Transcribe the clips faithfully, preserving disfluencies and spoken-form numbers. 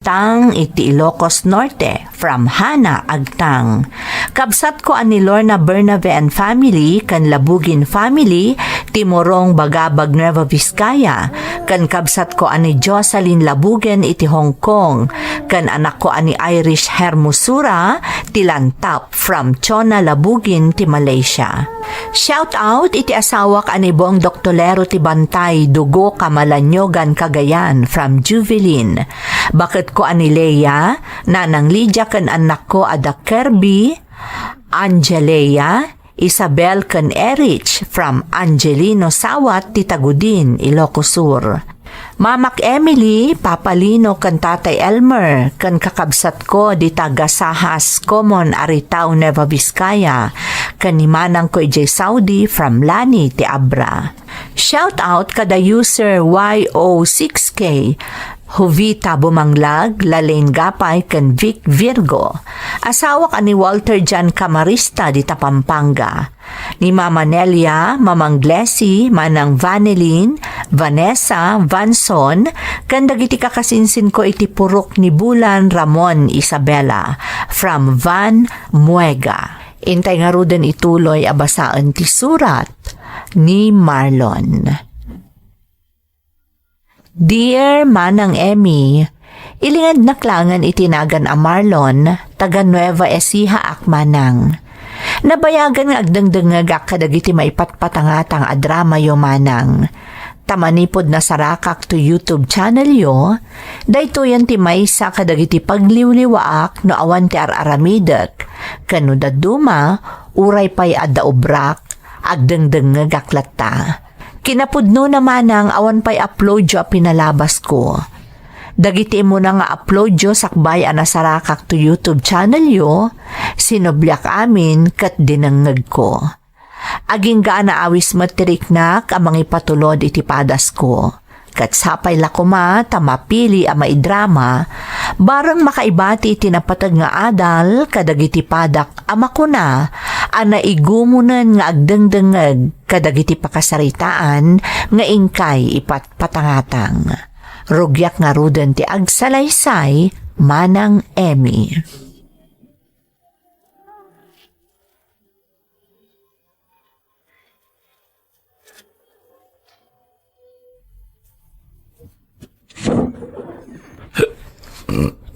Agtang iti Ilocos Norte, from Hana Agtang. Kabsatko a ni Lorna Bernabe and family ken Labugin family ti Morong, Bagabag, Nueva Vizcaya, ken kabsatko a ni Jocelyn Labugen iti Hong Kong, ken anakko a ni Irish Hermosura ti Lantap from Chona Labugin ti Malaysia. Shout out iti asawak a ni Bong Doktolero ti Bantay, Dugo, Kamalanyogan, Cagayan, from Juvelin. Baketko a ni Lea, Nanang Lydia ken annakko a da Kirby, Angelea, Isabel ken Erich from Angelino Sawat ti Tagudin, Ilocos Sur. Mamak Emily, Papa Lino ken Tatay Elmer, ken kakabsatko dita Gasahas Common, Aritao, Nueva Vizcaya, ken ni manangko idiay Saudi from Lani ti Abra. Shout out kada user Y O six K, Jovita Bumanglag, Lalaine Gapay, ken Vic Virgo. Asawak a ni Walter John Camarista dita Pampanga. Ni Mama Nelia, Mamang Glessy, Manang Vanelin, Vanessa, Vanson, ken dagiti kakasinsinko iti purok ni Bulan, Ramon, Isabela, from Van Muega. Intay ngaruden ituloy a basaen ti surat ni Marlon. Dear Manang Emmy, ilingednak laengen iti nagan a Marlon, taga Nueva Ecija ak, Manang. Nabayagen nga agdengdengngegak kadagiti maipatpatangatang a dramayo, Manang. Ta manipud nasarakak to YouTube channelyo, daytoyen ti maysa kadagiti pagliwliwaak no awan ti ar-aramidek, ken no dadduma, uray pay adda obrak, agdengdengngegak latta. Kinapudnona, Manang, awan pay uploadyo a pinalabasko. Dagiti immuna nga uploadyo sakbay a nasarakak to YouTube channelyo, sinubliak amin ket dinengngegko. Agingga a naawis met ti riknak a mangipatulod iti padasko. Ket sapay la koma ta mapili a maidrama, bareng makaibati iti napateg nga adal kadagiti padak a makuna a naigumunen nga agdengdengngeg kadagiti pakasaritaan nga inkay ipatpatangatang. Rugiak ngaruden ti agsalaysay, Manang Emmy.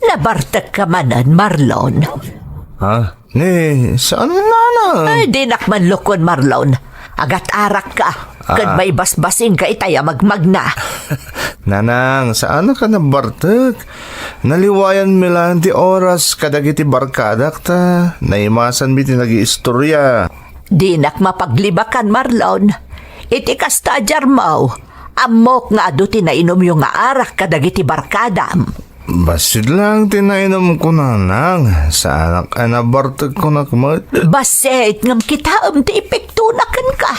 Nabartekka manen, Marlon. Ha? Ni, saan, Nanang? Ay, dinak manlukon, Marlon. Agat-arakka, ket Ah. maibasbasingka itay a magmagna. Nanang, saan ka nabartek? Naliwayanmi laeng ti oras kadagiti barkadak ta naimasanmi ti nagiistorya. Dinak mapaglibakan, Marlon. Iti kasta a diarmo, ammok nga adu ti nainomyo nga arak kadagiti barkadam. Bassit laeng ti nainumko, Nanang. Saanak a nabartek kunak met. Bassit ngem kitaem ti epektona kenka.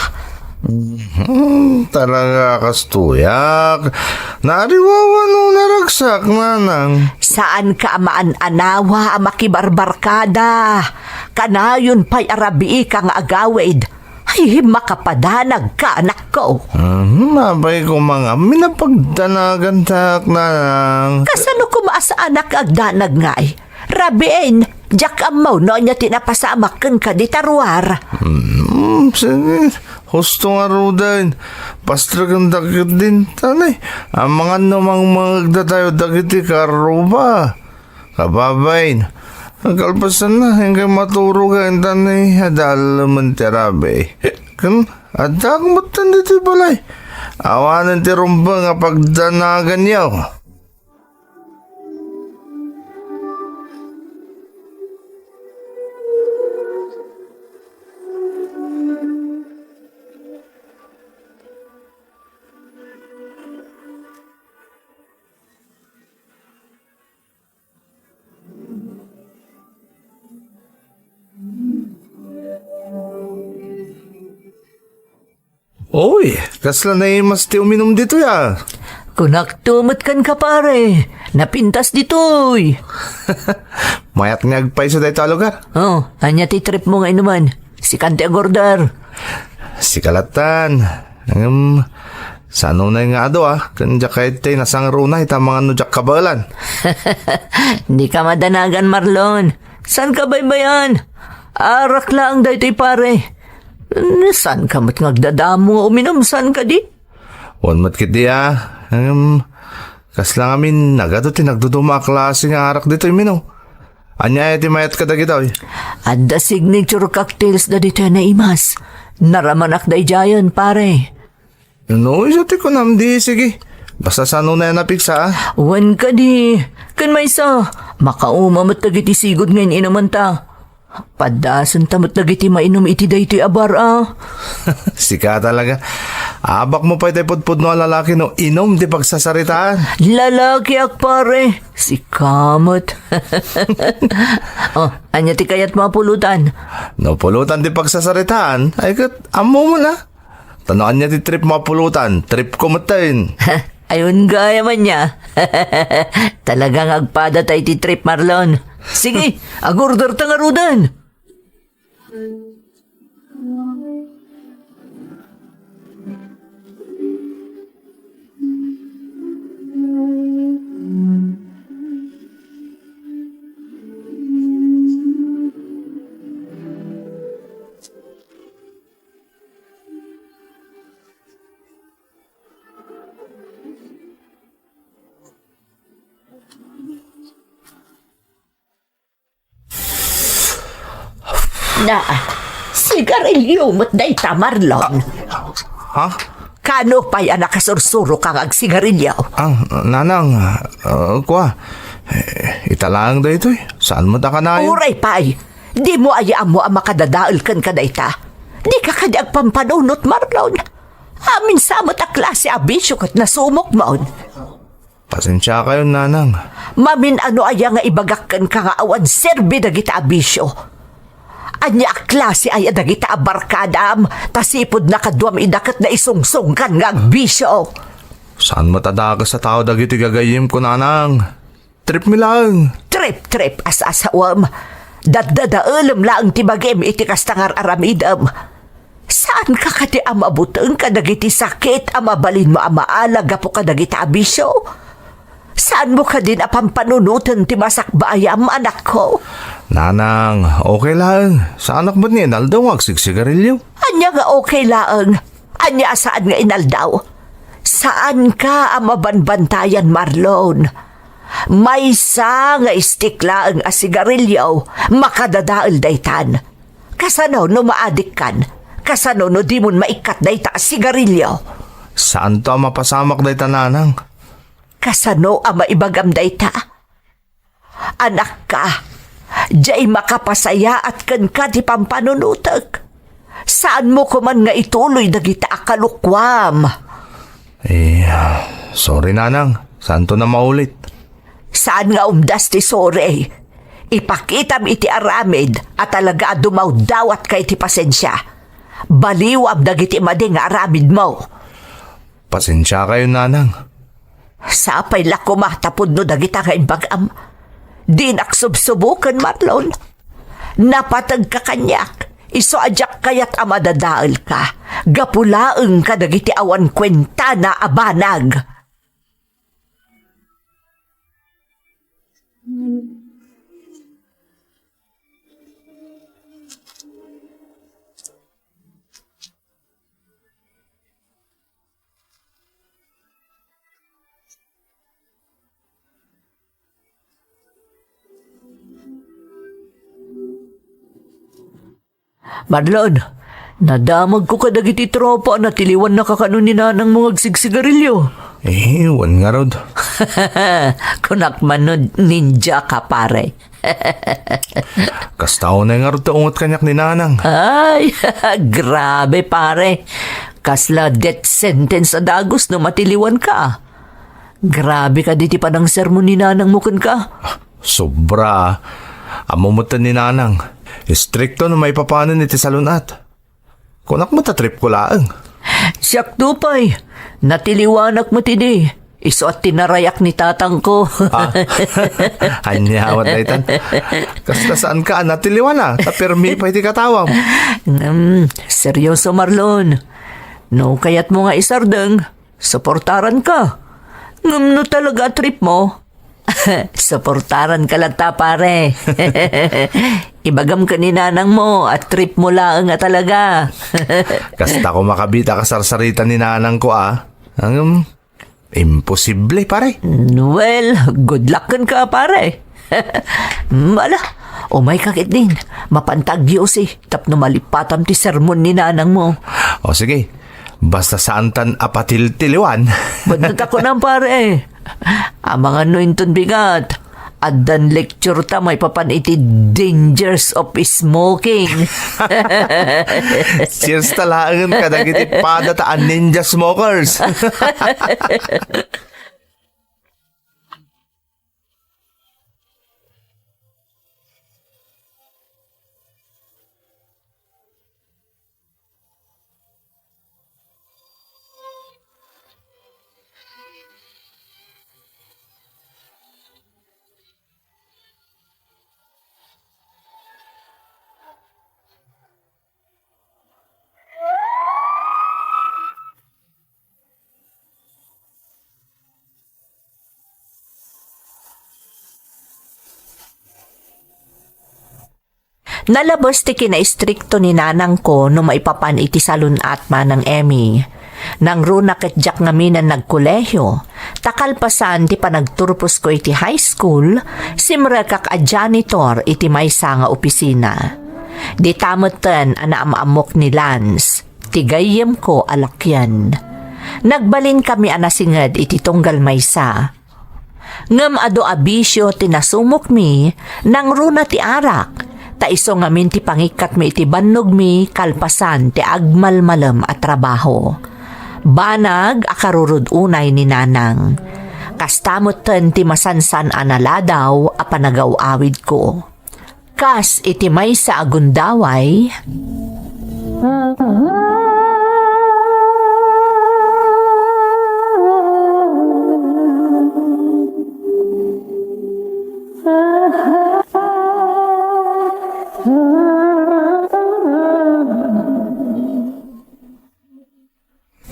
Hmm, talaga kastoyak. Naariwawa no naragsak, Nanang. Saanka a maan-anawa a makibarbarkada. Kanayon pay a rabiika nga agawid. Ay, makapadanagka, anakko. Hmm, apay koma nga, minapagdanagantak, Nanang. Kasano koma a saanak agdanag ngay? Rabiin, diak ammo no ania ti napasamak kenka dita ruar. Hmm, sige. Husto ngaruden. Pastrekendak ket dintan, eh. Amangan no mangmangegdatayo dagiti karruba. Kababain, agkalpasanna, inkay maturogen ta ni adalemen ti rabii. Ken, addaak metten ditoy balay. Awanen ti rumbeng a pagdanaganyo. Oy, kasla naimas ti uminum ditoy, a. Kunakto met kenka, pare. Napintas ditoy. Mayat nga agpayso dayta a lugar. Oh, ania ti trip mo nga inuman? Sikan ti agorder. Sika lattan. Ngem, Saan unay nga adu, a? Ken diak kayat ti nasangruna ita mangano diak kabaelan. Dika madanagan, Marlon. Saanka baybay-an? Arak laeng daytoy, pare. Saanka met nga agdadamo nga uminum, saan kadi? Wen met ketdi, a. Em, kasla ngamin nagadu ti nagduduma a klase nga arak ditoy, Mino. Ania aya ti mayat kadagitoy? Adda signature cocktails da ditoy a naimas. Naramanak daydiayen, pare. No, isu ti kunam di, sige. Basta saan unay a napigsa, a? Wen kadi. Ken maysa, makauma met dagiti sigud nga in-inumenta. Paddasenta met dagiti mainum iti daytoy a bar, a. Sika talaga. Abak mo pay tay pudpudno a lalaki no inum ti pagsasaritaan. Lalakiak, pare. Sika met. Oh, ania ti kayatmo a pulutan? No pulutan ti pagsasaritaan, ay ket ammo mo na. Ta no ania ti trip mo a pulutan, trip ko metten. Ayon gayam ania. Talagang agpada tay ti trip, Marlon. Sige, agorder ta ngaruden. Na, sigarilyo met dayta, Marlon. Ha? Kano pay a nakasursuroka nga agsigarilyo? Ah, nanang, ah, kua, eh, ita laeng daytoy. Saan met a kanayon? Uray pay, dimo aya ammo a makadadael kenka dayta? Dika kadi agpampanunot, Marlon? Amin sa met a klase a bisio ket nasumokmon. Pasensiakayon, nanang. Mamin-ano aya nga ibagak kenka nga awan serbi dagita a bisio? Ania a klase aya dagita a barkadam, ta sipud nakaduam ida ket naisungsongkan nga agbisio? Saan met a dakes a tao dagiti gagayyemko, nanang. Trip mi laeng. Trip, trip, as-asawem. Daddadaelem laeng ti bagim iti kasta nga ar-aramidem. Saanka kadi a mabuteng kadagiti sakit a mabalinmo a maala gapu kadagita a bisio? Saanmo kadin a pampanunoten ti masakbaayam, anakko? Nanang, okay laeng. Saanak met nga inaldaw nga agsigsigarilyo. Ania nga okay laeng? Ania a saan nga inaldaw? Saanka a mabanbantayan, Marlon. Maysa nga stick laeng a sigarilyo, makadadael daytan. Kasano no maadikkan? Kasano no dimon maikkat dayta a sigarilyo? Saanto a mapasamak dayta, nanang. Kasano a maibagam dayta? Anakka, diay makapasayaat kenka ti pampanunotek. Saanmo koman nga ituloy dagita a kalokuam. Eh, sorry, nanang. Saanton a maulit. Saan nga umdas ti sorry. Ipakitam iti aramid a talaga a dumawdawatka iti pasensia. Baliwam dagiti madi nga aramidmo. Pasensiakayon, nanang. Sapay la koma ta pudno dagita nga imbagam. Dinak subsuboken, Marlon. Napategka kaniak, isu a diak kayat a madadaelka. Gapu laeng kadagiti awan kuentana a banag. Marlon, nadamagko kadagiti tropa a natiliwannaka kano ni nanangmo nga agsigsigarilyo. Eh, wen ngarud. Kunak man no ninja ka, pare. Kasta unay ngarud ti unget kaniak ni nanang. Ay, grabe, pare. Kasla death sentence a dagus no matiliwanka. Grabe kadi ti panangsermon ni nanangmo kenka. Sobra. Ammo metten ni nanang. Istrikto no maipapanen iti salun-at. Kunak met a tripko laeng. Siakto pay. Natiliwanak met idi. Isu a tinarayak ni tatangko. Ah. Ania met daytan. Kasta saanka a natiliwan a, ta permi pay ti katawam. Ngem, seryoso, Marlon. No kayatmo nga isardeng, Suportaran ka. Ngem no talaga a trip mo, suportaran ka latta, pare. Ibagam ken ni nanang mo a trip mo laeng a talaga. Kasta ko makabit a kasarsarita ni nanang ko, a. Ngem, imposible, pare. Well, good luck kenka, pare. Ala, umay ka ketdin. Mapanta agyosi tapno malipatam ti sermon ni nanang mo. O sige, basta saantan a patiltiliwan. Basta ta kunam, pare. Amangan no inton bigat, addan lecture ta maipapan iti dangers of smoking. Cheers ta laengen kadagiti padata a ninja smokers. Nalabes ti kinaistrikto ni nanangko no maipapan iti salun-at, Manang Emmy. Nangruna ket diak ngamin a nagkolehiyo, ta kalpasan ti panagturposko iti high school, simrekak a janitor iti maysa nga opisina. Dita metten a naam-ammok ni Lance, ti gayyemko a lakyan. Nagbalinkami a nasinged iti tunggal maysa. Ngem adu a bisio ti nasumokmi, nangruna ti arak, ta isu ngamin ti pangikkatmi iti bannogmi kalpasan ti agmalmalem a trabaho. Banag a karurod unay ni Nanang. Kasta metten ti masansan a naladaw a panagaw-awidko. Kas iti maysa a gundaway,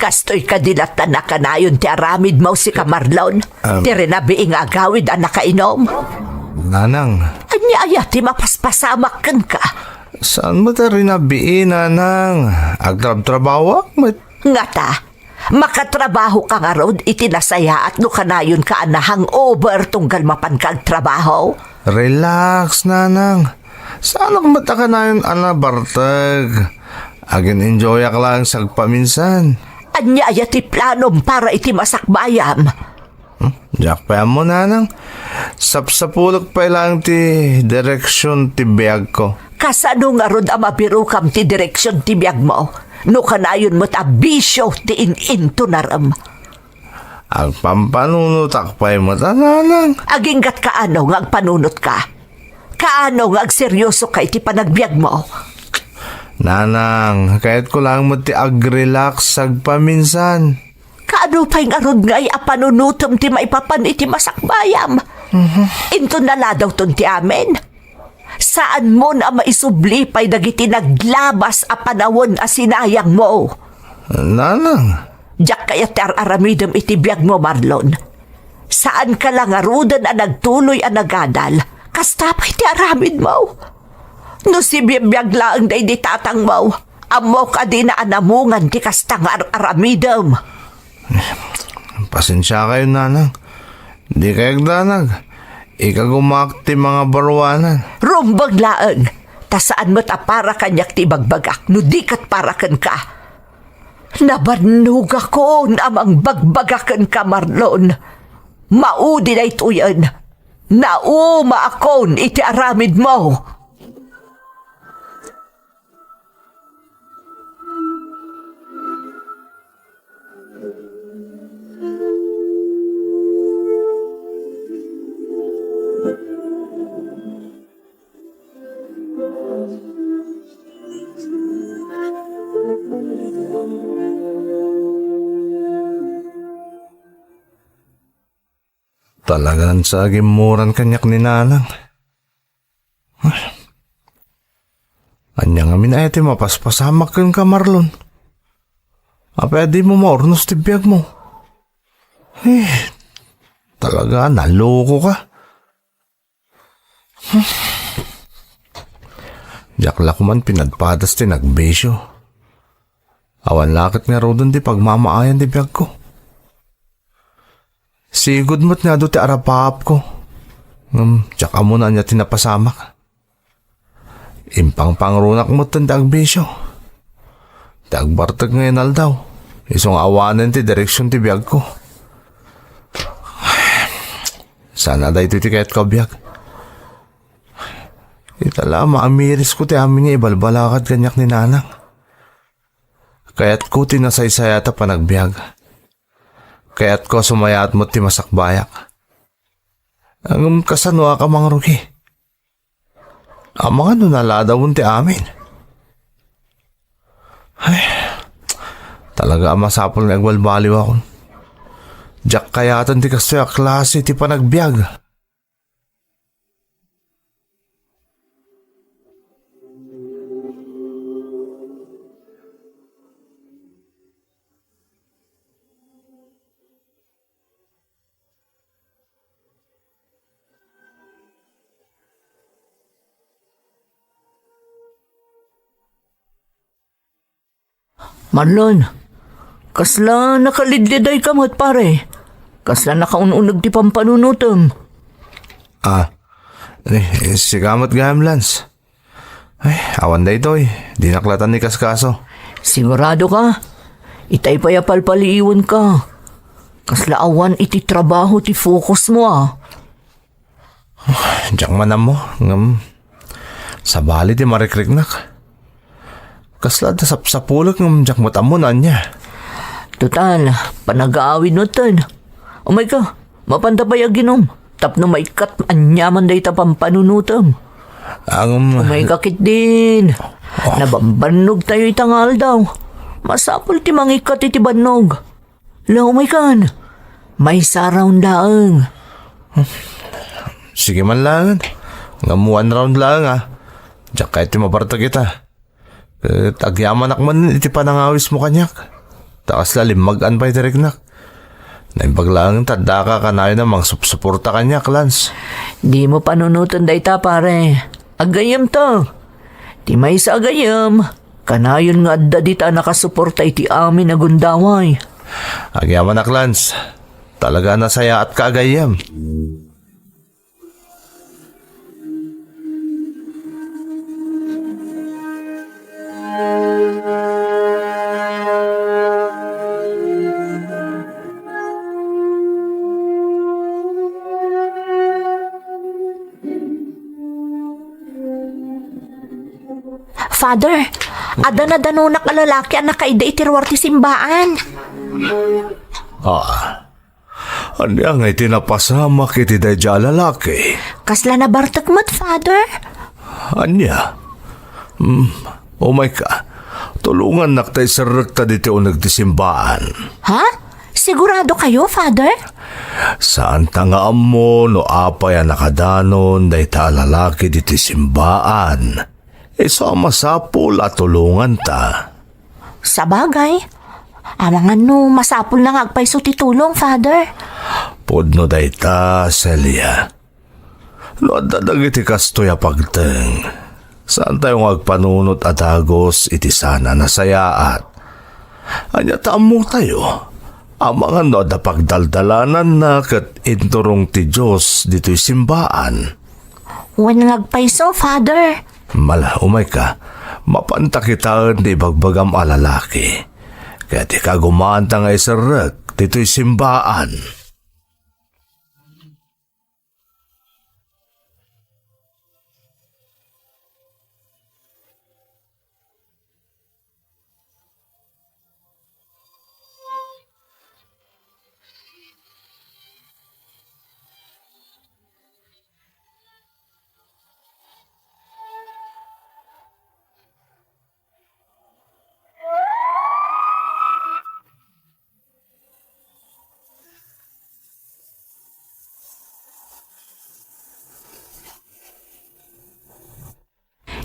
kastoy kadi latta a kanayon ti aramidmo, sika Marlon? Am. Ti rinabii nga agawid a nakainom? Nanang. Ania aya ti mapaspasamak kenka? Saan met a rinabii, Nanang. Agtrabtrabahoak met. Ngata, makatrabahoka ngarud iti nasayaat no kanayonka a na-hangover tunggal mapanka agtrabaho? Relax, Nanang. Saanak met a kanayon a nabartek. Agin-enjoyak laeng sagpaminsan. Ania aya ti planom para iti masakbayam? Hmm? Diak pay ammo, Nanang. Sapsapulek pay laeng ti direksion ti biagko. Kasano ngarud a mabirokam ti direksion ti biagmo no kanayon met a bisio ti in-intonarem? Agpampanunotak pay met a, Nanang. Aginggat kaano nga agpanunotka? Kaano nga agseryosoka iti panagbiagmo? Nanang, kayatko laeng met ti agrelax sagpaminsan. Kaano pay ngarud ngay a panunotem ti maipapan iti masakbayam? Mhm. Inton naladawton ti amin? Saanmon a maisubli pay dagiti naglabas a panawen a sinayangmo. Nanang. Diak kayat ti ar-aramidem iti biagmo, Marlon. Saanka la ngaruden a nagtuloy a nagadal. Kasta pay ti aramidmo. No sibibiag laeng daydi tatangmo, ammok a dina a namungan ti kasta nga ar-aramidem. Pasensiakayon, Nanang. Dikay agdanag. Ikagumaak ti mangabaruanan. Rumbeng laeng, ta saan met a para kaniak ti ibagbagak no di ket para kenka. Nabannogakon a mangbagbaga kenka, Marlon. Maudi daytoyen. Naumaakon iti aramidmo. Talagan sa agimmuran kaniak ni Nanang. Ay. Ania ngamin aya ti mapaspasamak kenka, Marlon? Apay a dimo maurnos ti biagmo? Eh, talaga, naloko ka. Diak la koman pinadpadas ti nagbisio. Awan la ket ngaruden ti pagmamaayan ti biagko. Sigud met nga adu ti arapaapko. Ngem diak ammo no ania ti napasamak. Impangpangrunak metten ti agbisio. Ti agbartek nga inaldaw, isu nga awanen ti direksion ti biagko. Sana daytoy ti kayatko a biag. Ita la, maamirisko ti amin nga ibalbalakad kaniak ni Nanang. Kayatko ti nasaysayat a panagbiag. Kayatko a sumayaat met ti masakbayak. Ngem kasano a ka mangrugi? Amangan no naladawen ti amin. Ay, talaga a masapul nga agbalbaliwakon. Diak kayaten ti kastoy a klase ti panagbiag. Marlon, kasla nakalidlidayka met, pare. Kasla nakaun-uneg ti pampanunotem. Ah, eh, sika met gayam, Lance. Ay, awan daytoy. Dinak latan ni kaskaso. Sigurado ka? Itay pay a palpaliiwen ka. Kasla awan iti trabaho ti focus mo, ah. Diak man ammo, ngem sabali ti marikriknak. Kasla adda sapsapulek ngem diak met ammo no ania. Total, panagaawid metten. Umayka, mapanta pay aginom. Tapno maikkat aniaman dayta pampanunotem. Ngem umayka ketdin. Oh. Nabambannogtayo ita nga aldaw. Masapul ti mangikkat iti bannog. La, umaykan. Maysa a round laeng. Sige man laeng. Ngem one round laeng, ah. Diak kayat ti mabartek ita. Ket agyamanak man iti panangawismo kaniak. Ta kasla limmag-an pay ti riknak. Naimbag laeng ta addaka kanayon a mangsupsuporta kaniak, Lance. Dimo panunoten dayta, pare. Aggayyemto. Ti maysa a gayyem, kanayon nga adda dita a nakasuporta iti amin a gundaway. Agyamanak, Lance. Talaga a nasayaatka a gayyem. Father, adda nadanonak a lalaki a nakaida iti ruar ti simbaan. Ah, ania nga iti napasamak iti daydiay a lalaki? Kasla nabartek met, Father. Ania? Hmm, umayka. Tulongannak ta iserrekta ditoy uneg ti simbaan. Ha? Sigurado kayo, Father? Saanta nga ammo no apay a nakadanon dayta a lalaki ditoy simbaan. Isu a masapul a tulonganta. Sabagay, amangan no masapulna nga agpayso ti tulong, Father. Pudno dayta, Celia. No adda dagiti kastoy a pagteng, saantayo nga agpanunot a dagus iti saan a nasayaat. Ania ta ammotayo? Amangan no adda pagdaldalananna ket inturong ti Dios ditoy simbaan. Wen nga agpayso, Father. Mala, umayka. Mapanta kitaen ti ibagbagam a lalaki. Ket ikagumaanta nga iserrek ditoy simbaan.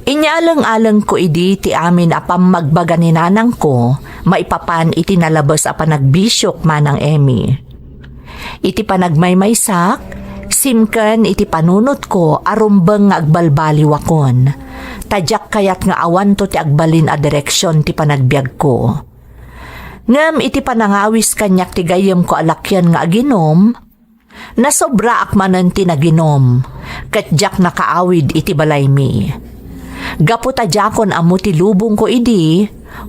Inyaleng-alengko idi ti amin a pammagbaga ni nanangko maipapan iti nalabes a panagbisiok, Manang Emmy. Iti panagmaymaysak, simken iti panunotko a rumbeng nga agbalbaliwakon, ta diak kayat nga awanto ti agbalin a direksion ti panagbiagko. Ngem iti panangawis kaniak ti gayyemko a lakian nga aginom, nasobraak manen ti naginom, ket diak nakaawid iti balaymi. Gapu ta diakon ammo ti lubongko idi,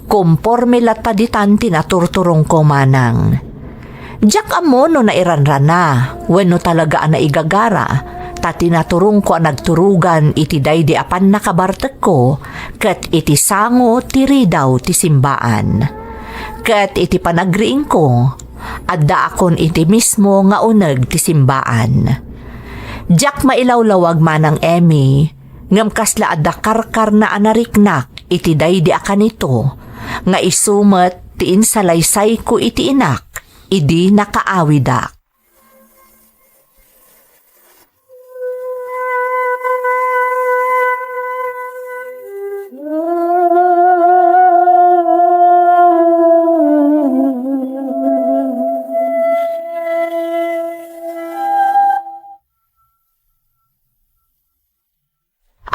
komporme latta ditan ti naturturongko manang. Diak ammo no nairanrana wenno talaga a naigagara, ta ti naturongko a nagturugan iti daydi a pannakabartekko ket iti sango ti ridaw ti simbaan. Ket iti panagriingko, addaakon iti mismo nga uneg ti simbaan. Diak mailawlawag manang Emmy, ngem kasla adda karkarna a nariknak iti daydi a kanito, nga isu met ti insalaysayko iti inak idi nakaawidak.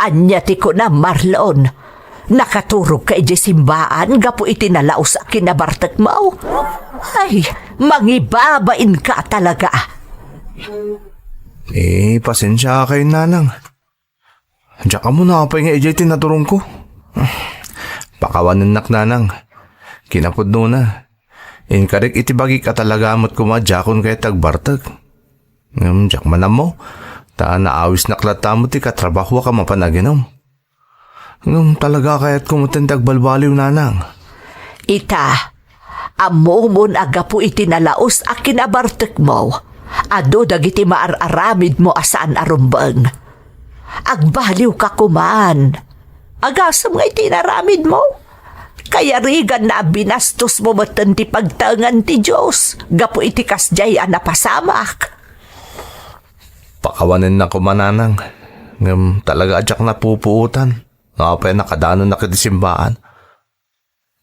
Ania ti kunam, Marlon? Nakaturogka idiay simbaan gapu iti nalaus a kinabartekmo? Ay, mangibabainka talaga. Eh, pasensiakayon, nanang. Diak ammo no apay nga idiay ti naturongko. Pakawanennak, nanang. Kinapudnona, inkarik iti bagik a talaga met koma a diakon kayat ti agbartek. Ngem diak man ammo, ta naawisnak latta met ti katrabahoak a mapan aginom. Ngem talaga kayatko metten ti agbalbaliw, nanang. Ita, ammomon a gapu iti nalaus a kinabartekmo, adu dagiti maar-aramidmo a saan a rumbeng. Agbaliwka koman. Agasem nga iti inaramidmo, kayariganna a binastosmo metten ti pagtaengan ti Dios gapu iti kasdiay a napasamak. Pakawanennak koma, nanang, ngem talaga a diak napupuotan no apay a nakadanonak iti simbaan.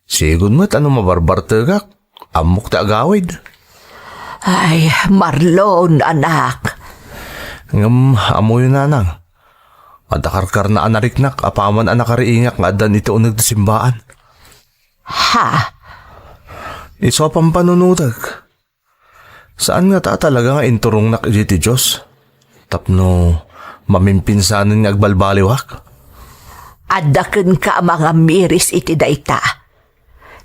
Sigud met a no mabarbartekak, ammok ti agawid. Ay, Marlon, anak. Ngem ammoyo, nanang, adda karkarna a nariknak apaman a nakariingak nga addan iti uneg ti simbaan. Ha? Isu a pampanunotek. Saan ngata a talaga nga inturongnak iti ti Dios tapno mamimpinsanen nga agbalbaliwak? Adda kenka a mangamiris iti dayta.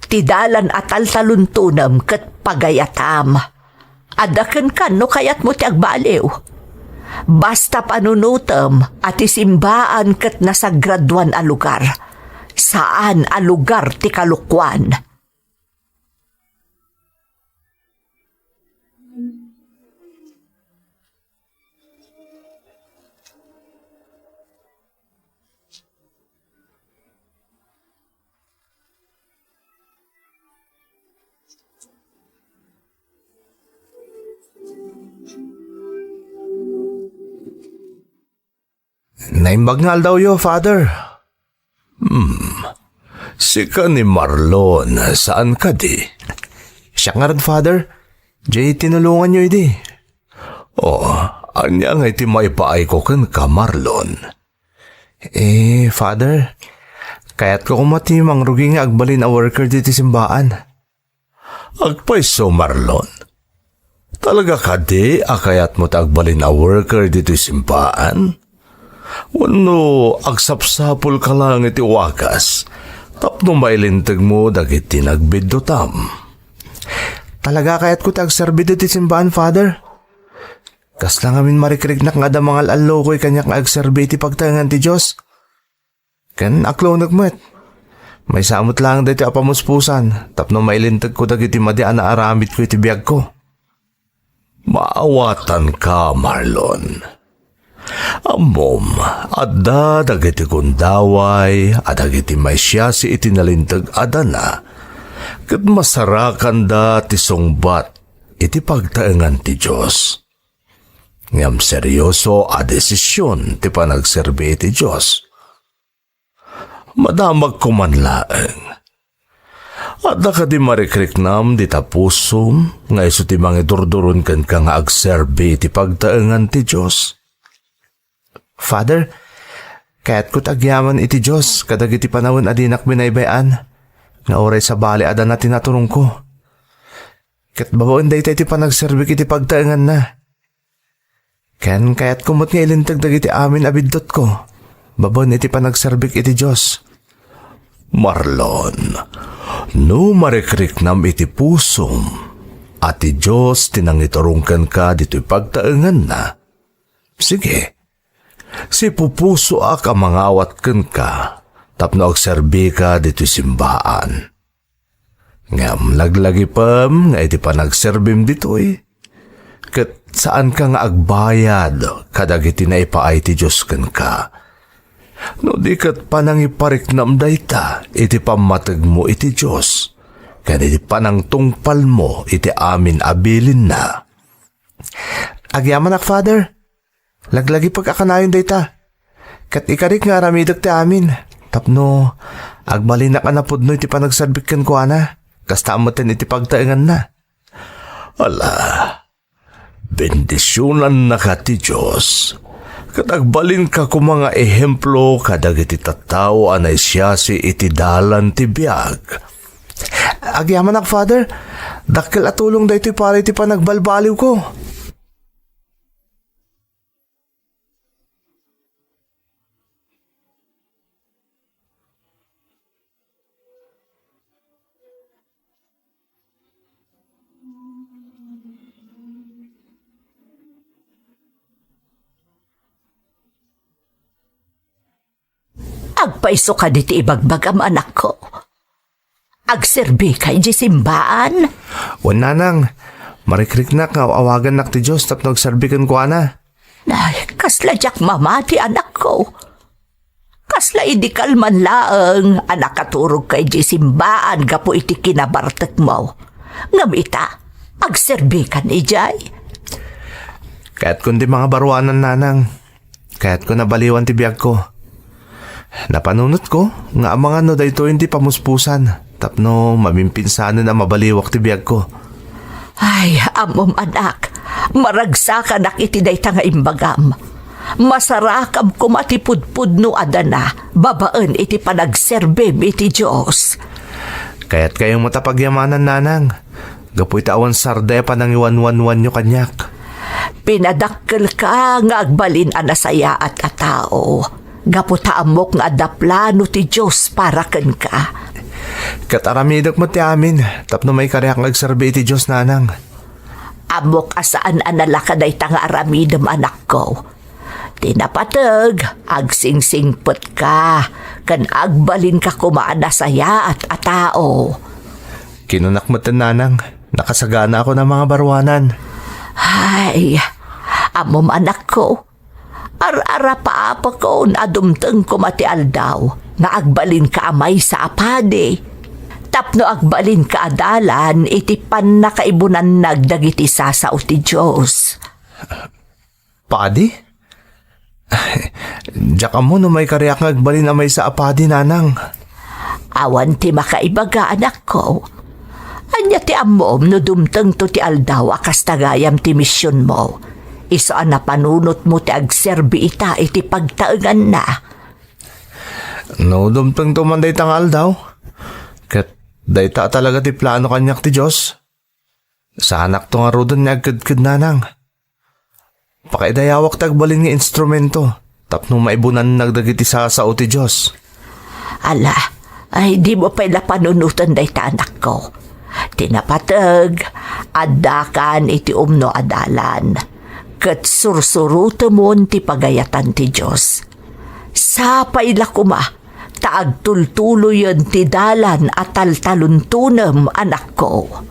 Ti dalan a taltaluntonem ket pagayatam. Adda kenka no kayatmo ti agbaliw. Basta panunotem a ti simbaan ket nasagradoan a lugar. Saan a lugar ti kalokuan. Naimbag nga aldawyo, Father. Hmm. Sika ni Marlon, saan kadi? Siak ngarud, Father. Jay, tinulonganyo idi. Oh, ania ngay ti maipaayko kenka, Marlon? Eh, Father, kayatko koma ti mangrugi nga agbalin a worker ditoy simbaan. Agpayso, Marlon. Talaga kadi a kayatmo ti agbalin a worker ditoy simbaan? Wenno agsapsapulka laeng iti wagas tapno mailintegmo dagiti nagbiddutam? Talaga kayatko ti agserbi ditoy simbaan, Father. Kasla ngamin marikriknak nga adda mangal-allokoy kaniak nga agserbi iti pagtaengan ti Dios. Ken aklonek met. Maysa met laeng daytoy a pamuspusan tapno mailintegko dagiti madi a naaramidko iti biagko. Maawatanka, Marlon. Ammom, adda dagiti gundaway a dagiti maisiasi iti nalinteg a dana, ket masarakanda ti sungbat iti pagtaengan ti Dios. Ngem serioso a desisyon ti panagserbi iti Dios. Madamagko man laeng. Adda kadi marikriknam dita pusom nga isu ti mangidurduron kenka nga agserbi iti pagtaengan ti Dios? Father, kayatko ti agyaman iti Dios kadagiti panawen a dinak binaybay-an, nga uray sabali a dana ti naturongko. Ket babaen dayta iti panagserbik iti pagtaenganna. Ken kayatko met nga ilinteg dagiti amin a biddutko babaen iti panagserbik iti Dios. Marlon, no marikriknam iti pusom a ti Dios ti nangiturong kenka ditoy pagtaenganna, sige, sipupusoak a mangawat kenka tapno agserbika ditoy simbaan. Ngem laglagipem nga iti panagserbim ditoy, ket saanka nga agbayad kadagiti naipaay ti Dios kenka. No di ket panangipariknam dayta iti pammategmo iti Dios, ken iti panangtungpalmo iti amin a bilinna. Agyamanak, Father. Laglagipek a kanayon dayta. Ket ikarik nga aramidek ti amin, tapno agbalinak a napudno iti panagserbik kenkuana, kasta metten iti pagtaenganna. Ala, bendisionannaka ti Dios, ket agbalinka koma nga ehemplo kadagiti tattao a naisiasi iti dalan ti biag. Agyamanak, Father. Dakkel a tulong daytoy para iti panagbalbaliwko. Agpayso kadi ti ibagbagam, anakko. Agserbika idiay simbaan? Wen, nanang, marikriknak nga aw-awagannak ti Dios tapno agserbi kenkuana. Ay, kasla diak mamati, anakko. Kasla idi kalman laeng a nakaturogka idiay simbaan gapu iti kinabartekmo. Ngem ita, agserbikan idiay. Kayatkon ti mangabaruanan, nanang. Kayatko nabaliwan ti biagko. Napanunotko nga amangan no daytoyen ti pamuspusan tapno mabimpinsanen a mabaliwak ti biagko. Ay, ammom, anak, maragsakanak iti dayta nga imbagam. Masarakam koma ti pudpudno a dana babaen iti panagserbim iti Dios. Kayatkayo met a pagyamanan, nanang, gapu iti awan sarday a panangiwanwanwanyo kaniak. Pinadakkelka nga agbalin a nasayaat a tao, gapu ta ammok nga adda plano ti Dios para kenka. Ket aramidek met ti amin tapno maikariak nga agserbi iti Dios, nanang. Ammok a saan a nalaka dayta nga aramidem, anakko. Ti napateg, agsingsingpetka, ken agbalinka koma a nasayaat a tao. Kinunak metten, nanang, nakasaganaakon a mangabaruanan. Ay, ammom, anakko, ar-arapaapakon a dumteng koma ti aldaw nga agbalinka a maysa a padi, tapno agbalinka a dalan iti pannakaibunannag dagiti sasao ti Dios. Padi? Diak ammo no maikariak nga agbalin a maysa a padi, nanang. Awan ti makaibaga, anakko. Ania ti ammom no dumtengto ti aldaw a kasta gayam ti misionmo? Isu a napanunotmo ti agserbi ita iti pagtaenganna. No dumtengto man dayta nga aldaw, ket dayta a talaga ti plano kaniak ti Dios. Saanakto ngaruden nga agkedked, nanang. Pakaidayawak ti agbalin nga instrumento tapno maibunannag dagiti sasao ti Dios. Ala, ay, dimo pay la panunoten dayta, anakko. Ti napateg, addakan iti umno a dalan, ket sursurotemon ti pagayatan ti Dios. Sapay la koma ta agtultuloyen ti dalan a taltalontonem, anakko.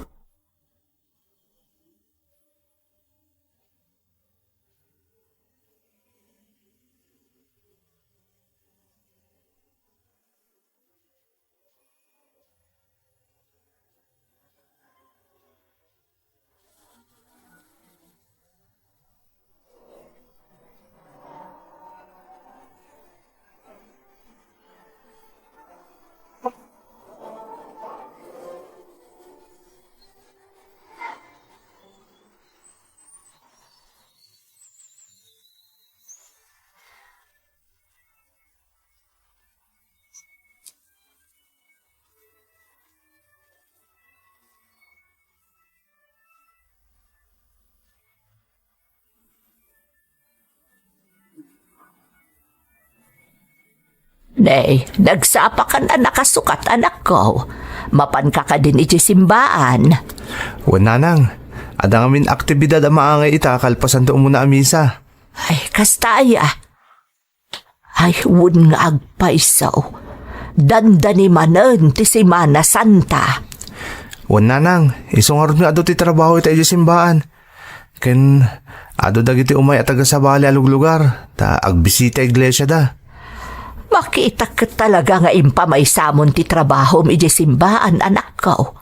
Nay, nagsapakan a nakasukat, anakko. Mapanka kadin iti simbaan. Wen, nanang, adda ngamin aktibidad a maangay ita kalpasan ti umuna a misa. Ay, kasta aya. Ay, wen nga agpayso. Dandani manen ti Semana Santa. Wen, nanang, isu ngarud nga adu ti trabaho ita idiay simbaan. Ken adu dagiti umay a taga-sabali a luglugar, ta agbisita iglesiada. Makitak ket talaga nga impamaysamon ti trabahom idiay simbaan, anakko.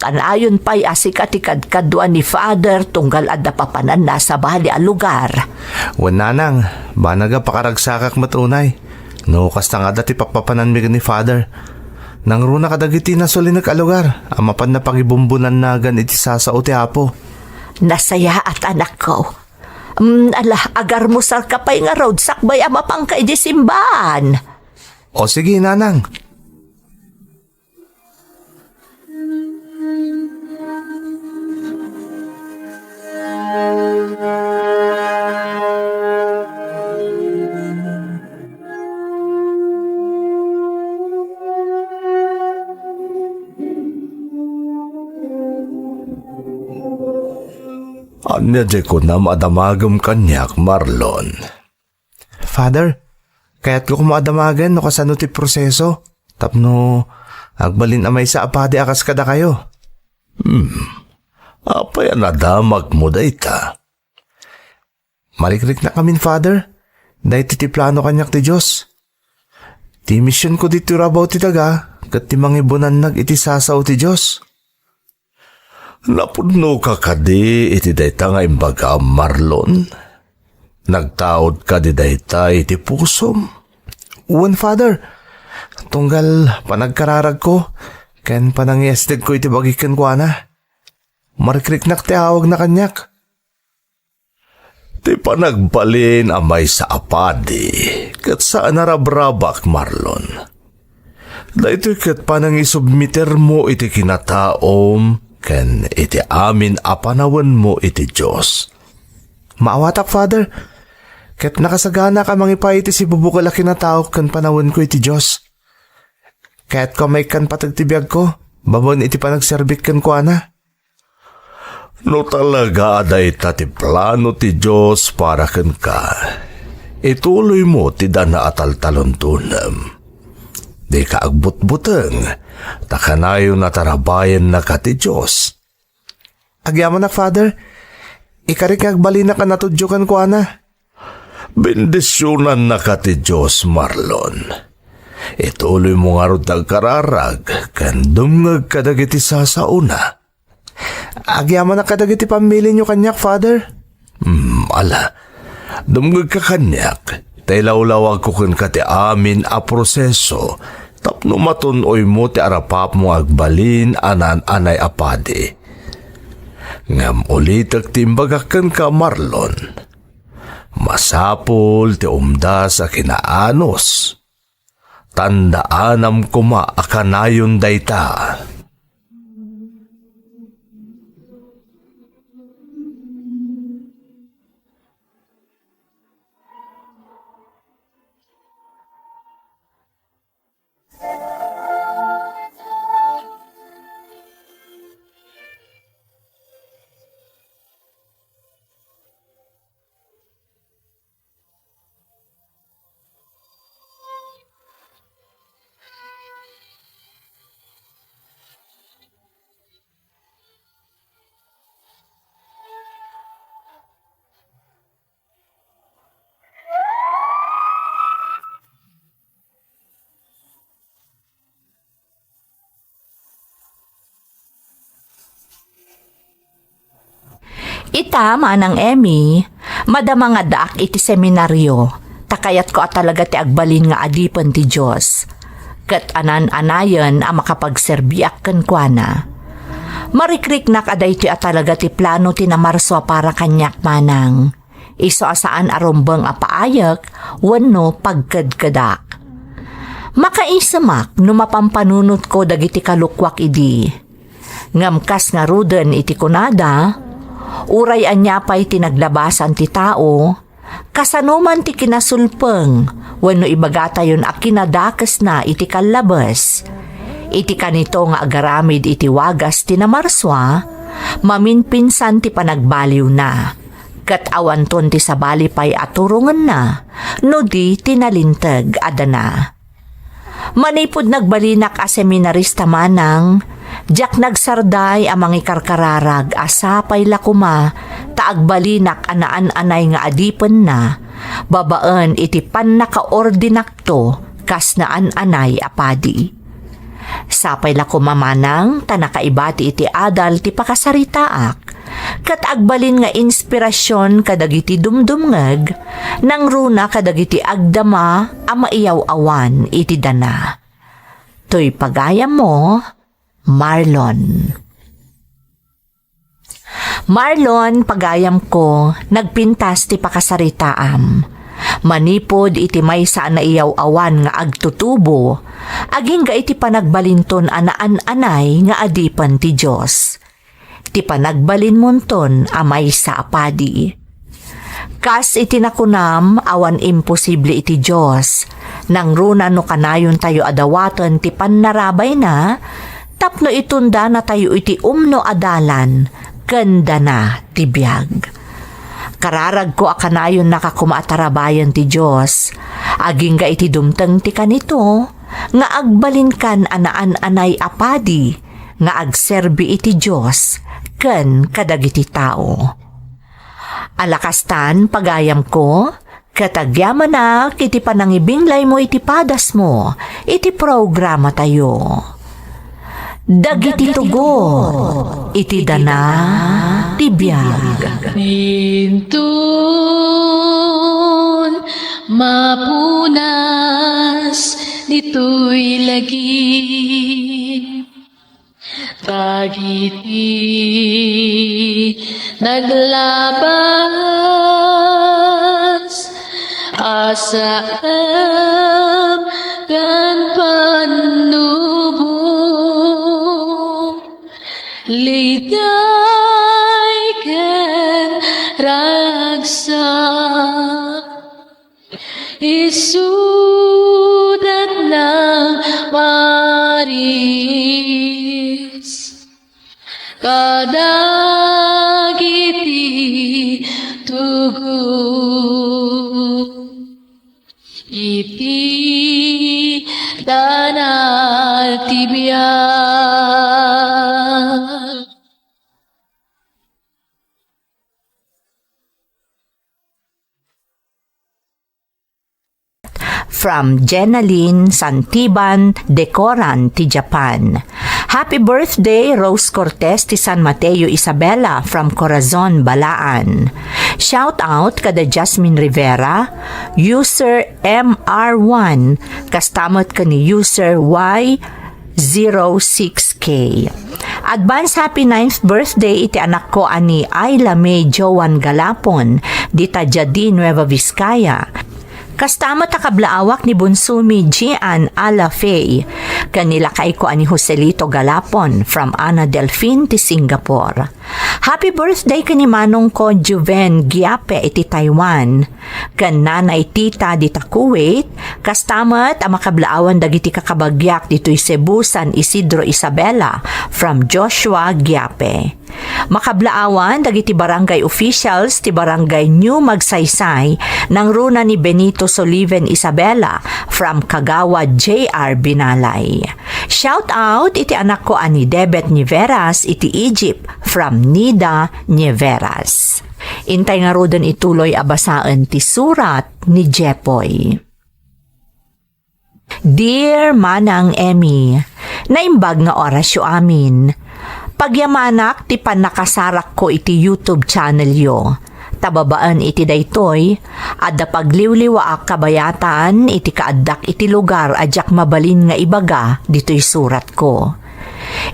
Kanayon pay a sika ti kadkaduan ni Father tunggal adda papananna a sabali a lugar. Wen, nanang, banag a pakaragsakak met unay. No kasta nga adda ti papapananmi ken ni Father. Nangruna kadagiti nasulinek a lugar a mapanna pagibumbunannagan iti sasao ti Apo. Nasayaat, anakko. Mm, ala, agarmusalka pay ngarud sakbay a mapanka idiay simbaan. O sige, nanang. Ania diay kunam a damagem kaniak, Marlon? Father, kayatko koma a damagen no kasano ti proseso tapno agbalin a maysa a padi a kas kadakayo. Hmm. Apay a nadamagmo dayta? Marikriknak ngamin, Father. Daytoy ti plano kaniak ti Dios. Ti misionko ditoy rabaw ti daga ket ti mangibunannag iti sasao ti Dios. Napudnoka kadi iti dayta nga imbagam, Marlon? Nagtaud kadi dayta iti pusom? Wen, Father. Tunggal panagkararagko ken panangiasdegko iti bagi kenkuana. Marikriknak ti awagna kaniak. Ti panagbalin a maysa a padi ket saan a rabrabak, Marlon. Daytoy ket panangisubmitermo iti kinataom ken iti amin a panawenmo iti Dios. Maawatak, Father, ket nakasaganak a mangipaay iti sibubukel a kinataok ken panawenko iti Dios. Kayatko a maikkan pateg ti biagko babaen iti panagserbik kenkuana. No talaga a dayta ti plano ti Dios para kenka, ituloymo ti dana a taltalontonem. Dika agbutbuteng, ta kanayon a tarabayennaka ti Dios. Agyamanak, Father. Ikarik nga agbalinak a natudyo kenkuana. Bendisionannaka ti Dios, Marlon. Ituloymo ngarud ti agkararag ken dumngeg kadagiti sasaona. Agyamanak kadagiti pammiliyo kaniak, Father. Hmm, ala. Dumngegka kaniak, ta ilawlawagko kenka ti amin a proseso tapno matun-oymo ti arapapmo nga agbalin a naan-anay a padi. Ngem ulitek ti imbagak kenka, Marlon. Masapul ti umdas a kinaanus. Tandaanam koma a kanayon dayta. Ita, Manang Emmy, madama nga addaak iti seminario, ta kayatko a talaga ti agbalin nga adipen ti Dios, ket anan-anayen a makapagserbiak kenkuana. Marikriknak a daytoy a talaga ti plano ti Namarso a para kaniak, Manang. Isu a saan a rumbeng a paayek wenno pagkedkedak. Makaisemak no mapampanunotko dagiti kalukoak idi. Ngem kas ngaruden iti kunada, uray ania pay ti naglabasan ti tao, kasano man ti kinasulpeng wenno ibagatayon a kinadakesna iti kallabes. Iti kanito nga agaramid iti wagas ti namarsua, maminpinsan ti panagbaliwna, ket awanton ti sabali pay a turongenna no di ti nalinteg a dana. Manipud nagbalinak a seminarista manang, diak nagsarday a mangikarkararag a sapay la koma ta agbalinak a naan-anay nga adipenna babaen iti pannakaordinakto kas naan-anay a padi. Sapay la koma manang ta nakaibati iti adal ti pakasaritaak, ket agbalin nga inspirasion kadagiti dumdumngeg, nangruna kadagiti agdama a maiyaw-awan iti dana. Toy pagayammo, Marlon. Marlon, pagayamko, nagpintas ti pakasaritaam. Manipud iti maysa a naiyaw-awan nga agtutubo, agingga iti panagbalinton a naan-anay nga adipen ti Dios. Ti panagbalinmonton a maysa a padi. Kas iti nakunam, awan imposible iti Dios. Nangruna no kanayontayo a dawaten ti pannarabayna, tapno itundanatayo iti umno a dalan ken dana ti biag. Kararagko a kanayonnaka koma a tarabayen ti Dios, agingga iti dumteng ti kanito, nga agbalinkan a naan-anay a padi nga agserbi iti Dios ken kadagiti tao. Alakastan, pagayamko, ket agyamanak iti panangibinglaymo iti padasmo iti programatayo. Dagiti tugot iti dana ti biag. Inton mapunas ditoy lagip, dagiti naglabas a saem ken pannubo, liday ken ragsak. Isudat nang maris kadagiti tugot iti dana ti biag. From Jenaline Santiban, Decoran, ti Japan. Happy birthday, Rose Cortez ti San Mateo, Isabela, from Corazon, Balaan. Shout out kada Jasmine Rivera, user M R one, kasta met ken ni user Y zero six K. Advance happy ninth birthday iti anakko a ni Ayla May Joan Galapon, dita Jadi, Nueva Vizcaya. Kasta met a kablaawak ni Bonsumi Gian Alafay, ken ni lakayko a ni Joselito Galapon from Ana Delfin ti Singapore. Happy birthday ken ni manongko Juven Giape iti Taiwan, ken nanay Tita dita Kuwait, kasta met a makablaawan dagiti kakabagiak ditoy Cebu, San Isidro, Isabela, from Joshua Giape. Makablaawan dagiti barangay officials ti Barangay New Magsaysay, nangruna ni Benito Soliven Isabela, from Kagawad J R Binalay. Shout out iti anakko a ni Debet Niveras iti Egypt, from Nida Niveras. Intay ngaruden ituloy a basaen ti surat ni Jepoy. Dear Manang Emmy, naimbag nga orasyo amin. Pagyamanak ti pannakasarakko iti YouTube channelyo. Ta babaen iti daytoy, adda pagliwliwaak kabayatan iti kaaddak iti lugar a diak mabalin nga ibaga ditoy suratko.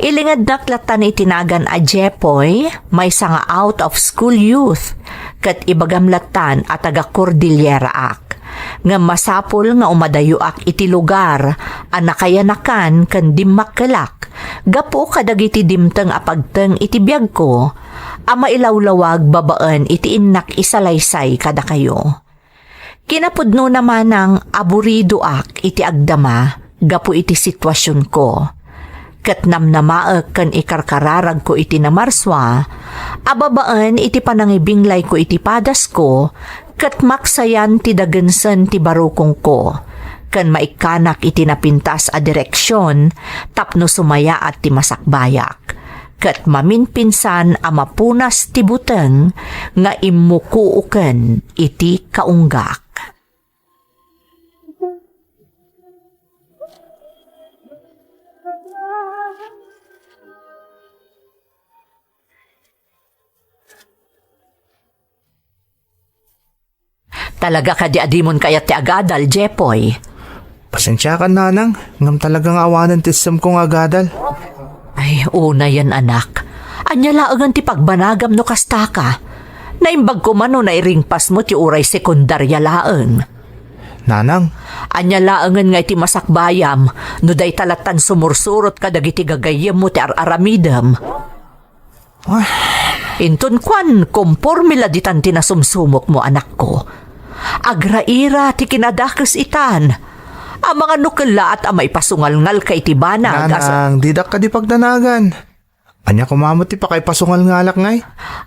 Ilingednak lattan iti nagan a Jepoy, maysa nga out of school youth, ket ibagam lattan a taga Cordilleraak. Ngem masapul nga umadayoak iti lugar a nakayanakan ken dimmakkelak gapu kadagiti dimteng a pagteng iti biagko a mailawlawag babaen iti innak isalaysay kadakayo. Kinapudnona manang aburidoak iti agdama gapu iti situasionko. Ket namnamaek ken ikarkararagko iti namarsua a babaen iti panangibinglayko iti padasko, ket maksayan ti dagensen ti barukongko, ken maikkanak iti napintas a direksion tapno sumayaat ti masakbayak, ket maminpinsan a mapunas ti buteng nga immukuoken iti kaunggak. Talaga kadi a dimon kayat ti agadal, Jepoy? Pasensiakan, nanang, ngem talaga nga awanen ti essem ko nga agadal. Ay, unayen, anak. Ania laengen ti pagbanagam no kastaka? Naimbag koma no nairingpasmo ti uray sekundaria laeng. Nanang. Ania laengen nga iti masakbayam no dayta lattan sumursurot kadagiti gagayyemmo ti ar-aramidem? Ah. Inton kuan, komporme la ditan ti nasumsumokmo, anakko. Agraira ti kinadakes itan. Amangan no kellaat a maipasungalngalka iti banag a sa- Nanang, didak kadi pagdanagan. Ania koma met ti pakaipasungalngalak ngay?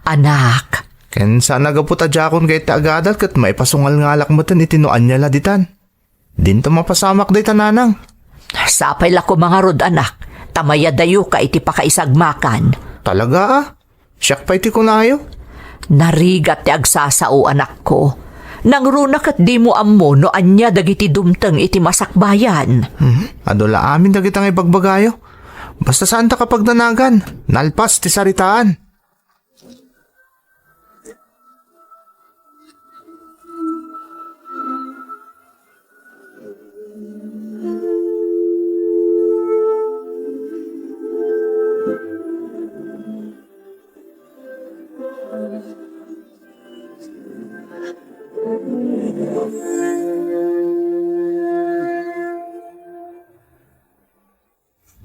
Anak. Ken saan a gapu ta diakon kayat ti agadal ket maipasungalngalak meten iti no ania la ditan. Dinto mapasamak dayta, nanang. Sapay la koma ngarud, anak, ta mayadayoka iti pakaisagmakan. Talaga a? Siak pay ti kunayo? Narigat ti agsasao, anakko. Nangruna ket dimo ammo no ania dagiti dumteng iti masakbayan. Hmm? Adu la amin dagita nga ibagbagayo. Basta saanta ka pagdanagan, nalpas ti saritaan.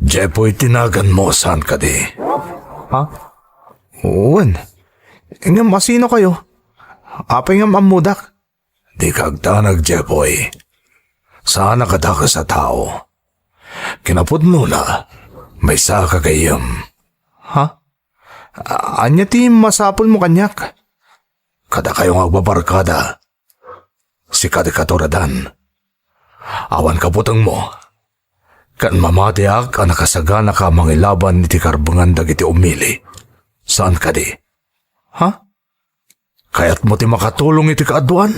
Jepoy ti naganmo, saan kadi? Ha? Wen. Ngem a sino kayo? Apay ngem ammodak? Dika agdanag, Jepoy. Saan a kadakes a tao. Kinapudnona, maysa ka gayyem. Ha? A-, ania ti masapulmo kaniak? Kadakayo nga agbabarkada. Sika ti katuradan. Awan kabutengmo. Ken mamatiak a nakasaganaka a mangilaban iti karbengan dagiti umili. Saan kadi? Ha? Kayatmo ti makatulong iti kaaduan?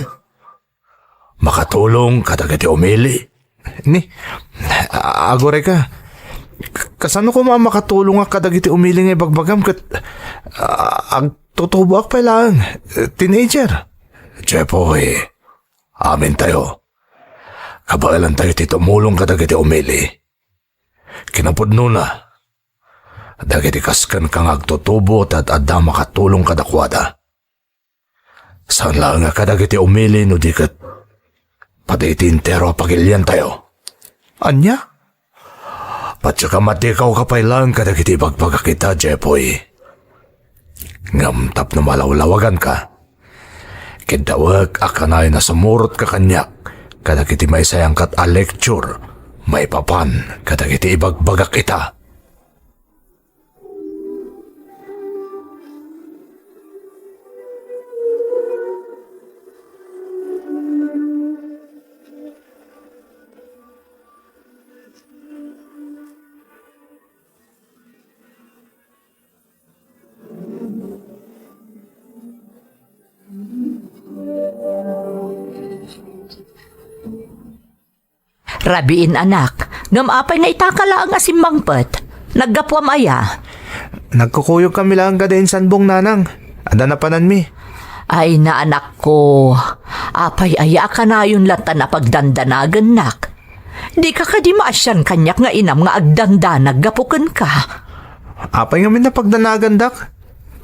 Makatulong kadagiti umili? Ni, a-, aguray ka. K-, kasano koma a makatulongak kadagiti umili nga ibagbagam ket, a-, agtutuboak pay laeng? Teenager. Jepoy, amintayo. Kabaelantayo ti tumulong kadagiti umili. Kinapudnona, dagiti kas kenka nga agtutubo ti ad-adda makatulong kadakuada. Saan laeng a kadagiti umili no di ket pati iti entero a pagiliantayo. Ania? Patiek a madikawka pay laeng kadagiti ibagbagak ita, Jepoy. Ngem tapno malawlawaganka, kiddawek a kanayon a sumurotka kaniak kadagiti maisayangkat a lecture maipapan kadagiti ibagbagak ita. Rabiin, anak, ngem apay nga itaka laeng a simmangpet? Naggapuam aya? Nagkukuyogkami laeng kada insanbong, nanang. Adda napananmi. Ay, naanakko, apay aya a kanayon lattan a pagdandanagennak? Dika kadi maasian kaniak nga inam nga agdandanag gapu kenka? Apay ngamin a pagdanagandak?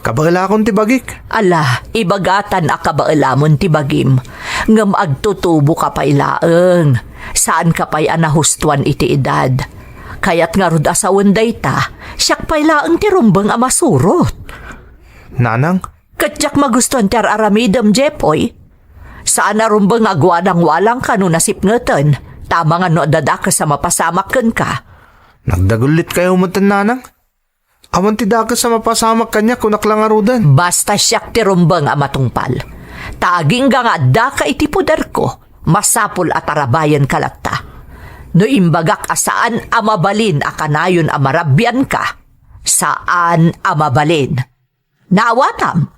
Kabaelakon ti bagik. Ala, ibagatan a kabaelamon ti bagim, ngem agtutuboka pay laeng. Saanka pay a nahustoan iti edad. Kayat ngarud a sawen dayta, siak pay laeng ti rumbeng a masurot. Nanang? Ket diak magustoan ti ar-aramidem, Jepoy. Saan a rumbeng nga agwadangwalang kano nasipngeten, ta amangan no adda dakes a mapasamak kenka. Nagdagullit kayo met, nanang? Awan ti dakes a mapasamak kaniak, kunak la ngaruden. Basta siak ti rumbeng a matungpal. Ta agingga nga addaka iti poderko, masapul a tarabayenka latta. No imbagak a saan a mabalin a kanayon a marabianka, saan a mabalin. Naawatam.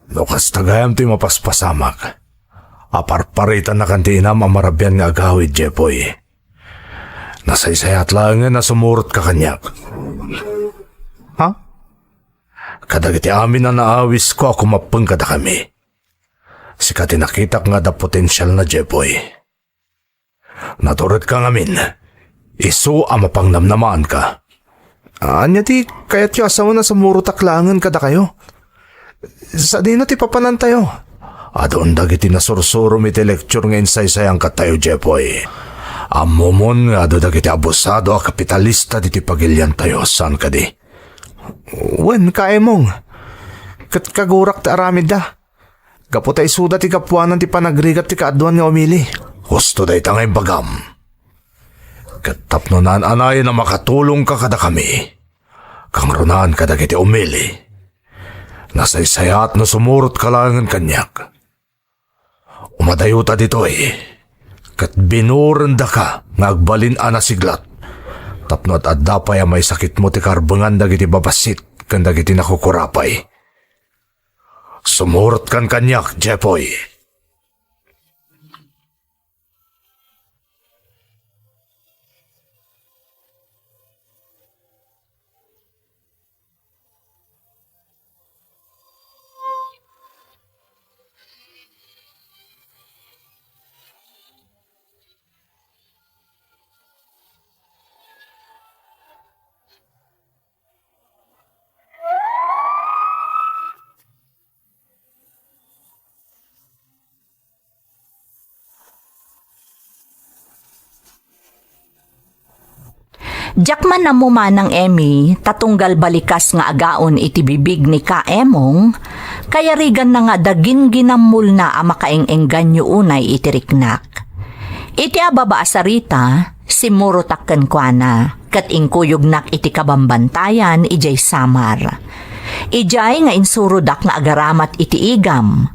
No kasta gayam ti mapaspasamak, aparparitannakan ti inam a marabian nga agawid, Jepoy. Nasaysayat laengen a sumurotka kaniak. Ha? Kadagiti amin a naawisko a kumappeng kadakami. Sika ti nakitak nga adda potensialna, Jepoy. Naturedka ngamin. Isu a mapangnamnamaanka. Ania ti kayatyo a sawen a sumurotak laengen kadakayo? Sadino ti papanantayo? Adun dagiti nasursurom iti lecture nga insaysayankattayo, Jepoy. Ammomon nga adu dagiti abusado a kapitalista ditoy pagiliantayo, saan kadi? Wen, Ka Emong. Ket kagurak ti aramidda. Gapu ta isuda ti gapuanan ti panagrigat ti kaaduan nga umili. Husto dayta nga imbagam. Ket tapno naan-anayen a makatulongka kadakami, kangrunaan kadagiti umili. Nasaysayat no sumurotka laengen kaniak. Umadayota ditoy, ket binurendaka nga agbalin a nasiglat, tapno ad-adda pay a maisakitmo ti karbengan dagiti babassit ken dagiti nakukurapay. Sumurotkan kaniak, Jepoy. Diak man ammo manang Emmy, ta tunggal balikas nga agaon iti bibig ni Ka Emong, kayariganna nga adda gingginammolna a makaeng-engganyo unay iti riknak. Iti ababa a sarita, simmurotak kenkuana, ket inkuyognak iti kabambantayan idiay samar. Idiay nga insurodak nga agaramat iti igam.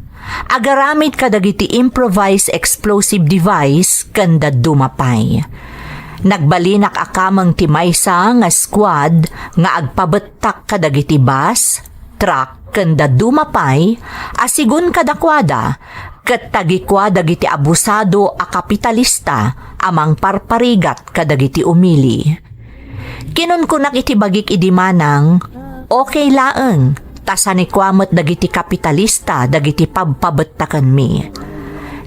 Agaramid kadagiti improvised explosive device ken dadduma pay. Nagbalinak a kameng ti maysa nga squad nga agpabettak kadagiti bus, truck, ken dadduma pay a sigun kadakuada, ket tagikua dagiti abusado a kapitalista a mangparparigat kadagiti umili. Kinunkunak iti bagik idi manang, "Okay laeng, ta sanikua met dagiti kapitalista dagiti pabpabettakenmi."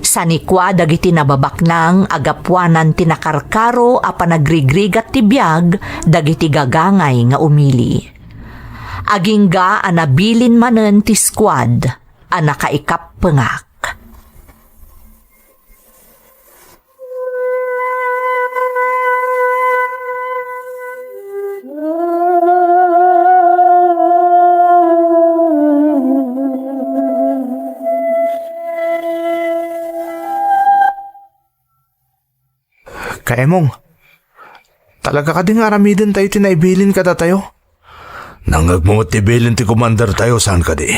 Sanikua dagiti nababaknang a gapuanan ti nakarkaro a panagrigrigat ti biag dagiti gagangay nga umili. Agingga a nabilin manen ti squad a nakaikappengak. Ka Emong, talaga kadi nga aramidentayo ti naibilin kadatayo? Nangngegmo met ti bilin ti komandertayo, saan kadi?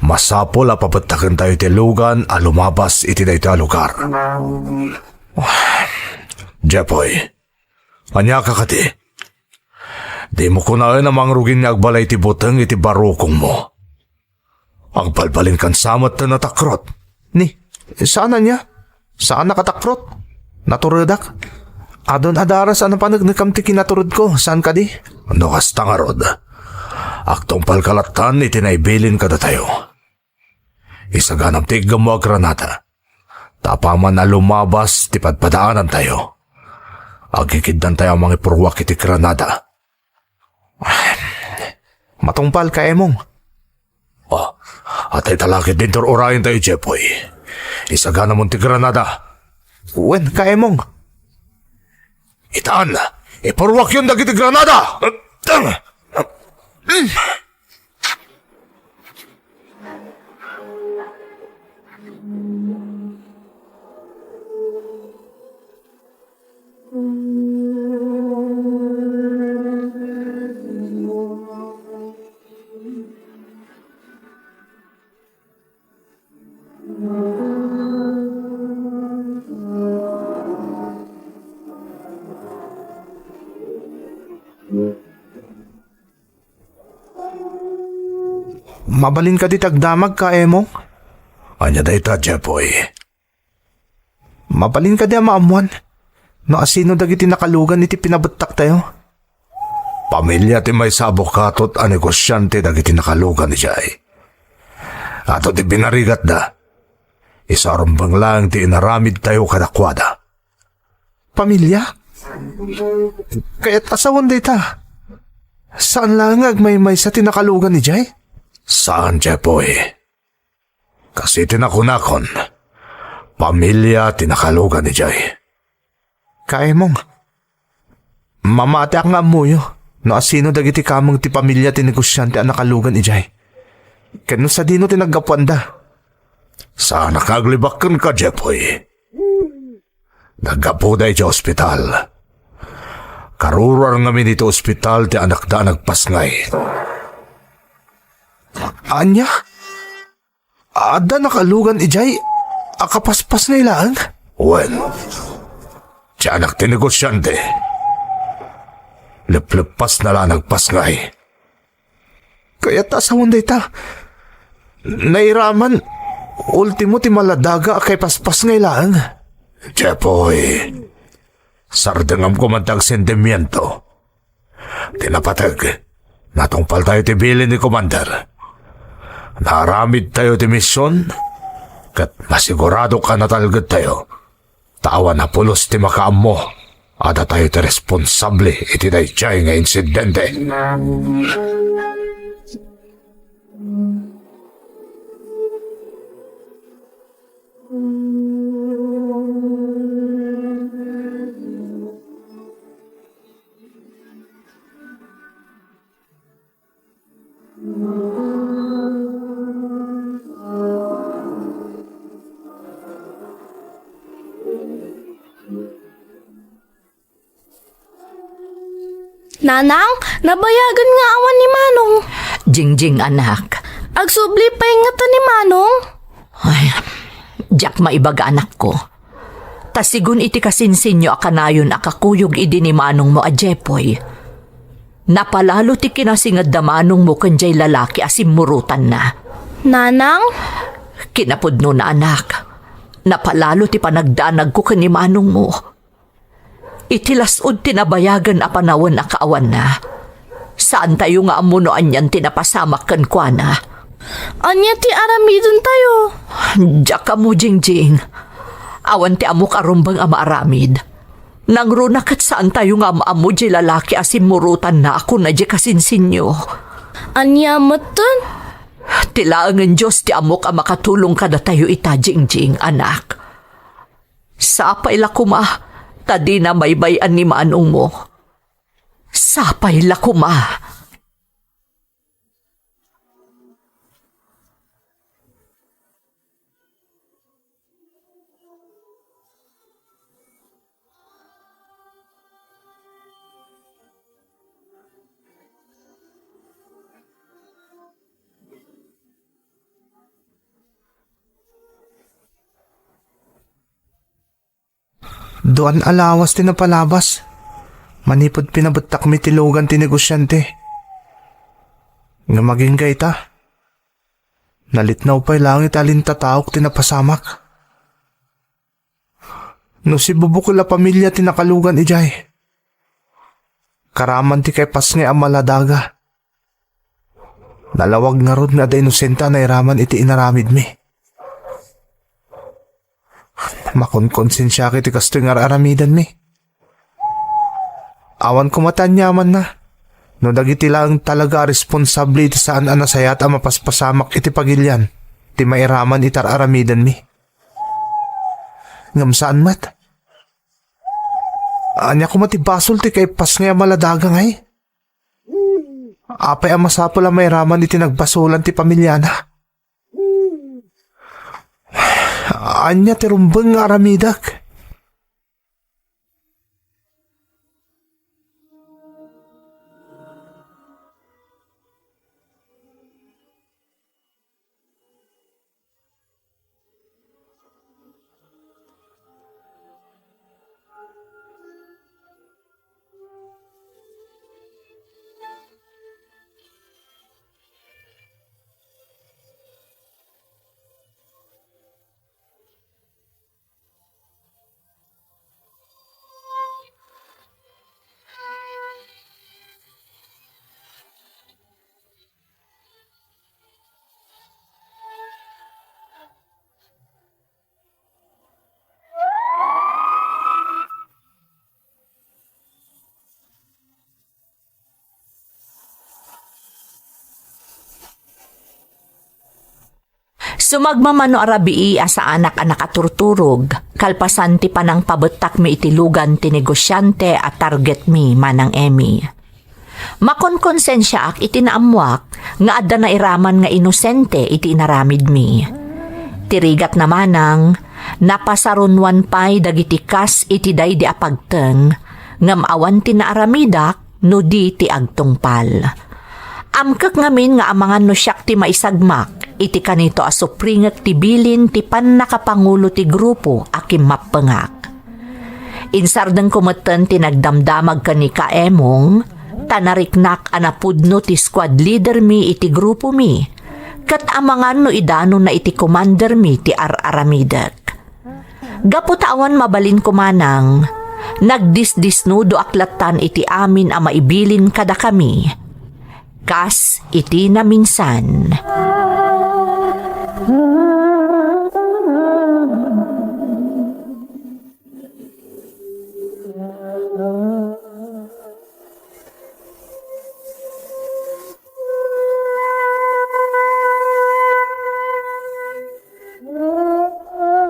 Masapul a pabettakentayo ti lugan a lumabas iti daytoy a lugar. Jepoy, ania ka kadi? Dimo kunaen a mangrugin nga agbalay ti buteng iti barukongmo. Agbalbalinkan sa met ta natakrot. Ni, saan ania? Saan a katakrot? Naturedak. Adun a daras a napanegnekam ti kinaturedko, saan kadi? No kasta ngarud, agtungpalka lattan iti naibilin kadatayo. Isaganam ti iggammo a granada. Ta apaman a lumabas ti padpadaanantayo, Agikiddantayo a mangipurruak iti Granada. Matungpal, Ka Emong. Ah, adda ita la ketdin tur-urayen tayo, Jeffoy. Isaganamon ti Granada. Wen, Ka Emong. Itan, ipurruakyon dagiti Granada! Mabalin kadi ti agdamag, Ka Emong? Ania dayta, Jeffoy? Mabalin kadi a maammuan no asino dagiti nakalugan iti pinabettaktayo? Pamilia ti maysa a bukatot a negosiante dagiti nakalugan idiay. Adu ti binarigatda. Isu a rumbeng laeng ti inaramidtayo kadakuada. Pamilia? Kayat a sawen dayta. Saan laeng nga agmaymaysa ti nakalugan idiay? Saan, Jeffoy. Kas iti nakunakon, pamilia ti nakalugan idiay. Ka Emong, mamatiak nga ammoyo no asino dagiti kameng ti pamilia ti negosiante a nakalugan idiay, ken no sadino ti naggapuanda. Saanak nga aglibak kenka, Jeffoy. Naggapuda iti ospital. Karuruar ngamin iti ospital ti anakda a nagpasngay. Ania? Adda nakalugan idiay a kapaspasngay laeng? Wen, ti anak ti negosiante. Lepleppasna la a nagpasngay. Kayat a sawen dayta. Nairaman, ultimo ti maladaga a kaipaspasngay laeng. Jeffoy, sardengam koma ti agsentimiento. Ti napateg, natungpaltayo ti bilin ni Commander. Naaramidtayo ti mision, ket masiguradok a natalgedtayo. Ta awan a pulos ti makaammo a datayo ti responsable iti daydiay nga insidente. Nanang, nabayagen nga awan ni Manong. Jingjing, anak. Agsubli pay ngata ni Manong? Ay, diak maibaga, anakko. Ta sigun iti kasinsinyo a kanayon a kakuyog idi ni manongmo a Jepoy, napalalo ti kinasinged da manongmo ken jay lalaki a simmurotanna. Nanang? Kinapudnona, anak, napalalo ti panagdanagko ken ni manongmo. Iti las-ud ti nabayagen a panawen a kaawanna, saantayo nga ammo no anian ti napasamak kenkuana. Ania ti aramidentayo? Diak ammo, Jingjing. Awan ti ammok a rumbeng a maaramid. Nangruna ket saantayo nga am-ammo diay lalaki a simmurotanna a kuna diay kasinsinyo. Ania metten? Ti laengen Dios ti ammok a makatulong kadatayo ita, Jingjing, anak. Sapay la koma ta dina baybay-an ni manongmo. Sapay la koma. Duan a lawas ti napalabas manipud pinabettakmi ti lugan ti negosiante. Ngem agingga ita, nalitnaw pay laeng iti alintataok ti napasamak. No sibubukel a pamilia ti nakalugan idiay, karaman ti kaipasngay a maladaga. Nalawag ngarud nga adda inosente a nairaman iti inaramidmi. Makonkonsensiak iti kastoy nga ar-aramidanmi. Awan koma ti aniamanna. No dagiti laeng talaga a responsable iti saan a nasayaat a mapaspasamak iti pagilian ti mairaman iti ar-aramidenmi. Ngem saan met. Ania koma ti basol ti kaippas ngay a maladaga ngay? Apay a masapul a mairaman iti nagbasolan ti pamiliana? Ania ti rumbeng nga aramidek? Sumagmamano a rabii a saanak a nakaturturog, kalpasan ti panangpabettakmi iti lugan ti negosiante a targetmi, Manang Emmy. Makonkonsensiaak iti naammoak nga adda nairaman nga inosente iti inaramidmi. Ti rigatna manang, napasarunoan pay dagiti kas iti daydi a pagteng, ngem awan ti naaramidak no di ti agtungpal. Amkek ngamin nga amangan no siak ti maisagmak iti kanito a supringek ti bilin ti pannakapangulo ti grupo a kimmappengak. Insardengko metten ti nagdamdamag ken ni Ka Emong, ta nariknak a napudno ti squad leadermi iti grupomi, ket amangan no idanonna iti commandermi ti ar-aramidek. Gapu ta awan mabalinko manang, nagdisdisnudoak lattan iti amin a maibilin kadakami, kas iti naminsan.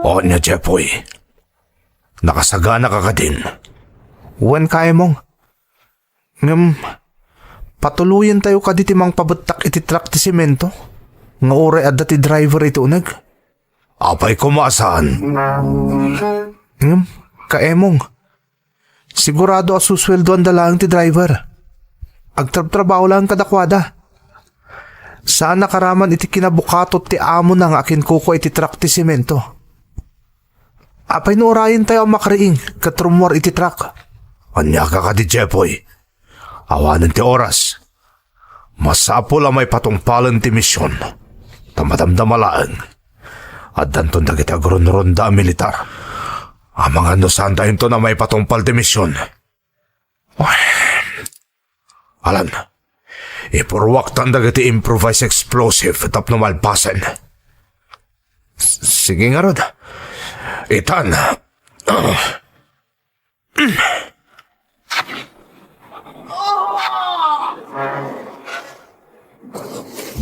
O ania, Jeffoy? Nakasagana ka kadin? Wen, Ka Emong. Ngem, patuloyentayo kadi ti mangpabettak iti truck ti semento nga uray adda ti driver iti uneg? Apay koma a saan? Ngem, Ka Emong, sigurado a susueldoanda laeng ti driver. Agtrabtrabaho laeng kadakuada. Saan a karaman iti kinabukatot ti amona nga akinkukua iti truck ti semento. Apay no urayentayo a makriing ket rummuar iti truck? Ania ka kadi, Jeffoy? Awanen ti oras. Masapul a maipatungpalen ti mision. Ta madamdama laeng, addanton dagiti agrunronda a militar. Amangan no saantayonton a maipatungpal ti mision. Alan, ipurruaktan dagiti improvised explosive tapno malpasen. S-, sige ngarud. Itan.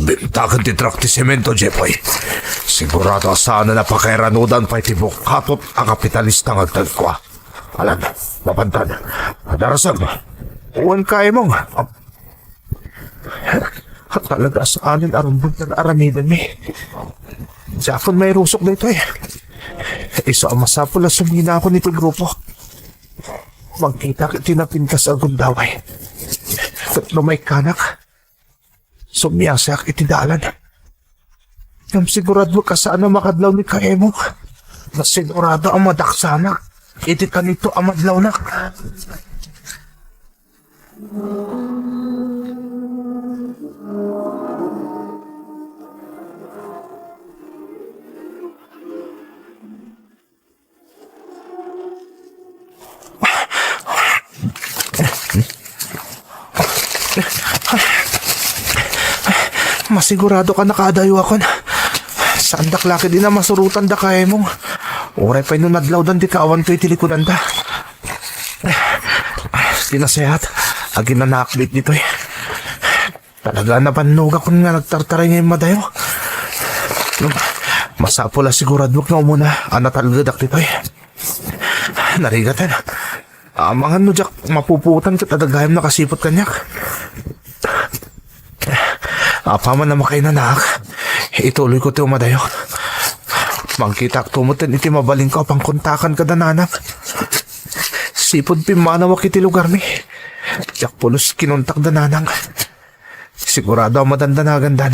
Bentaken ti truck ti semento, Jeffoy. Sigurado a saan a pakairanudan pay ti bukatot a kapitalista nga agtagkua. Alan, mapantan. Darasem. Wen, Ka Emong. Talaga saanen a rumbeng ti ar-aramidenmi. Diakon mairusok daytoy. Isu a masapul a suminakon iti grupo. Magkitak iti napintas a gundaway. Ket no maikkanak, sumiasiak iti dalan. Ngem sigurado a saan a makadlaw ni Ka Emong. Nasigurado a madaksanak iti kanito a madlawnak. Masigurado ka nakaadayo akon. Saandak la ketdi a masurotan da Ka Emong. Uray pay no nadlawdan ti kaawanto iti likudanda. Di nasayaat, aginanaak ditoy. Talaga, nabannogakon nga nagtartaray nga immadayo. Masapul a siguradok nga umuna a natalgedak ditoy. Narigaten. Amangan no diak mapupuotan ket adda gayam nakasiput kaniak. Apaman a makainanaak, ituloyko ti umadayo. Mangkitaakto metten iti mabalinko a pangkontakan kada nanang. Sipud pimmanawak iti lugarmi, diak pulos kinontak da nanang. Sigurado a madandanaganda.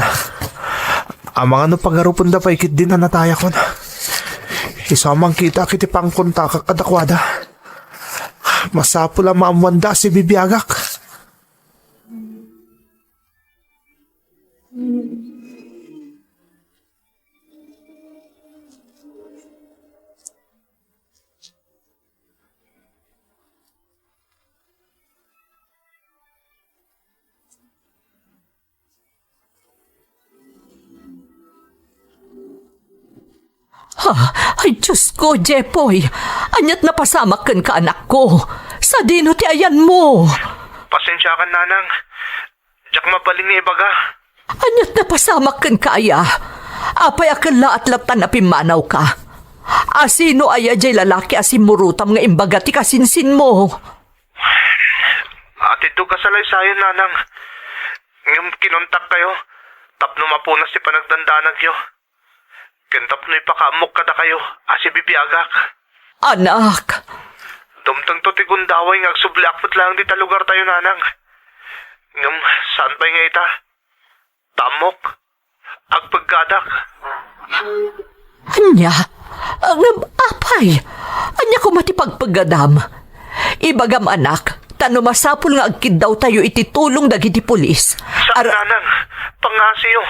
Amangan no pagarupenda pay ketdin a natayakon. Isu a mangkitaak iti pangkontakak kadakuada. Masapul a maammoanda a sibibiagak. Ha? Ay, Diosko, Jepoy! Ania't napasamak kenka, anakko? Sadino ti ayanmo? Pasensiakan, nanang. Diak mabalin nga ibaga. Ania't napasamak kenka aya? Apay a kellaat latta a pimmanawka? A sino aya diay lalaki a simmurutam nga imbaga ti kasinsinmo? Atiddog a salaysayan, nanang. Ngem kinontakkayo tapno mapunas ti panagdandanagyo. Ken tapno ipakaammok kadakayo a sibibiagak. Anak! Dumtengto ti gundaway nga agsubliak met laeng dita lugartayo, nanang. Ngem saan pay nga ita? Ta ammok, agpeggadak. Ania? Ngem apay? Ania koma ti pagpeggadam? Ibagam, anak, ta no masapul nga agkiddawtayo iti tulong dagiti pulis. Saan, ar- nanang, pangngasiyo.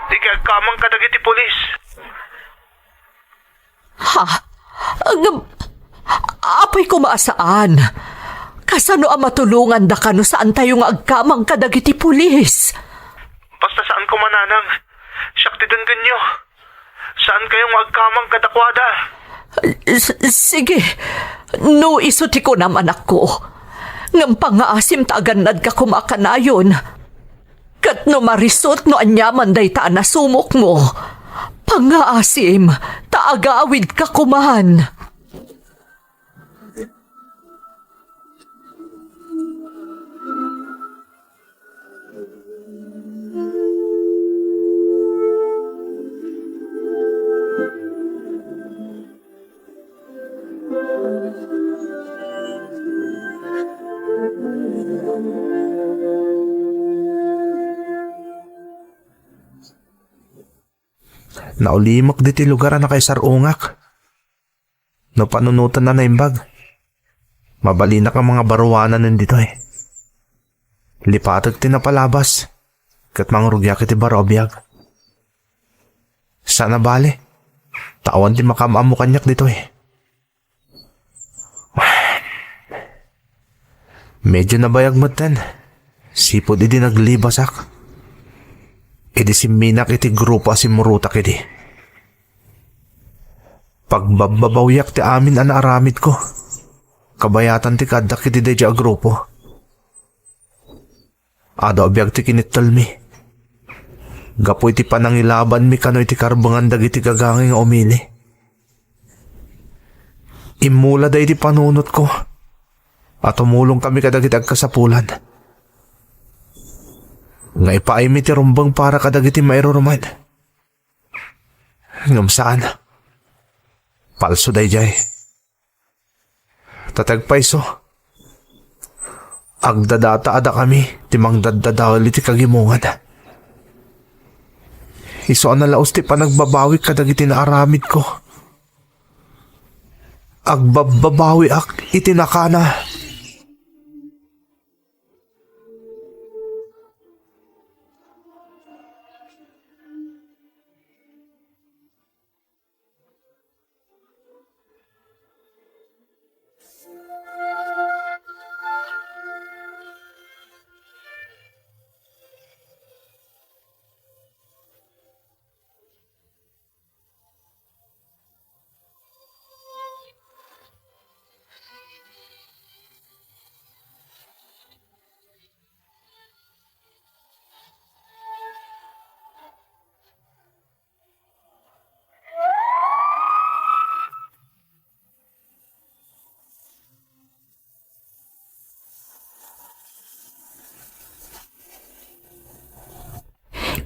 Dikay agkamang kadagiti pulis. Ha? Ngem, apay koma a saan? Kasano a matulongandaka no saantayo nga agkamang kadagiti pulis? Basta saan koma, nanang. Siak ti denggenyo. Saankayo nga agkamang kadakuada. S-, sige. No isu ti kunam, anakko. Ngem pangngaasim ta agannadka koma a kanayon. Ket no marisut no aniaman dayta a nasumokmo, pangngaasim ta agawidka koman. Naulimek ditoy lugar a nakaisar-ongak. No panunoten a naimbag, mabalinak a mangabaruananen ditoy. Lipatek ti napalabas, ket mangrugiak iti baro a biag. Saan a bale, ta awan ti makaam-ammo kaniak ditoy. Medio nabayag metten, sipud idi naglibasak, idi simminak iti grupo a simmurotak idi. Pagbabbabawiak ti amin a naaramidko, kabayatan ti kaaddak iti daydiay a grupo. Adu a biag ti kinittelmi. Gapu iti panangilabanmi kano iti karbengan dagiti gagangay nga umili. Immulada iti panunotko a tumulongkami kadagiti agkasapulan nga ipaaymi ti rumbeng para kadagiti mairuruman. Ngem saan. Palso daydiay. Ta ti agpayso, agdadata a dakami ti mangdaddadael iti kagimongan. Isu a nalaus ti panagbabawik kadagiti naaramidko. Agbabbabawiak iti nakana.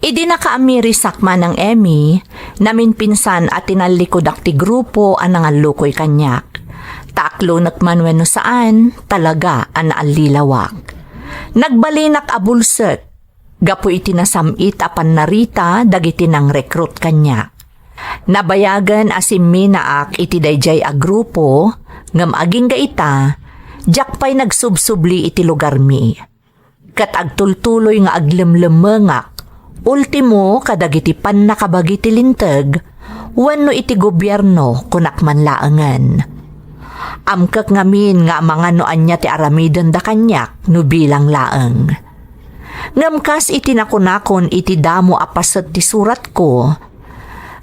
Idi nakaamirisak manang Emmy, naminpinsan a tinallikudak ti grupo a nangallukoy kaniak. Ta aklonek man wenno saan, talaga a naallilawak. Nagbalinak a bulsek gapu iti nasam-it a pannarita dagiti nangrekrut kaniak. Nabayagen a simminaak iti daydiay a grupo, ngem agingga ita, diak pay nagsubsubli iti lugarmi. Ket agtultuloy nga aglemlemmengak, ultimo kadagiti pannakabagi ti Linteg wenno iti gobierno, kunak man laengen. Amkek ngamin nga amangan no ania ti aramidenda kaniak no bilang laeng. Ngem kas iti nakunakon iti damo a paset ti suratko,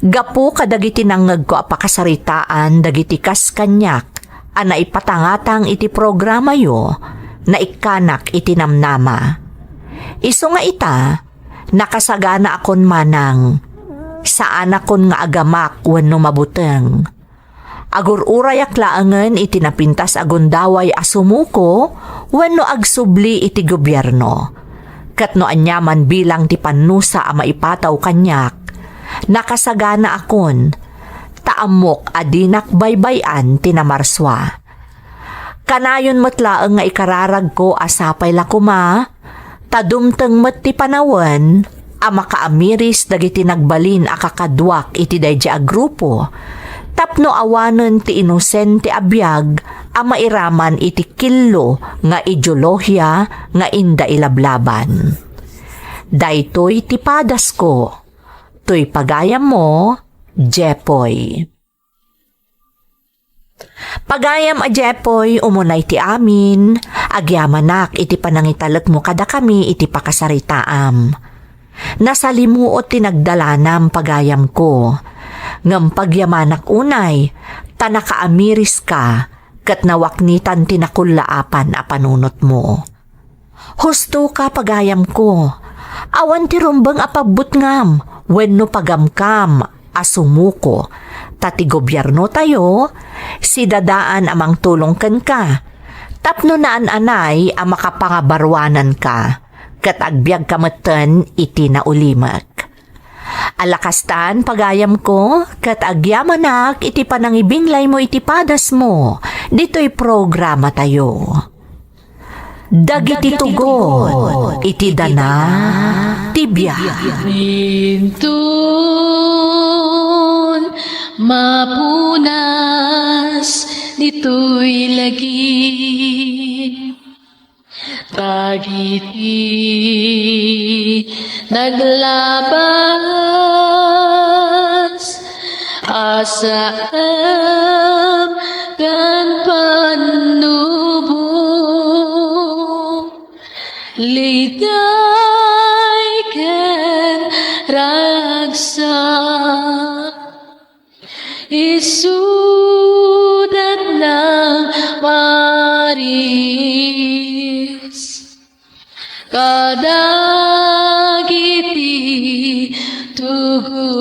gapu kadagiti nangngegko a pakasaritaan dagiti kas kaniak a naipatangatang iti programayo, naikkanak iti namnama. Isu nga ita, nakasaganaakon manang, saanakon nga agamak wenno mabuteng. Agur-urayak laengen iti napintas a gundaway a sumuko wenno agsubli iti gobierno. Ket no aniaman bilang ti pannusa a maipataw kaniak, nakasaganaakon, ta ammok a dinak baybay-an ti namarsua. Kanayon met laeng nga ikararagko a sapay la koma, ta dumteng met ti panawen a makaamiris dagiti nagbalin a kakaduak iti daydiay a grupo, tapno awanen ti inosente a biag a mairaman iti killo nga ideolohia nga inda ilablaban. Daytoy ti padasko. Toy pagayammo, Jepoy. Pagayam a Jepoy, umunay ti amin, agyamanak iti panangitalekmo kadakami iti pakasaritaam. Nasalimuot ti nagdalanam, pagayamko. Ngem pagyamanak unay, ta nakaamiriska, ket nawaknitan ti nakullaapan a panunotmo. Husto ka, pagayamko. Awan ti rumbeng a pabbutngam wenno pagamkam a sumuko, ta ti gobiernotayo, sidadaan a mangtulong kenka, tapno naan-anay a makapangabaruananka, ket agbiagka metten iti naulimek. Alakastan, pagayamko, ket agyamanak iti panangibinglaymo iti padasmo ditoy programatayo. Dagiti tugot iti dana ti biag. Inton mapunas ditoy lagip, dagiti naglabas a saem ken pannubo, ligay ken ragsak. Isudat nang maris kadagiti tugot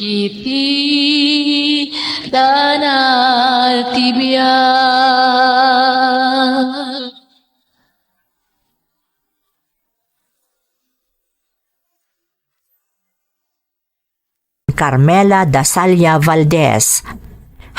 iti dana ti biag. Carmela Dasalia Valdez.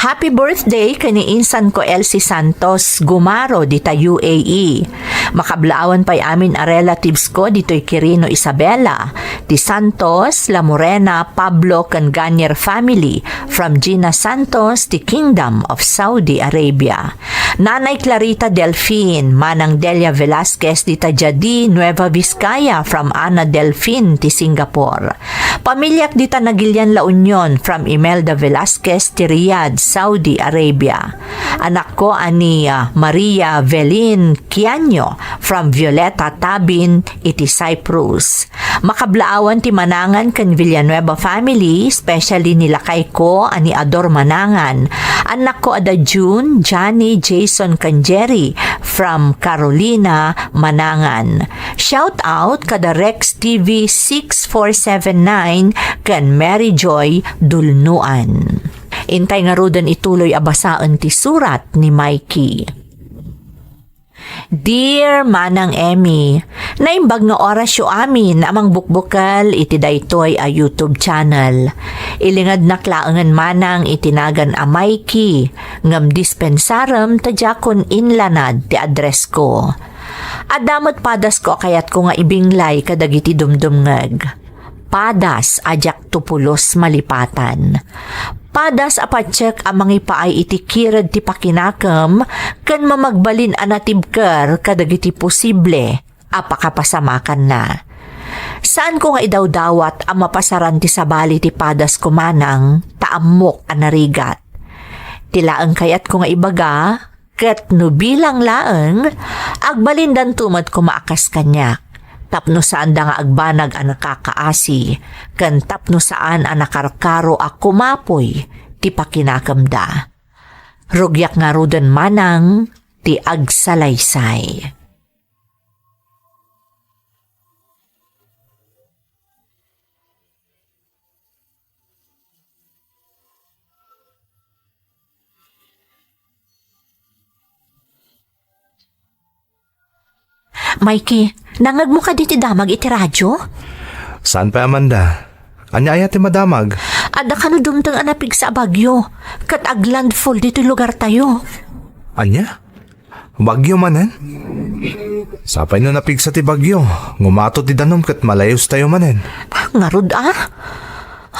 Happy birthday ken ni insan ko Elsie Santos Gumaro dita U A E. Makablaawan pay amin a relatives ko ditoy Quirino, Isabela, ti Santos, La Morena, Pablo ken Ganier family from Gina Santos, ti Kingdom of Saudi Arabia. Nanay Clarita Delfin, Manang Delia Velasquez dita Jadi, Nueva Vizcaya, from Ana Delfin ti Singapore. Pamiliak dita Nagilian, La Union, from Imelda Velasquez ti Riyadh, Saudi Arabia. Anakko a ni, ah, Maria Velin Kianyo from Violeta Tabin iti Cyprus. Makablaawan ti Manangan ken Villanueva family, especially ni lakayko a ni Ador Manangan, annakko a da June, Johnny, Jason ken Jerry from Carolina, Manangan. Shout out kada Rex T V six four seven nine ken Mary Joy Dulnuan. Intay ngaruden ituloy a basaen ti surat ni Mikey. Dear Manang Emmy, naimbag nga orasyo amin a mangbukbukel iti daytoy a YouTube channel. Ilingadnak laengen manang iti nagan a Mikey, ngem dispensarem ta diakon inlanad ti addressko. Adda met padasko a kayatko nga ibinglay kadagiti dumdumngeg. Padas a diakto pulos malipatan. Padas a patiek a mangipaay iti kireg ti pakinakem ken mamagbalin a natibker kadagiti posible a pakapasamakanna. Saanko nga idawdawat a mapasaran ti sabali ti padasko manang ta ammok a narigat. Ti laeng kayatko nga ibaga, ket no bilang laeng, agbalindanto met koma a kas kaniak, tapno saanda nga agbanag a nakakaasi, ken tapno saan a nakarkaro a kumapoy ti pakinakemda. Rugiak ngaruden manang ti agsalaysay. Mikey, nangngegmo kadi ti damag iti radio? Saan pay, Amanda? Ania aya ti madamag? Adda kano dumteng a napigsa a bagyo, ket aglandfall ditoy lugartayo. Ania? Bagyo manen? Sapay no napigsa ti bagyo, ngumato ti danum ket malayustayo manen. Ngarud a?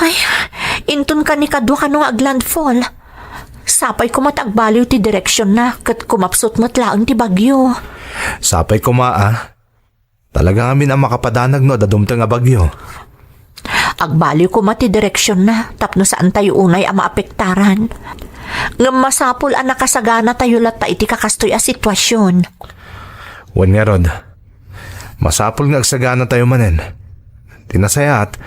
Ay, inton kanikadua kano nga aglandfall. Sapay koma ta agbaliw ti direksionna ket kumapsut met laeng ti bagyo. Sapay koma a. Talaga ngamin a makapadanag no adda dumteng a bagyo. Agbaliw koma ti direksionna tapno saantayo unay a maapektaran. Ngem masapul a nakasaganatayo latta iti kakastoy a situasion. Wen ngarud, masapul nga agsaganatayo manen. Ti nasayaat,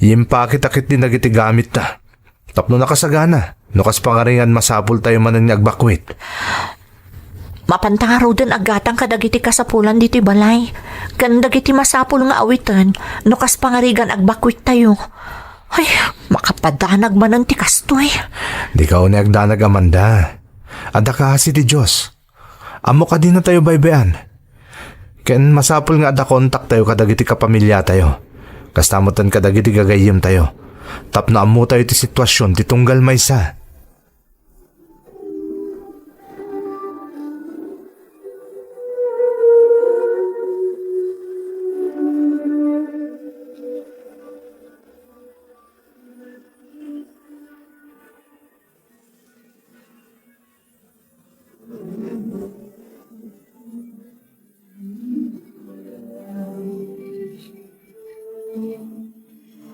impakita ketdi dagiti gamitta. Tapno nakasagana, no kas pangarigan masapultayo manen nga agbakwit. Mapanta ngaruden a gatang kadagiti kasapulan ditoy balay, ken dagiti masapul nga awiten no kas pangarigan agbakwittayo. Ay, makapadanag manen ti kastoy. Dika unay agdanag, Amanda. Adda kaasi ti Dios. Ammok a dinatayo baybay-an. Ken masapul nga adda kontaktayo kadagiti kapamiliatayo, kasta metten kadagiti gagayyemtayo, tapno ammotayo ti situasion ti tunggal maysa.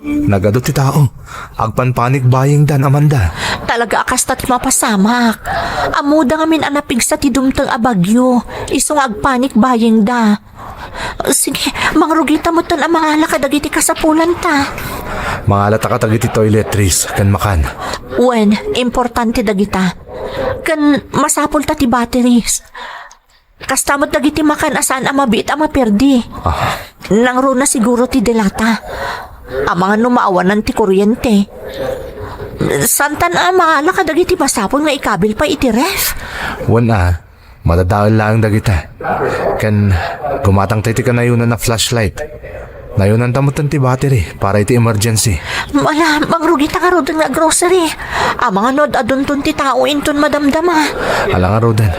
Nagadu ti tao. Agpan-panic buying dan, Amanda. Talaga a kasta ti mapasamak. Ammoda ngamin a napigsa ti dumteng a bagyo. Isu nga agpanic buying da. Sige, mangrugita metten a mangala kadagiti kasapulanta. Mangalata kadagiti toiletries ken makan. Wen, importante dagita. Ken masapulta ti batteries. Kasta met dagiti makan a saan a mabiit a maperdi. Ah. Nangruna siguro ti delata. Amangan no maawanan ti kuryente. Saantan a mangala kadagiti masapul nga ikabil pay iti ref. Wen a, madadael laeng dagita. Ken gumatangta iti kanayonan a flashlight. Nayonanta metten ti battery para iti emergency. Ala, mangrugita ngaruden nga grocery. Amangan no ad-adunton ti tao inton madamdama. Ala ngaruden,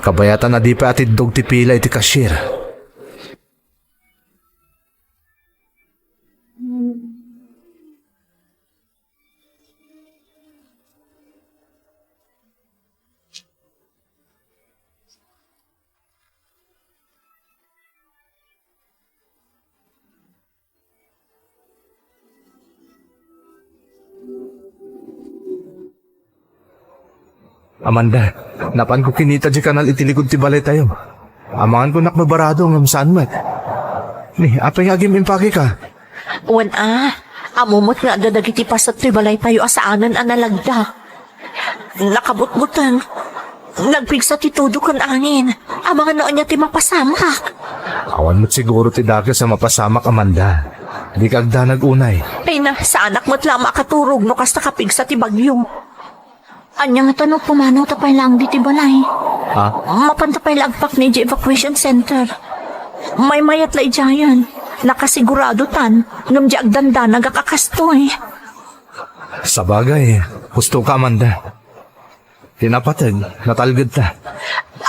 kabayatan a di pay atiddog ti pila iti cashier. Amanda, napanko kinita diay kanal iti likod ti balaytayo. Amangan ko nakmabarado ngem saan met. Ni, apay nga agim-impakeka? Wen a, ammo met nga adda dagiti paset toy balaytayo a saanen a nalagda. Nakabutbuteng. Nagpigsa ti tudo ken angin. Amangan no ania ti mapasamak. Awan met siguro ti dakes a mapasamak, Amanda. Dika agdanag unay. Ay na, saanak met la a makaturog no kasta kapigsa ti bagyo. Ania ngata no pumanawta pay laeng ditoy balay? Ha? Mapanta pay la agpakni idiay evacuation center. Maymayat la idiayen. Nakasiguradotan, ngem di agdandanagak a kastoy. Sabagay, husto ka, Amanda. Ti napateg, natalgedta.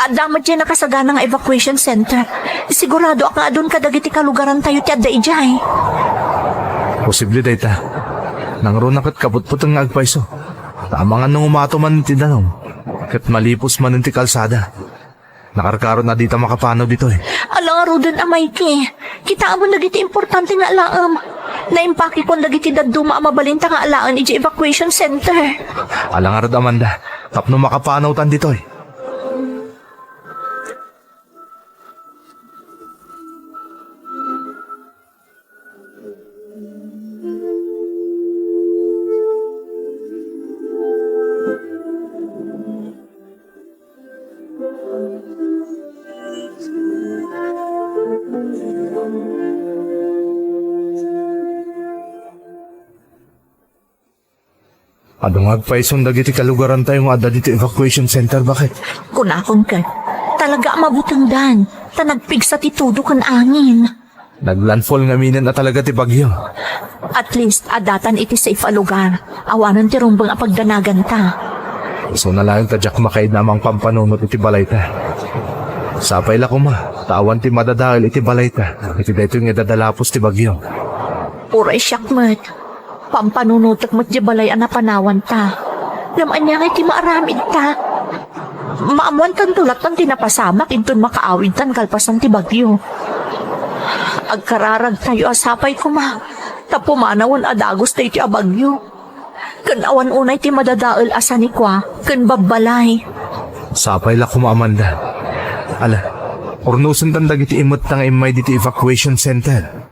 Adda met diay nakasagana nga evacuation center. Sigurado a kaadun kadagiti kalugarantayo ti adda idiay. Posible dayta. Nangruna ket kaputputeng nga agpayso. Ta amangan no umato man ti danum, ket malipos manen ti kalsada. Nakarkaron a dita makapanaw ditoy. Ala ngaruden a Mikey, kitaem dagiti importante nga alaem. Naimpakekon dagiti dadduma a mabalinta nga alaen idiay evacuation center. Ala ngarud, Amanda, tapno makapanawtan ditoy. Adu nga agpayson dagiti kalugarantayo nga adda ditoy evacuation center, baket? Kunakon ket, talaga a mabutengdan, ta nagpigsa ti tudo ken angin. Naglandfall ngaminen a talaga ti bagyo. At least, addatan iti safe a lugar. Awanen ti rumbeng a pagdanaganta. Isuna laeng ta diak makaidna a mangpampanunot iti balayta. Sapay la koma, ta awan ti madadael iti balayta iti daytoy nga idadalapos ti bagyo. Uray siak met. Pampanunotek met diay balay a napanawanta. Ngem ania ngay ti maaramidta? Maammoantanto latta ti napasamak inton makaawidtan kalpasan ti bagyo. Agkararagtayo a sapay koma, ta pumanawen a dagus daytoy a bagyo. Ken awan unay ti madadael a sanikua ken babbalay. Sapay la koma, Amanda. Ala, urnosentan dagiti immetta nga immay ditoy evacuation center.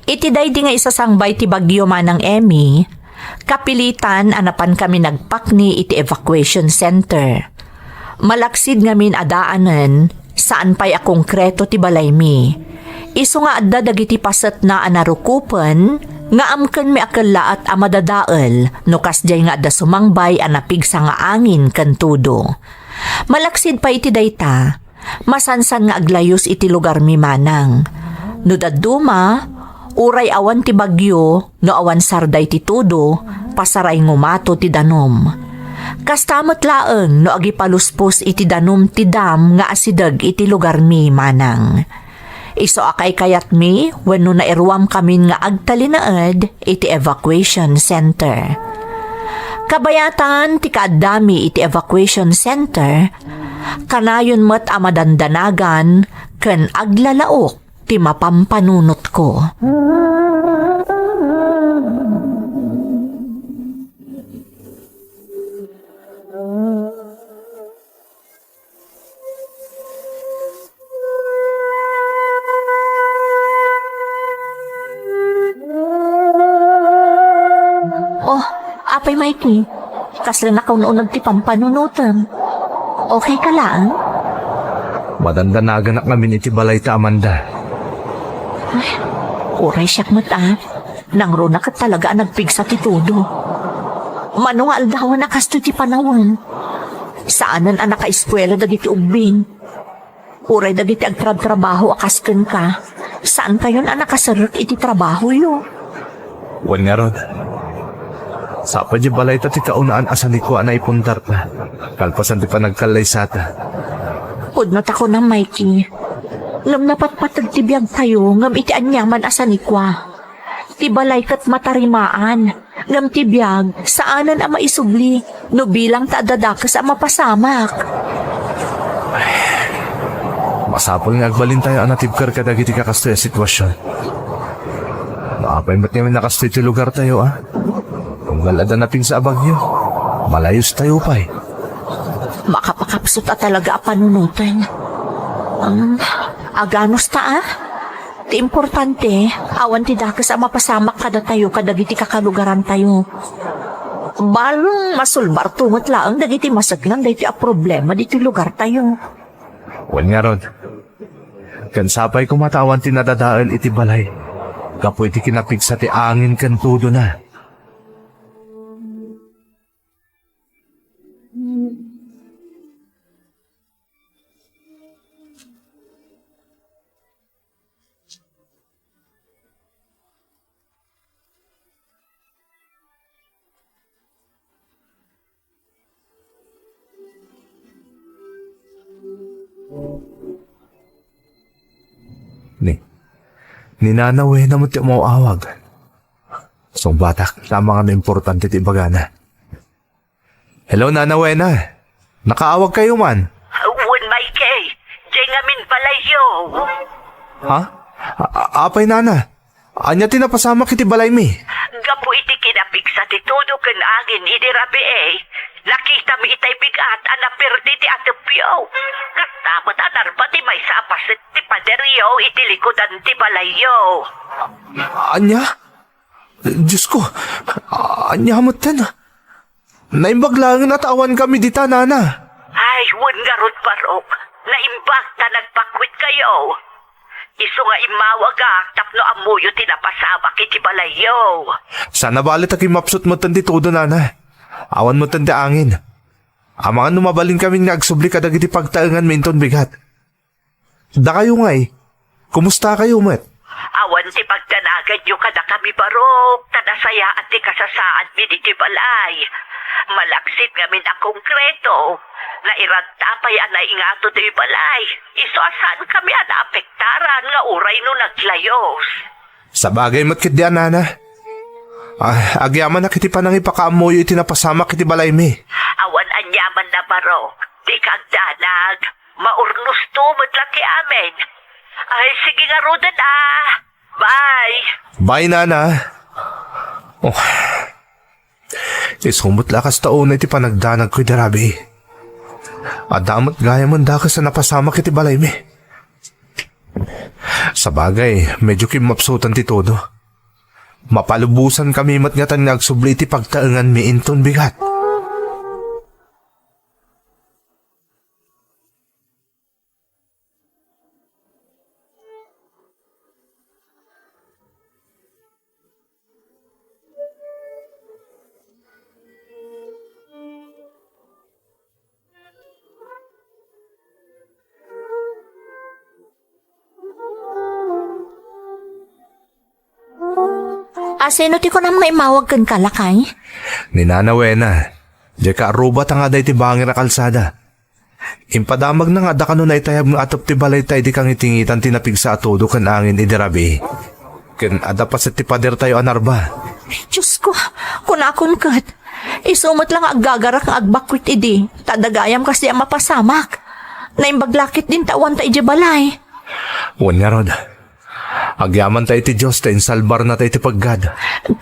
Iti daydi nga isasangbay ti bagyo, Manang Emmy, kapilitan a napankami nagpakni iti evacuation center. Malaksid ngamin a daanen, saan pay a konkreto ti balaymi. Isu nga adda dagiti pasetna a narukopen nga amkenmi a kellaat a madadael no kasdiay nga adda sumangbay a napigsa nga angin ken tudo. Malaksid pay iti dayta, masansan nga aglayus iti lugarmi manang. No dadduma, uray awan ti bagyo, no awan sarday ti tudo, pasaray ngumato ti danum. Kasta met laeng no agipaluspos iti danum ti dam nga asideg iti lugarmi manang. Isu a kaykayatmi wenno nairuamkamin nga agtalinaed iti evacuation center. Kabayatan ti kaaddami iti evacuation center, kanayon met a madandanagan ken aglalaok ti mapampanunotko. Oh, Apay Mikey, kasla nakaun-uneg ti pampanunotem. Okay ka laeng? Madandanaganak ngamin iti balayta, Amanda. Ay, uray siak met, a. Nangruna ket talaga a nagpigsa ti tudo. Mano nga aldawen a kastoy ti panawen? Saanen a nakaeskuela dagiti ubbing. Uray dagiti agtrabtrabaho a kas kenka, saantayon a nakaserrek iti trabahoyo. Wen ngarud, sapay diay balayta ti kaunaan a sanikua a naipundarta, kalpasan ti panagkallaysata. Pudno ta kunam, Mikey. Ngem napatpateg ti biagtayo ngem iti aniaman a sanikua. Ti balay ket matarimaan, ngem ti biag, saanen a maisubli no bilang ta adda dakes a mapasamak. Masapul nga agbalintayo a natibker kadagiti kakastoy a sitwasion. No apay met ngamin a kastoy ti lugartayo, a? Gal adda napigsa a bagyo. Malayustayo pay. Makapakapsut a talaga a panunoten. Um, aganos ta, ah? Ti importante, awan ti dakes a mapasamak kadatayo kadagiti kakalugarantayo. Balong masulbarto met laeng dagiti maseklan daytoy a problema ditoy lugartayo. Wen ngarud, ken sapay koma ta awan ti nadadael iti balay gapu iti kinapigsa ti angin ken tudona. Ni, ni Nana Wena met ti umaw-awag. Sungbatak, tama nga no importante ti ibagana. Hello, Nana Wena. Nakaawagkayo man? Wen, Mikey. Diay ngamin balayyo. Ha? A-, a-, apay, Nana? Ania ti napasamak iti balaymi? Gapu iti kinapigsa ti tudo ken angin idi rabii, nakitami itay bigat a naperdi ti atepyo. Ket dapat a narba ti maysa a paset ti paderyo iti likudan ti balayyo. Ania? Diosko, ania metten? Naimbag laengen a ta awankami dita, Nana. Ay, wen ngarud, Barok. Naimbag ta nagbakwitkayo. Isu nga immawagak tapno ammoyo ti napasamak iti balayyo. Saan a bale ta kimmapsut metten ti tudo, Nana. Awan metten ti angin. Amangan no mabalinkamin nga agsubli kadagiti pagtaenganmi inton bigat. Dakayo ngay, kumustakayo met? Awan ti pagdanaganyo kadakami, Barok, ta nasayaat ti kasasaadmi ditoy balay. Malaksid ngamin a konkreto, nairanta pay a naingato toy balay. Isu a saankami a naapektaran nga uray no naglayus. Sabagay met ketdi a, Nana. Ah, agyamanak iti panangipakaammoyo iti napasamak iti balaymi. Awan aniamanna, Barok. Dika agdanag. Maurnosto met la ti amin. Ay, sige ngaruden, ah. Bye. Bye, Nana. Oh. Isu met la kasta unay ti panagdanagko idi rabii. Adda met gayam a dakes a napasamak iti balaymi. Sabagay, medyo kimmapsutan ti tudo. Mapalubosankami met ngatan nga agsubli iti pagtaenganmi inton bigat. A, sino ti kunam nga immawag kenka, lakay? Ni Nana Wena. Diay kaaruba ta nga adda iti bangir a kalsada. Impadamagna nga adda kano naitayab nga atep ti balayta idi kangitingitan ti napigsa a tudo ken angin idi rabii. Ken adda paset ti padertayo a narba. Diosko, kunakon ket, isu met la nga aggagarak nga agbakwit idi, ta adda gayam kasdi a mapasamak. Naimbag la ketdin ta awanta idiay balay. Wen ngarud, agyamanta iti Dios ta insalbarnata iti peggad.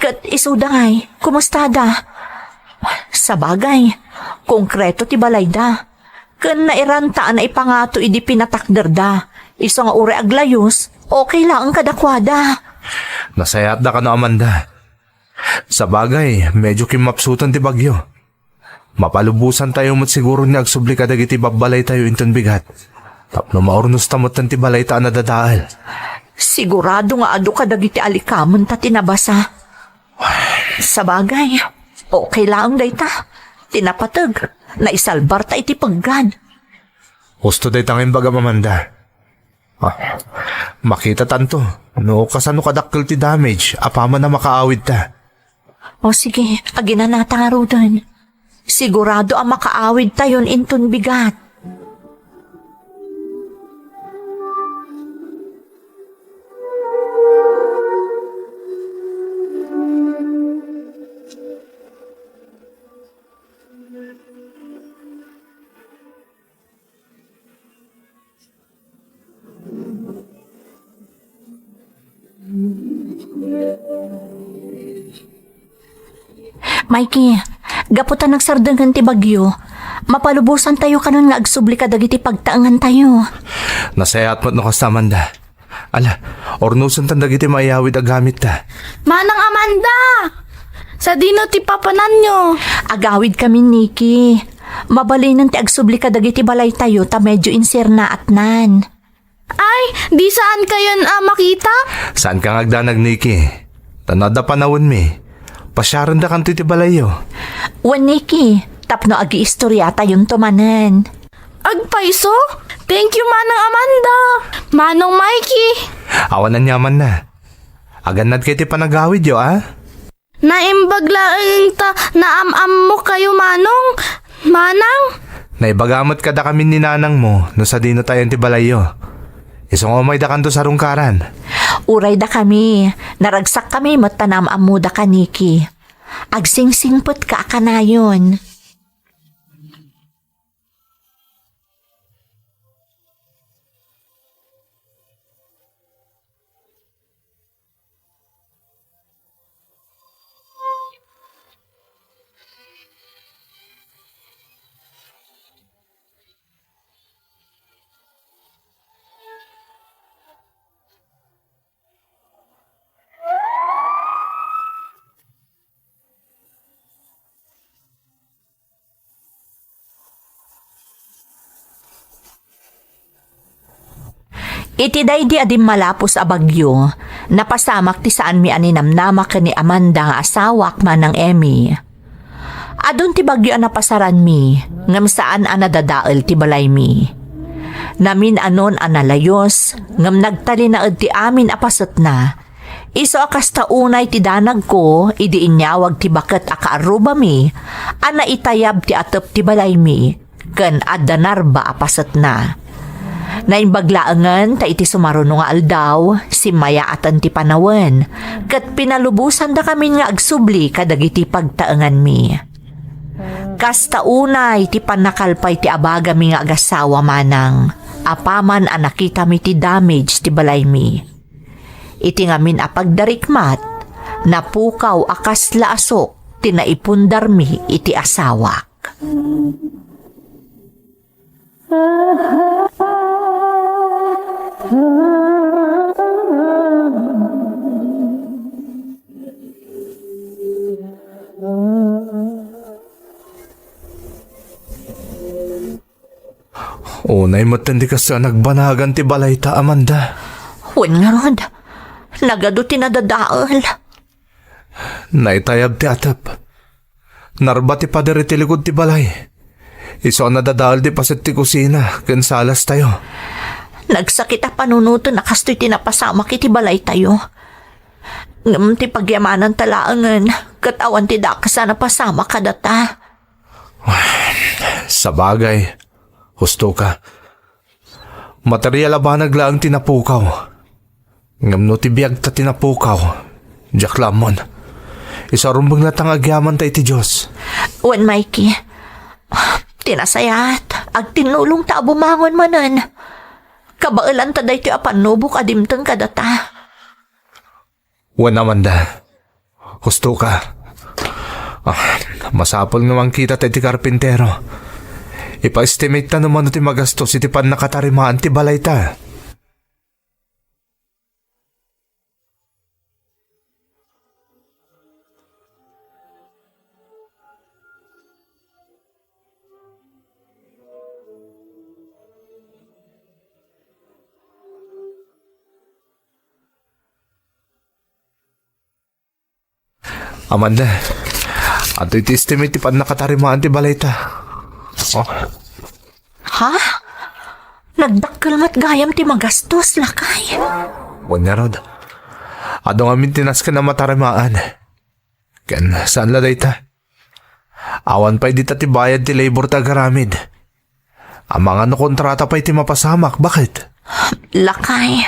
Ket isuda ngay, kumustada? Sabagay, konkreto ti balayda. Ken nairanta a naipangato idi pinatakderda. Isu nga uray aglayus, okay laeng kadakuada. Nasayaatda kano, Amanda. Sabagay, medyo kimmapsutan ti bagyo. Mapalubosantayo met siguro nga agsubli kadagiti babbalaytayo inton bigat. Tapno maurnosta metten ti balayta a nadadael. Sigurado nga adu kadagiti alikamenta ti nabasa. Sabagay, okay laeng dayta. Ti napateg, naisalbarta iti peggad. Husto dayta nga imbagam, Amanda. Ah, makitatanto no kasano kadakkel ti damage apaman a makaawidta. O sige, aginanata ngaruden. Sigurado a makaawidtayon inton bigat. Mikey, gapu ta nagsardengen ti bagyo, mapalubosantayo kanon nga agsubli kadagiti pagtaengantayo. Nasayaat met no kasta, Amanda. Ala, urnosentan dagiti maiyawid a gamitta. Manang Amanda! Sadino ti papananyo? Agawidkami, Nikki. Mabalinen ti agsubli kadagiti balaytayo ta medio insernaatnan. Ay, di saankayon a makita? Saanka nga agdanag, Nikki. Ta no adda panawenmi, pasiarendakanto iti balayyo. Wen, Nikki, tapno agiistoriatayonto manen. Agpayso? Thank you, Manang Amanda. Manong Mikey. Awan aniamanna. Agannadka iti panagawidyo, a? Naimbag laeng ta naam-ammokayo, Manong. Manang? Naibaga met kadakami ni nanangmo no sadino tayon ti balayyo. Isu nga umaydakanto sarungkaran. Uray dakami, naragsakkami met ta naam-ammodaka, Nikki. Agsingsingpetka a kanayon. Iti daydi a dimmalapos a bagyo, napasamak ti saanmi a ninamnama ken ni Amanda nga asawak, Manang Emmy. Adun ti bagyo a napasaranmi, ngem saan a nadadael ti balaymi. Namin-anon a nalayus, ngem nagtalinaed ti amin a pasetna. Isu a kasta unay ti danagko idi inyawag ti baket a kaarrubami a naitayab ti atep ti balaymi ken adda narba a pasetna. Naimbag laengen ta iti sumaruno nga aldaw, simmayaatan ti panawen, ket pinalubosandakamin nga agsubli kadagiti pagtaenganmi. Kasta unay ti pannakalpay ti abagami nga agasawa, Manang, apaman a nakitami ti damage ti balaymi. Iti ngamin a pagdarikmat, napukaw a kasla asuk ti naipundarmi iti asawak. Unay metten ti kasta a nagbanagan ti balayta, Amanda. Wen ngarud, nagadu ti nadadael. Naitayab ti atep. Narba ti pader iti likod ti balay. Isu a nadadael ti paset ti kusina ken salastayo. Nagsakit a panunoten a kastoy ti napasamak iti balaytayo. Ngem ti pagyamananta laengen ket awan ti dakes a napasamak kadata. Sabagay, husto ka. Material a banag laeng ti napukaw. Ngem no ti biagta ti napukaw, diak la ammon. Isu a rumbeng latta nga agyamanta iti Dios. Wen, Mikey, ti nasayaat, agtinnulongta a bumangon manen. Kabaelanta daytoy a pannubok a dimteng kadata. Wen, Amanda, husto ka. Ah, masapul nga mangkita ta iti karpintero. Ipa-estimate ta no mano ti magastos iti pannakatarimaan ti balayta. Amanda, adtoy ti estimate ti pannakatarimaan ti balayta. Oh. Ha? Nagdakkel met gayam ti magastos, lakay. Wen ngarud, adu ngamin ti nasken a matarimaan. Ken saan la dayta? Awan pay dita ti bayad ti labor ti agaramid. Amangan no kontrata pay ti mapasamak, baket? Lakay.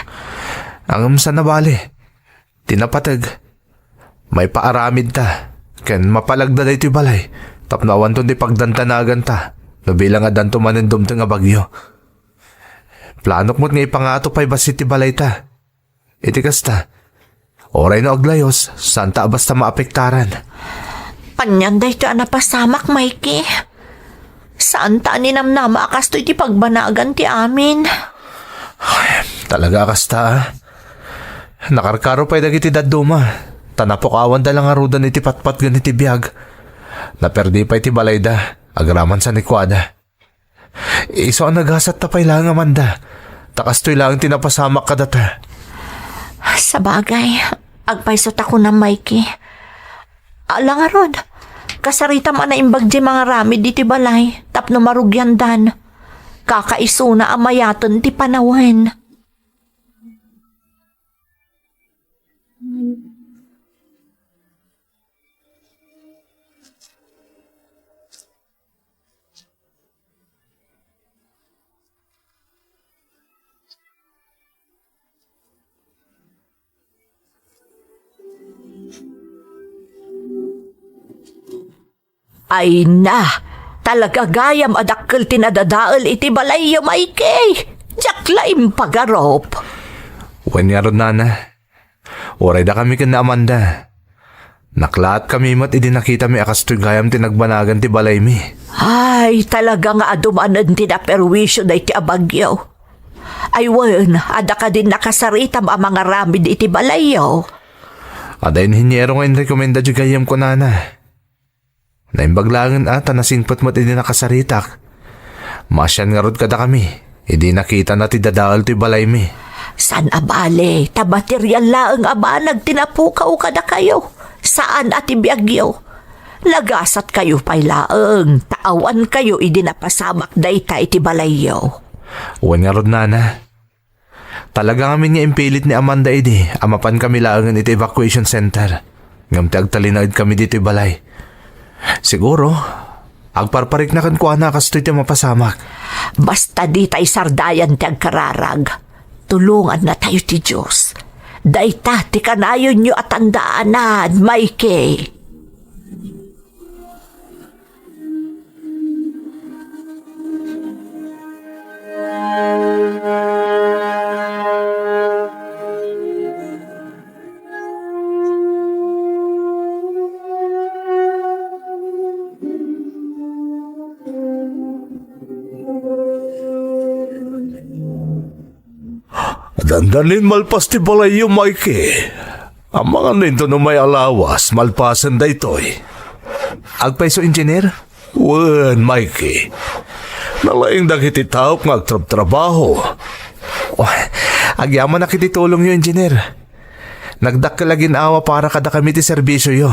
Ngem saan a bale. Ti napateg, maipaaramidta, ken mapalagda daytoy balay, tapno awanton ti pagdandanaganta, no bilang addanto manen dumteng a bagyo. Planok met nga ipangato pay bassit ti balayta. Iti kasta, uray no aglayos, saanta a basta maapektaran. Anian daytoy a napasamak, Mikey? Saanta a ninamnama a kastoy ti pagbanagan ti amin. Talaga a kasta, a. Nakarkaro pay dagiti dadduma, ta napukawanda la ngaruden iti patpatgen iti biag. Naperdi pay ti balayda, agraman sanikuada. Isu a nagasatta pay laeng, Amanda, ta kastoy laeng ti napasamak kadata. Sabagay, agpayso ta kunam, Mikey. Ala ngarud, kasaritam a naimbag diay mangaramid iti balay tapno marugiandan. Kakaisuna a mayaten ti panawen. Ay na, talaga gayam a dakkel ti nadadael iti balayyo, Mikey. Diak la impagarup. Wen ngarud, nana. Uray dakami ken ni Amanda, naklaatkami met idi nakitami a kastoy gayam ti nagbanagan ti balaymi. Ay, talaga nga adu manen ti naperwisio daytoy a bagyo. Ay wen, adda kadin nakasaritam a mangaramid iti balayyo? Adda inhiniero nga inrekomenda diay gayyem, kunana. Naimbag laengen a ta nasingpet met idi nakasaritak. Maasian ngarud kadakami idi nakitana ti dadael ti balaymi. Saan a bale, ta material laeng a banag ti napukaw kadakayo, saan a ti biagyo. Nagasatkayo pay laeng ta awankayo idi napasamak dayta iti balayyo. Wen ngarud, nana. Talaga ngamin nga impilit ni Amanda idi a mapankami laengen iti evacuation center. Ngem ti agtalinaedkami ditoy balay. Siguro, agparparikna kenkuana a kastoy ti mapasamak. Basta ditay sardayan ti agkararag, tulongannatayo ti Dios. Dayta ti kanayonyo a tandaanan, Mikey. Dandanin malpas ti balayyo, Mikey. Amangan ninto no may alawas malpasen daytoy. Agpayso, Engineer? Wen, Mikey. Nalaing dagiti taok nga agtrabtrabaho. Oh, agyamanak iti tulongyo, Engineer. Nagdakkel a gin-awa para kadakami ti serbisioyo.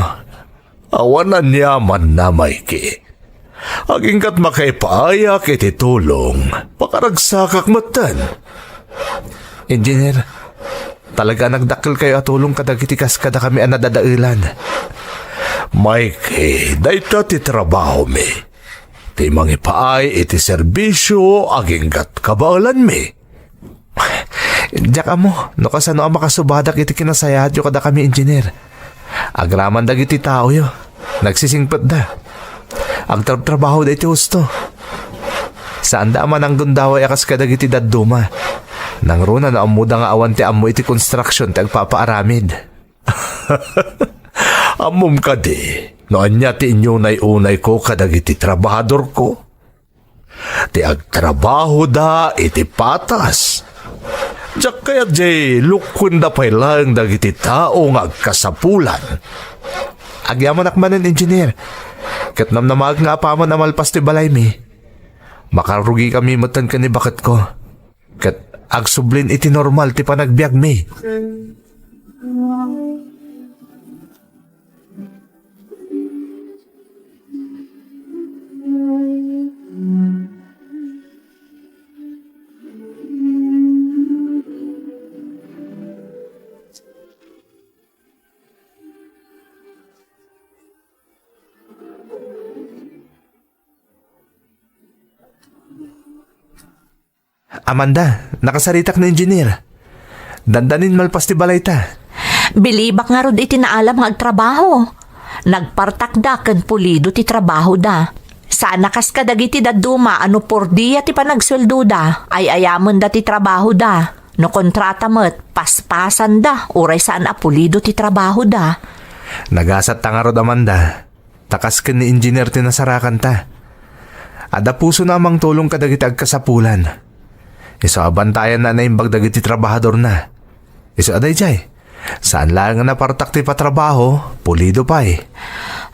Awan aniamanna, Mikey. Aginggat makaipaayak iti tulong, pakaragsakak metten. Engineer, talaga a nagdakkelkayo a tulong kadagiti kas kadakami a nadadaelan. Mikey, dayta ti trabahomi. Ti mangipaay iti serbisio aginggat kabaelanmi. Diak ammo no kasano a makasubadak iti kinasayaatyo kadakami, Engineer. Agraman dagiti taoyo, nagsisingpetda. Agtrabtrabahoda iti husto. Saanda a mananggundaway a kas kadagiti dadduma. Nangruna no ammoda nga awan ti ammo iti construction ti agpapaaramid. Ammom kadi no ania ti inyunay-unayko kadagiti trabahadorko? Ti agtrabahoda iti patas. Diak kayat diay lukuenda pay laeng dagiti tao nga agkasapulan. Agyamanak manen, Engineer. Ket namnamaek nga apaman a malpas ti balaymi, makarugikami metten ken ni baketko. Ket agsublin iti normal ti panagbiagmi. Amanda, nakasaritak ni Engineer. Dandanin malpas ti balayta. Bilibak ngarud iti naalam nga agtrabaho. Nagpartakda ken pulido ti trabahoda. Saan a kas kadagiti dadduma a no por dia ti panagsueldoda, ay-ayamenda ti trabahoda. No kontrata met, paspasanda, uray saan a pulido ti trabahoda. Nagasatta ngarud, Amanda. Ta kas ken ni Engineer ti nasarakanta. Adda pusona a mangtulong kadagiti agkasapulan. Isu a bantayanna a naimbag dagiti trabahadorna. Isu a daydiay, saan laeng a napartak ti patrabaho, pulido pay.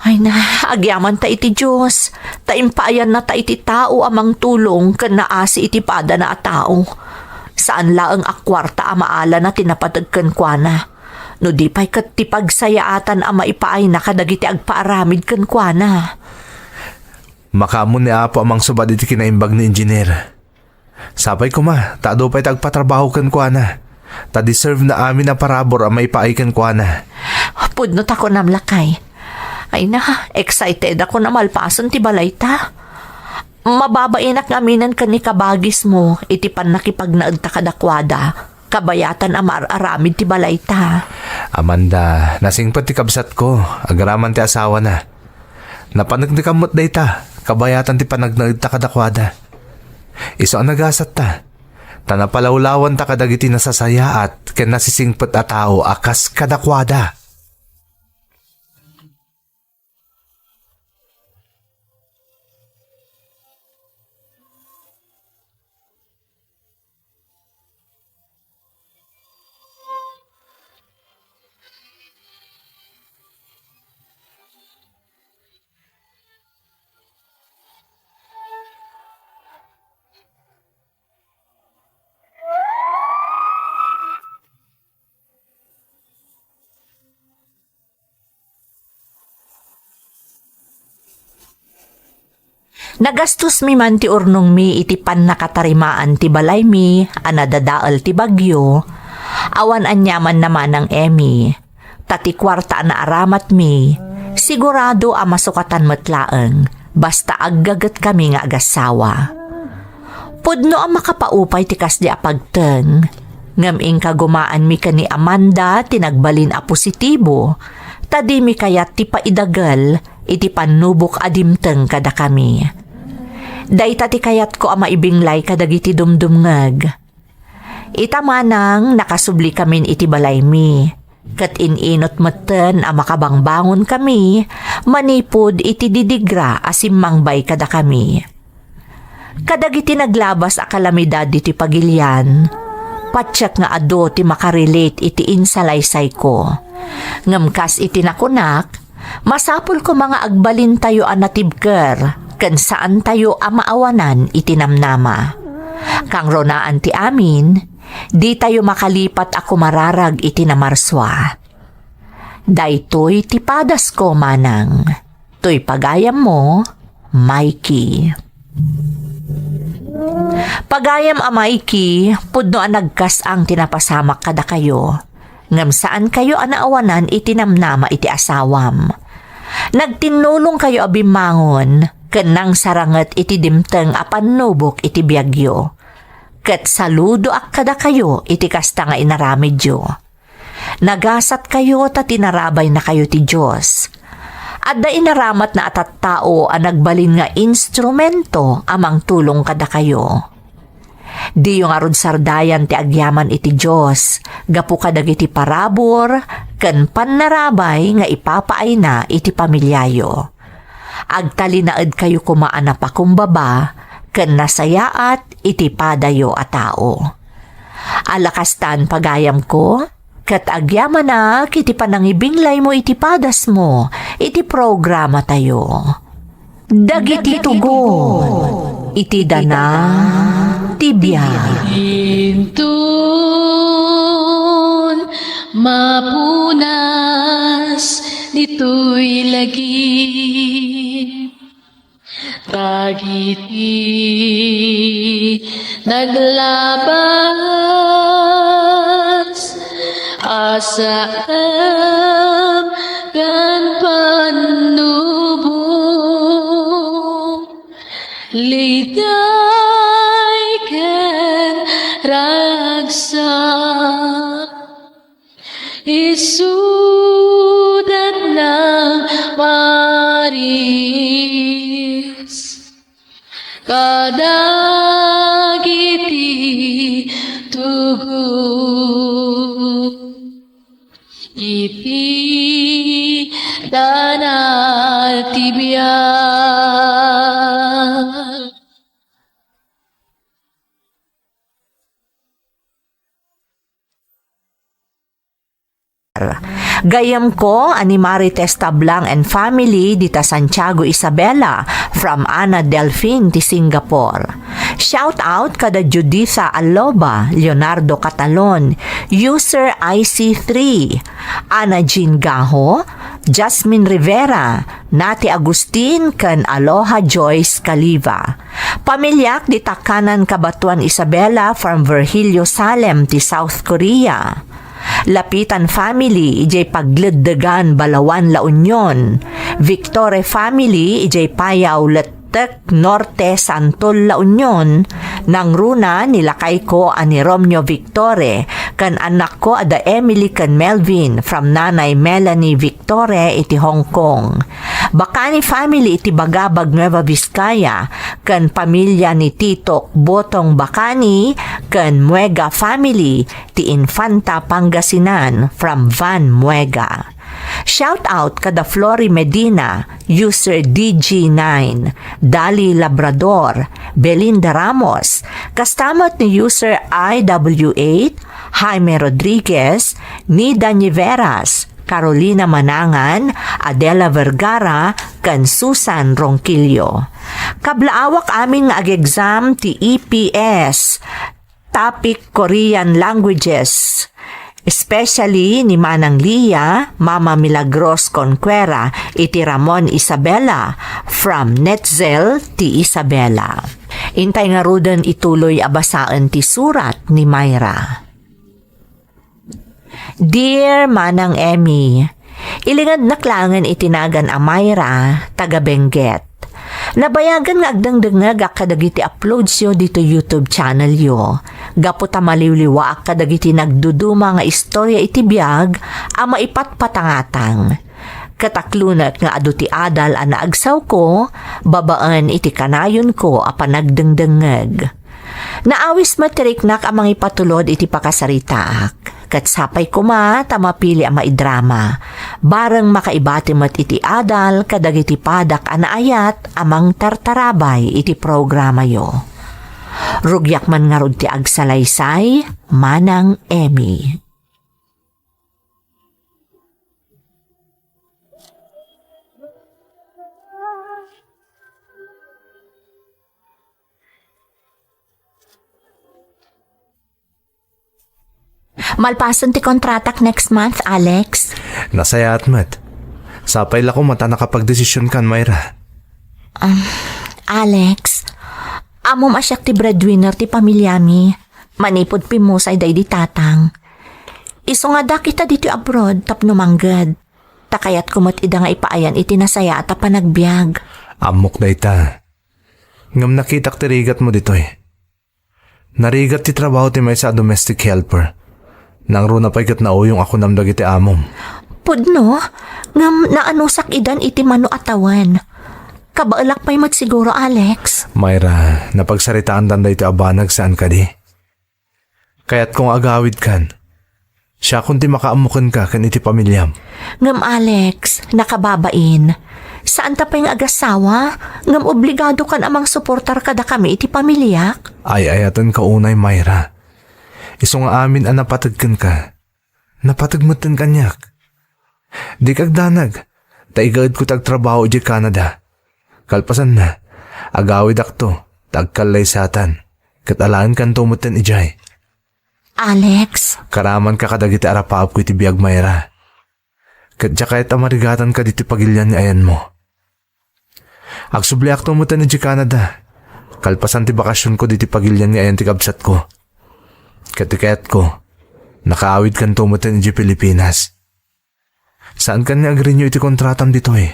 Ay na, agyamanta iti Dios, ta impaayannata iti tao a mangtulong ken naasi iti padana a tao. Saan laeng a kuarta a maalana ti napateg kenkuana. No di pay ket ti pagsayaatan a maipaayna kadagiti agpaaramid kenkuana. Makaammo ni Apo a mangsubad iti kinaimbag ni Engineer. Sapay koma, ta adu pay ti agpatrabaho kenkuana. Ta deserve na amin a parabur a maipaay kenkuana. Pudno ta kunam, lakay. Ay na, excited ako na malpasen ti balayta. Mababainak ngaminen ken ni kabagismo iti pannakipagnaedta kadakuada, kabayatan a maar-aramid ti balayta. Amanda, nasingpet ti kabsatko, agraman ti asawana. Napaneknekam met dayta, kabayatan ti panagnaedta kadakuada. Isu a nagasatta, ta napalawlawanta kadagiti nasasayaat ken nasisingpet a tao a kas kadakuada. Nagastusmi man ti urnongmi iti pannakatarimaan ti balaymi a nadadael ti bagyo, awan aniamanna, Manang Emmy, ta ti kuarta a naaramatmi, sigurado a masukatan met laeng, basta aggagetkami nga agassawa. Pudno a makapaupay ti kasdi a pagteng, ngem inkagumaanmi ken ni Amanda ti nagbalin a positibo, ta dimi kayat ti paidagel iti pannubok a dimteng kadakami. Dayta ti kayatko a maibinglay kadagiti dumdumngeg. Ita manang nakasublikamin iti balaymi, ket in-inut metten a makabangbangongkami manipud iti didigra a simmangbay kadakami. Kadagiti naglabas a kalamidad ditoy pagilian, patiek nga adu ti makarelate iti insalaysayko. Ngem kas iti nakunak, masapul koma nga agbalintayo a natibker ken saantayo a maawanan iti namnama. Kangrunaan ti amin, ditayo makalipat a kumararag iti namarsua. Daytoy ti padasko, Manang. Toy pagayammo, Mikey. Pagayam a Mikey, pudno a nagkas-ang ti napasamak kadakayo. Ngem saankayo a naawanan iti namnama iti asawam. Nagtinnulongkayo a bimmangon, ken nangsaranget iti dimteng a pannubok iti biagyo. Ket saludoak kadakayo iti kasta nga inaramidyo. Nagasatkayo ta tinarabaynakayo ti Dios. Adda inaramatna a tattao a nagbalin nga instrumento a mangtulong kadakayo. Diyo ngarud sardayan ti agyaman iti Dios gapu kadagiti parabur ken pannarabay nga ipapaayna iti pamiliayo. Agtalinaedkayo koma a napakumbaba ken nasayaat iti padayo a tao. Ala kastan, pagayamko, ket agyamanak iti panangibinglaymo iti padasmo iti programatayo. Dagiti tugon iti dana ti biag. Inton mapunas ditoy lagip, dagiti naglabas a saem ken pannubok, liday ken ragsak. Isudat nang maris kadagiti tugon iti dana ti Biag. Gayyemko a ni Marites Tablang and family dita Santiago, Isabela, from Ana Delfin ti Singapore. Shout out kada Juditha Aloba, Leonardo Catalon, user I C three, Ana Jean Gaho, Jasmine Rivera, Nati Agustin, ken Aloha Joyce Caliva. Pamiliak dita Kanan, Cabatuan, Isabela, from Virgilio Salem ti South Korea. Lapitan family idiay Pagleddegan, Balaoan, La Union. Victore family idiay Payao, Letec Norte, Santol, La Union. Nangruna ni lakayko a ni Romeo Victore ken annakko a da Emily ken Melvin from Nanay Melanie Victore iti Hong Kong. Bacani family iti Bagabag, Nueva Vizcaya, ken pamilya ni Titok Botong Bacani ken Muega family ti Infanta, Pangasinan, from Van Muega. Shout out kada Flory Medina, user D G nine, Dali Labrador, Belinda Ramos, kasta met ni user I W eight, Jaime Rodriguez, Nida Niveras, Carolina Manangan, Adela Vergara, ken Susan Ronquillo. Kablaawak amin nga ag-exam ti E P S, topic Korean languages, especially ni Manang Lia, Mama Milagros Conquera, iti Ramon, Isabela, from Netzel ti Isabela. Intay ngaruden ituloy a basaen ti surat ni Myra. Dear Manang Emmy, ilingednak laengen iti nagan a Myra, taga Benguet. Nabayagen nga agdengdengngegak kadagiti uploadsyo ditoy YouTube channelyo, gapu ta maliwliwaak kadagiti nagduduma nga istorya iti biag a maipatpatangatang. Ket aklonek nga adu ti adal a naagsawko babaen iti kanayonko a panagdengdengngeg. Naawis met ti riknak a mangipatulod iti pakasaritaak, ket sapay koma ta mapili a maidrama. Bareng makaibati met iti adal kadagiti padak a naayat a mangtartarabay iti programayo. Rugiak man ngarud ti agsalaysay, Manang Emmy. Malpasen ti kontratak next month, Alex. Nasayaat met. Sapay la koma ta nakapagdesisionkan, Myra. Um, Alex, ammom a siak ti breadwinner ti pamilyami. Manipud pimmusay daydi tatang. Isu nga addak ita ditoy abroad tapno mangged. Ta kayatko met ida nga ipaayan iti nasayaat a panagbiag. Ammok dayta. Ngem nakitak ti rigatmo ditoy. Narigat ti trabaho ti maysa a domestic helper. Nangruna pay ket nauyong a kunam dagiti amom. Pudno, ngem naanusak idan iti mano a tawen. Kabaelak pay met siguro, Alex. Myra, napagsaritaandan daytoy a banag saan kadi? Kayatko nga agawidkan. Siakon ti makaammo kenka ken iti pamiliam. Ngem Alex, nakababain. Saanta pay nga agasawa, ngem obligadokan a mangsuportar kadakami iti pamiliak. Ay-ayatenka unay, Myra. Isu nga amin a napateg kenka, napateg metten kaniak. Dika agdanag, ta igaedko ti agtrabaho idiay Canada. Kalpasanna, agawidakto ta agkallaysatan, ket alaenkanto metten idiay. Alex. Karamanka kadagiti arapaapko iti biag, Myra. Ket diak kayat a marigatanka ditoy pagilian nga ayanmo. Agsubliakto metten idiay Canada. Kalpasan ti bakasionko ditoy pagilian nga ayan ti kabsatko. Ket ti kayatko, nakaawidkanto metten idiay Pilipinas. Saankan nga agrenew iti kontratam ditoy.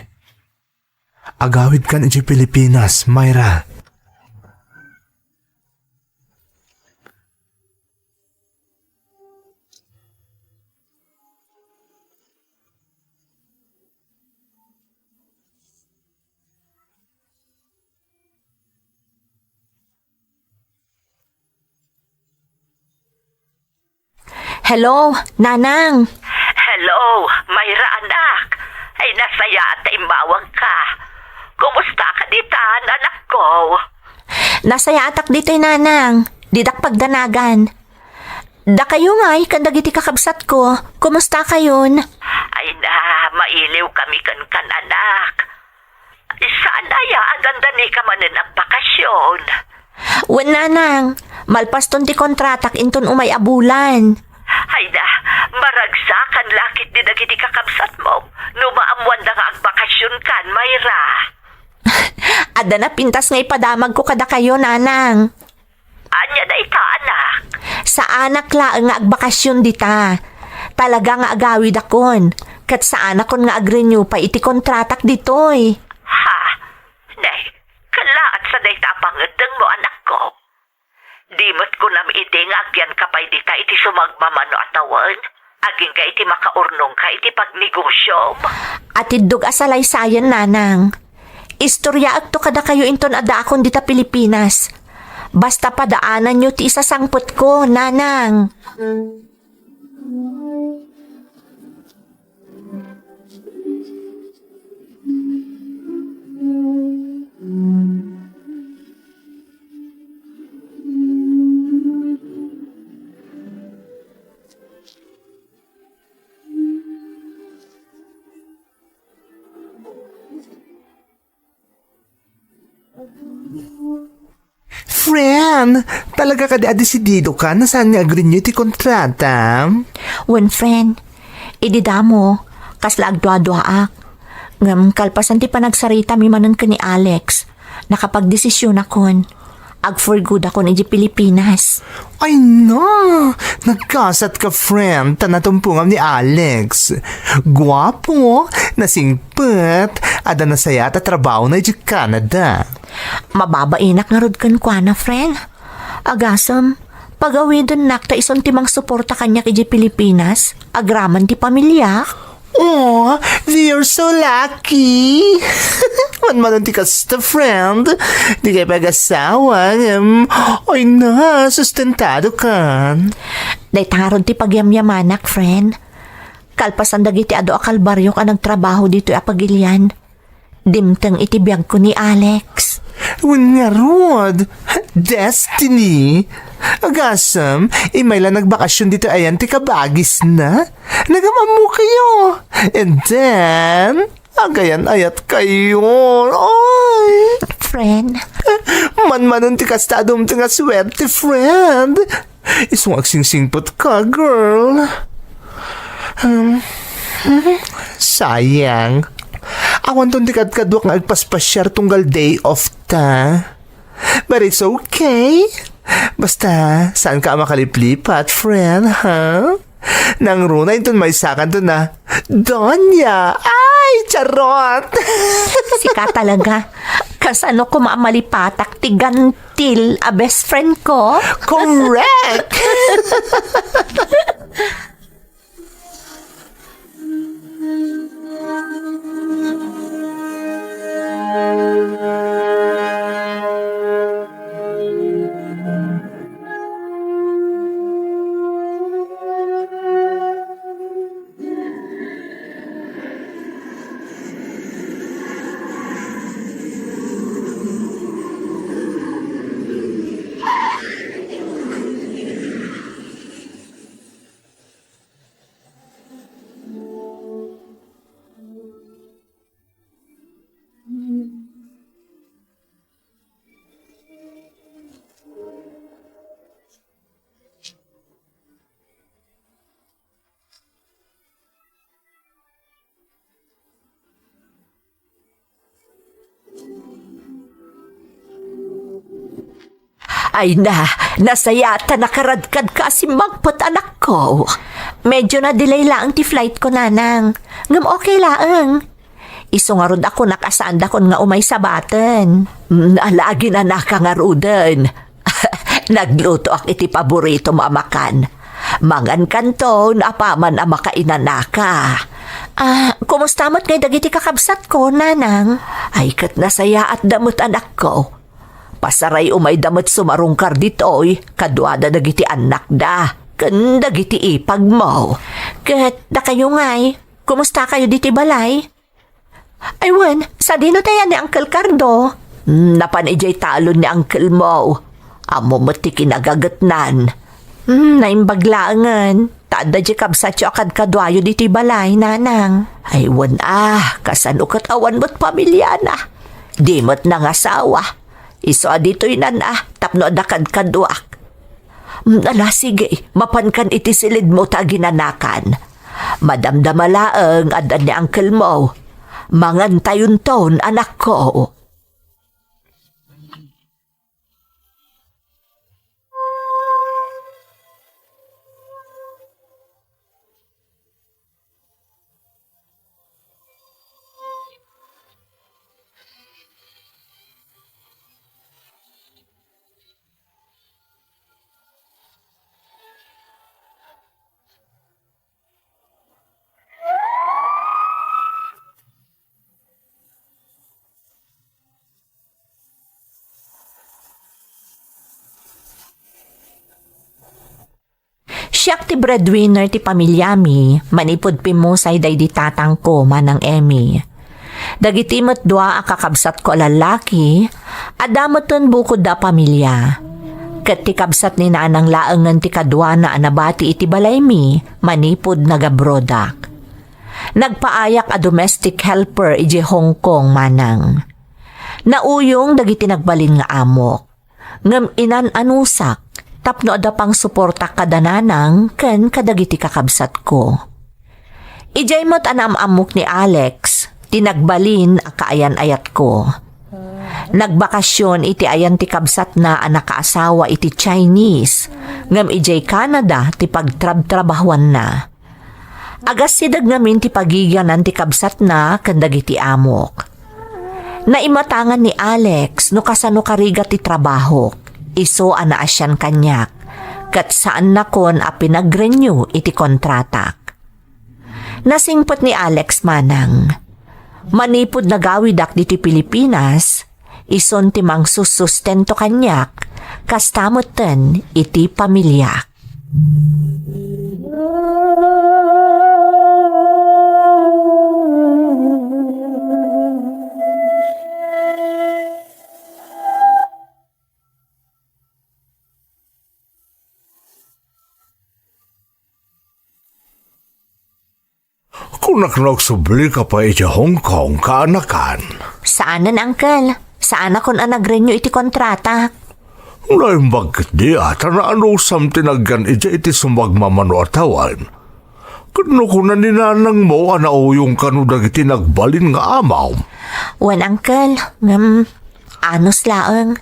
Agawidkan idiay Pilipinas, Myra. Hello, Nanang. Hello, Myra, anak. Ay, nasayaat ta immawagka. Kumusta ka ditan, anakko? Nasayaatak ditoy, nanang. Didak pagdanagan. Dakayo ngay, ken dagiti kakabsatko, kumusta kayon? Ay na, mailiw kami kenkan, anak. Saan aya a dandani ka manen agbakasyon? Wen, nanang, malpaston ti kontratak inton umay a bulan. Ay na, maragsakan lakit di dagiti kakabsatmo no maammoanda nga agbakasyon kan, Mayra. Adda napintas nga ipadamagko kadakayo, nanang. Ania dayta, anak? Saanak laeng nga agbakasyon dita. Talaga nga agawidakon, ket saanakon nga agrenew pay iti kontratak ditoy. Ha? Nay, kallaat sa dayta a pangeddengmo, anakko. Di met kunam idi nga agyanka pay dita iti sumagmamano a tawen? Agingga iti makaurnongka iti pagnegosiom. Atiddog a salaysayan, nanang. Istoryaekto kadakayo inton addaakon dita Pilipinas. Basta padaananyo ti isasangpetko, nanang. Friend, talaga kadi a desidido ka na saan nga agrenew ti kontrata? Wen, friend, idi damo, kasla agduaduaak. Ngem kalpasan ti panagsaritami manen ken ni Alex, nakapagdesisionakon. Ag-for goodakon idiay Pilipinas. Ay na! Nagkasat ka, friend, ta natumpongam ni Alex. Guapo, nasingpet, adda nasayaat a trabahona idiay Canada. Mababainak ngarud kenkuana, friend. Agasem, pagawidennak ta isun ti mangsuporta kaniak idiay Pilipinas, agraman ti pamiliak. Oh, you're so lucky! Manmanon ti kasta, friend. Di kay pag-asawa, ngem, ay na, sustentado kan. Dayta ngarud ti pagyamyamanak, friend. Kalpasan dagiti adu a kalbariok a nagtrabaho ditoy a pagilian, dimteng iti biagko ni Alex. Wen ngarud, destiny! Agasem, immay la nagbakasyon ditoy ayan ti kabagisna. Nagam-ammo kayo. And then, agayan-ayat kayo. Ay! Friend. Manmanon ti kasta a dumteng a suerte, friend. Isu nga agsingsingpet ka, girl. Hmm. Sayang. Awanton ti kadkaduak nga agpaspasiar tunggal day off ta. But it's okay. Basta, saan ka a makaliplipat, friend, ha? Nangruna inton maysakanto na, Donya! Ay, charot! Sika talaga. Kasano ko maamalipatak ti gantil a best friend ko? Correct! Ay na, nasayaat ta nakaradkadka a simmangpet, anakko. Medyo na-delay laeng ti flight ko, nanang. Ngem okay laeng. Isu ngarud a kunak a saandakon nga umay sabaten. Mm, ala, aginanaka ngaruden. Naglutoak iti paboritom a makan. Mangankanto no apaman a makainanaka. Ah, kumusta met ngay dagiti kakabsatko, nanang? Ay, ket nasayaatda met, anakko. Pasaray umayda met sumarungkar ditoy, kaduada dagiti annakda, ken dagiti ipagmo. Ket dakayo ngay, kumusta kayo ditoy balay? Ay wen, sadino tay ni Uncle Cardo? Hmm, napan idiay talon ni uncle mo. Ammo met ti kinagagetnan. Hmm, naimbag laengen. Ta adda di kabsatyo a kadkaduayo ditoy balay, nanang. Ay wen a, kasano ket awan met pamiliana? Di met nangasawa. Isu a ditoy nan a, tapno adda kadkaduak. Hmm, ala, sige, mapankan iti silidmo ta aginanakan. Madamdama laeng adda ni uncle mo. Mangantayonton, anakko. Siak ti breadwinner ti pamiliami, manipud pimmusay daydi tatangko, Manang Emmy. Dagiti met dua a kakabsatko a lallaki, adda metten bukodda a pamilia. Ket ti kabsat ni nanang laengen ti kaduana a nabati iti balaymi, manipud nagabrodak. Nagpaayak a domestic helper idiay Hong Kong, manang. Nauyong dagiti nagbalin nga amok. Ngem inan-anusak tapno adda pangsuportak kada nanang ken kadagiti kakabsatko. Idiay met a naam-ammok ni Alex, ti nagbalin a kaayan-ayatko. Nagbakasyon iti ayan ti kabsatna a nakaasawa iti Chinese, ngem idiay Canada ti pagtrabtrabahuanna. Agasideg ngamin ti pagigianan ti kabsatna ken dagiti amok. Naimatangan ni Alex no kasano karigat ti trabahok, isu a naasian kaniak, ket saannakon a pinag-renew iti kontratak. Nasingpet ni Alex manang. Manipud nagawidak ditoy Pilipinas, isun ti mangsussustento kaniak, kasta metten iti pamiliak. Kunak no agsublika pay iti Hong Kong, kaanakan. Saanen, uncle. Saanakon a nag-renew iti kontratak. Naimbag ketdi a ta naanusam ti nagyan idiay iti sumagmamano a tawen. Ket no kuna ni nanangmo a nauyong kano dagiti nagbalin nga amawm. Wen, uncle, ngem anus laeng.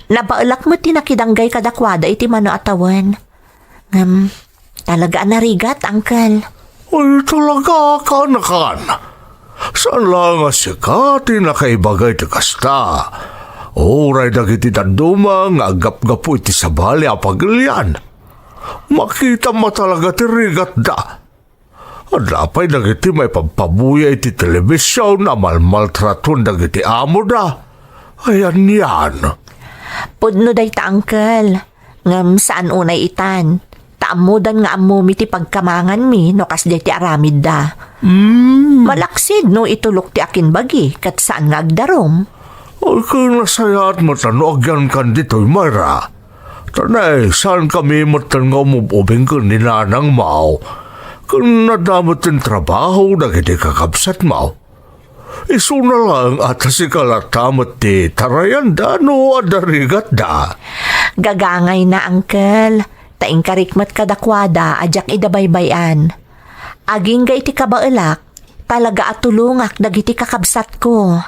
Nabaelak met ti nakidanggay kadakuada iti mano a tawen. Ngem, talaga a narigat, uncle. Ay, talaga, kaanakan. Saan laeng a sika ti nakaibaga iti kasta. Uray dagiti dadduma nga aggapgapu iti sabali a pagilian. Makitam a talaga ti rigatda. Adda pay dagiti maipabpabuya iti telebision a malmaltratuan dagiti amoda. Ay, anian. Pudno dayta, uncle. Ngem saan unay itan. Ta ammodan nga ammomi ti pagkamanganmi no kasdiay ti aramidda. Mm. Malaksid no itulok ti akinbagi ket saan nga agdarum. Ay, ket nasayaat met a no agyankan ditoy, Myra. Ta naisaankami metten nga umub-ubing ken ni Nanang Mao, ken nadamot ti trabaho dagiti kakabsat Mao. Isuna laeng a ta sika latta met ti tarayanda no adda rigatda. Gagangayna, uncle. Ta inkarik met kadakuada a diak ida baybay-an. Agingga iti kabaelak, talaga a tulongak dagiti kakabsatko.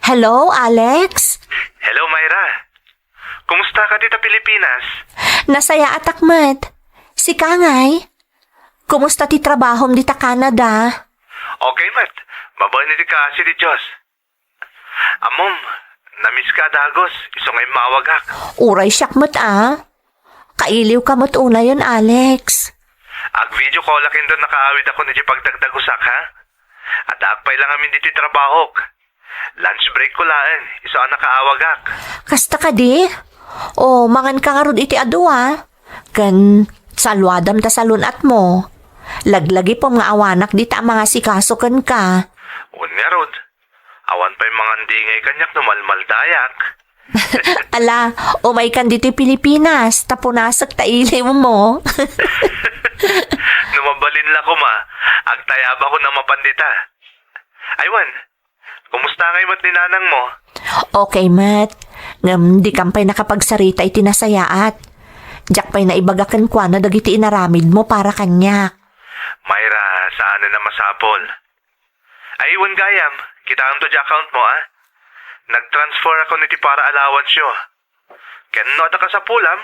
Hello, Alex? Hello, Myra. Kumusta ka dita Pilipinas? Nasayaatak met. Sika ngay? Kumusta ti trabahom dita Canada? Okay met. Mabain iti kaasi ti Dios. Ammom, namiss ka a dagus, isu nga immawagak. Uray siak met a. Kailiwka met unayen, Alex. Ag-video call-ak inton nakaawidakon iti pagdagdagusak, ha? Addaak pay la ngamin ditoy trabahok. Lunch break ko laeng, isu a nakaawagak. Kasta kadi? O, manganka ngarud iti adu, a? Ken saluadam ta salun-atmo. Laglagipem nga awanak dita a mangasikaso kenka. Wen ngarud, awan pay mangandingay kaniak no malmaldayak. Ala, umaykan ditoy Pilipinas, ta punasek ta iliwmo. No mabalin la koma, agtayabakon a mapan dita. Ay wen, kumusta ngay met ni nanangmo? Okay met. Ngem dikam pay nakapagsarita iti nasayaat. Diak pay naibaga kenkuana dagiti inaramidmo para kaniak. Myra, saanen a masapul. Ay, wen gayam, kitaem to di account mo, a? Nag-transfer ako iti para allowance yo. Ken no adda kasapulam,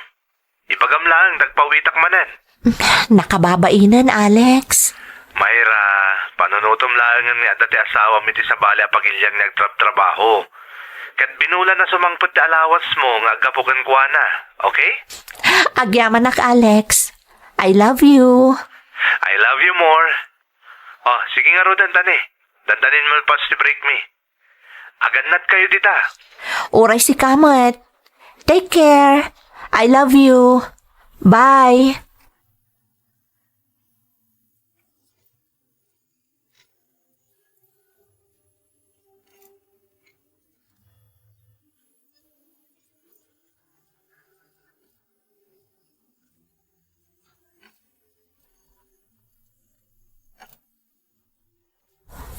ibagam laeng, dagpawitak manen. Nakababainen, Alex. Myra, panunotem laengen nga adda ti asawam iti sabali a pagilian nga agtrabtrabaho. Ket binulan a sumangpet ti allowance mo nga aggapu kenkuana, okay? Agyamanak, Alex. I love you. I love you more. Oh, sige ngarud, dandani. Dandanin mo pas ti break mi. Agannad kayo dita. Uray sika met. Take care. I love you. Bye.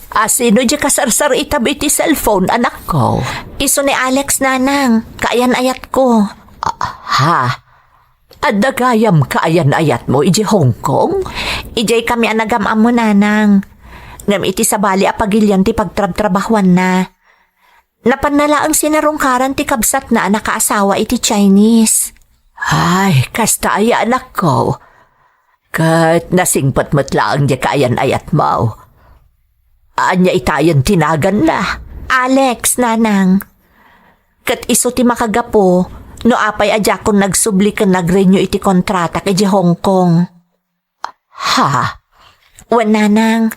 A, sino di kasarsaritam iti cellphone, anakko? Isu ni Alex, nanang. Kaayan-ayatko. Ah, ha? Adda gayam kaayan-ayatmo iti Hong Kong? Idiay kami a nagam-ammo, nanang. Ngem iti sabali a pagilian ti pagtrabtrabahuanna. Napanna laeng sinarungkaran ti kabsatna a nakaasawa iti Chinese. Ay, kasta aya, anakko. Ket nasingpet met laeng diay kaayan-ayatmo. Ania itayen ti naganna? Alex, nanang. Ket isu ti makagapu no apay a diakon nagsubli ken nag-renew iti kontratak idiay Hong Kong. Ha? Wen, nanang.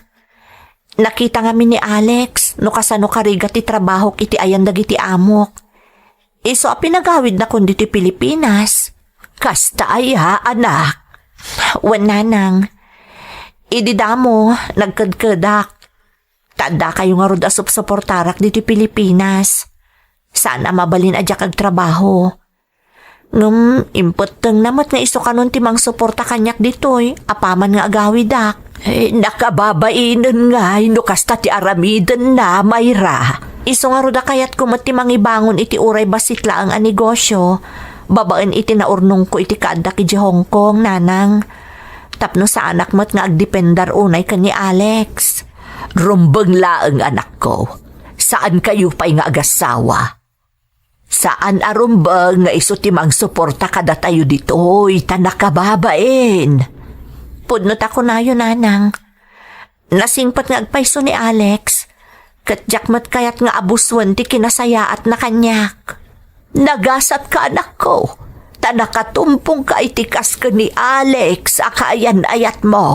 Nakita ngamin ni Alex no kasano karigat ti trabahok iti ayan dagiti amok. Isu a pinagawidnakon ditoy Pilipinas. Kasta aya, anak? Wen, nanang. Idi damo, nagkedkedak. Ta addakayo ngarud a supsuportarak ditoy Pilipinas. Saan a mabalin a diak agtrabaho. Ngem impettengna met nga isu kanon ti mangsuporta kaniak ditoy, apaman nga agawidak. Eh, nakababainen ngay no kasta ti aramidenna, Myra. Isu ngarud a kayatko met ti mangibangon iti uray bassit laeng a negosyo, babaen iti naurnongko iti kaaddak idiay Hong Kong, nanang. Tapno saanak met nga agdependar unay ken ni Alex. Rumbeng laeng, anakko. Saankayo pay nga agassawa. Saan a rumbeng nga isu ti mangsuporta kadatayo ditoy ta nakababain. Pudno ta kunayo, nanang. Nasingpet nga agpayso ni Alex, ket diak met kayat nga abusen ti kinasayaatna kaniak. Nagasatka, anakko, ta nakatumpongka iti kas ken ni Alex a kaayan-ayatmo.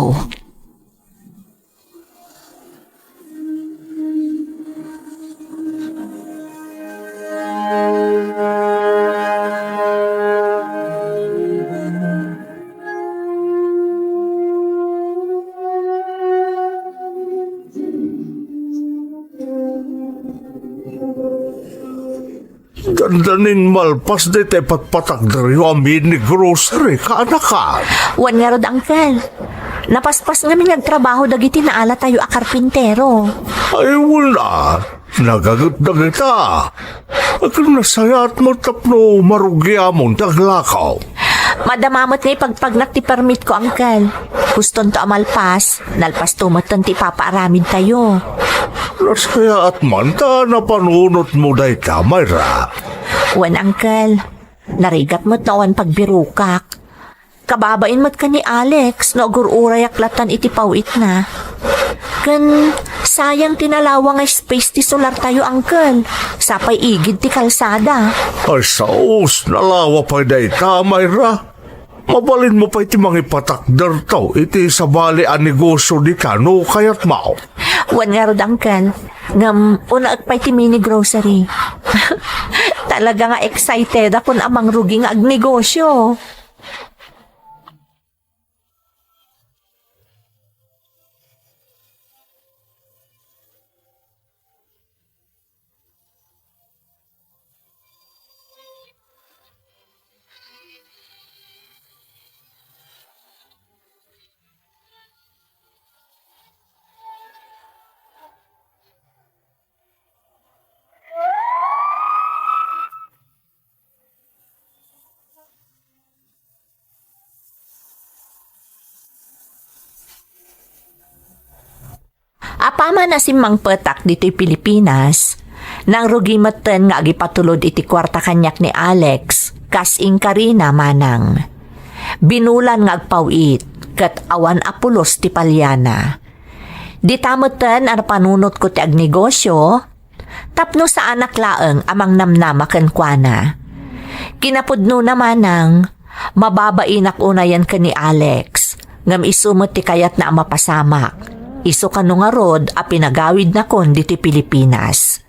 Dandanin malpas dayta ipatpatagderyo a mini grocery, kaanakan. Wen ngarud, uncle. Napaspas ngamin nga agtrabaho dagiti naalatayo a karpintero. Ay, wala. Nagaget dagita. Ket nasayaat met tapno marugiamon ti aglakaw. Madama met nga ipagpagnak ti permit ko, uncle. Hustonto a malpas, nalpasto metten ti ipapaaramidtayo. Nasayaat man ta napanunotmo dayta, Myra. Wen, uncle. Narigat met no awan pagbirokak. Kababain met ken ni Alex no agur-urayak latan iti pawitna. Ken sayang ti nalawa nga space ti solartayo, uncle. Sapay igid ti kalsada. Ay, saos, nalawa pay dayta, Myra. Mabalinmo pay ti mangipatakderto iti sabali a negosio dita no kayatmo. Wen ngarud, Uncle. Ngem, unaek pay ti mini grocery. Talaga nga excited akon a mangrugi nga agnegosio. Apaman a simmangpetak ditoy Pilipinas, nangrugi metten nga agipatulod iti kuarta kaniak ni Alex, kas inkarina manang. Binulan nga agpaw-it, ket awan a pulos ti paliana. Dita metten a napanunotko ti agnegosio, tapno saanak laeng a mangnamnama kenkuana. Kinapudnona manang, mababainak unayen ken ni Alex, ngem isu met ti kayatna a mapasamak. Isu kano ngarud a pinagawidnakon ditoy Pilipinas.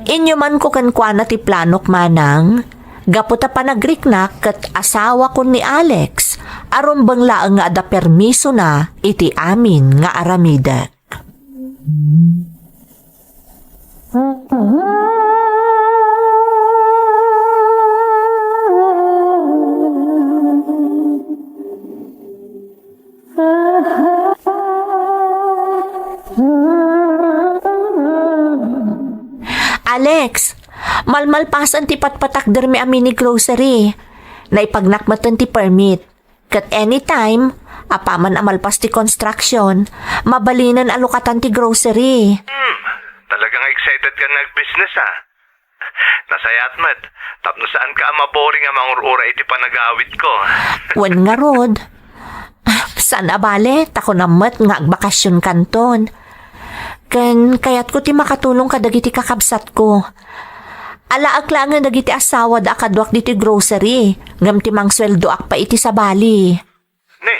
Inyumanko kenkuana ti planok manang, gapu ta panagriknak ket asawakon ni Alex, a rumbeng laeng nga adda permisona iti amin nga aramidek. Alex, malmalpasen ti patpatakdermi a mini grocery. Naipagnak metten ti permit. Ket anytime, apaman a malpas ti construction, mabalinen a lukatan ti grocery. Hmm, talagang excited ka nga agbusiness, ah. Nasayaat met, tapno saanka a maboring a mangur-ura iti panagawidko. Wen ngarud, ah, saan a bale, ta kunam met nga agbakasionkanton. Ken kayatko ti makatulong kadagiti kakabsatko. Alaek laengen dagiti asawada a kaduak ditoy grocery, ngem ti mangsueldoak pay iti sabali. Ne,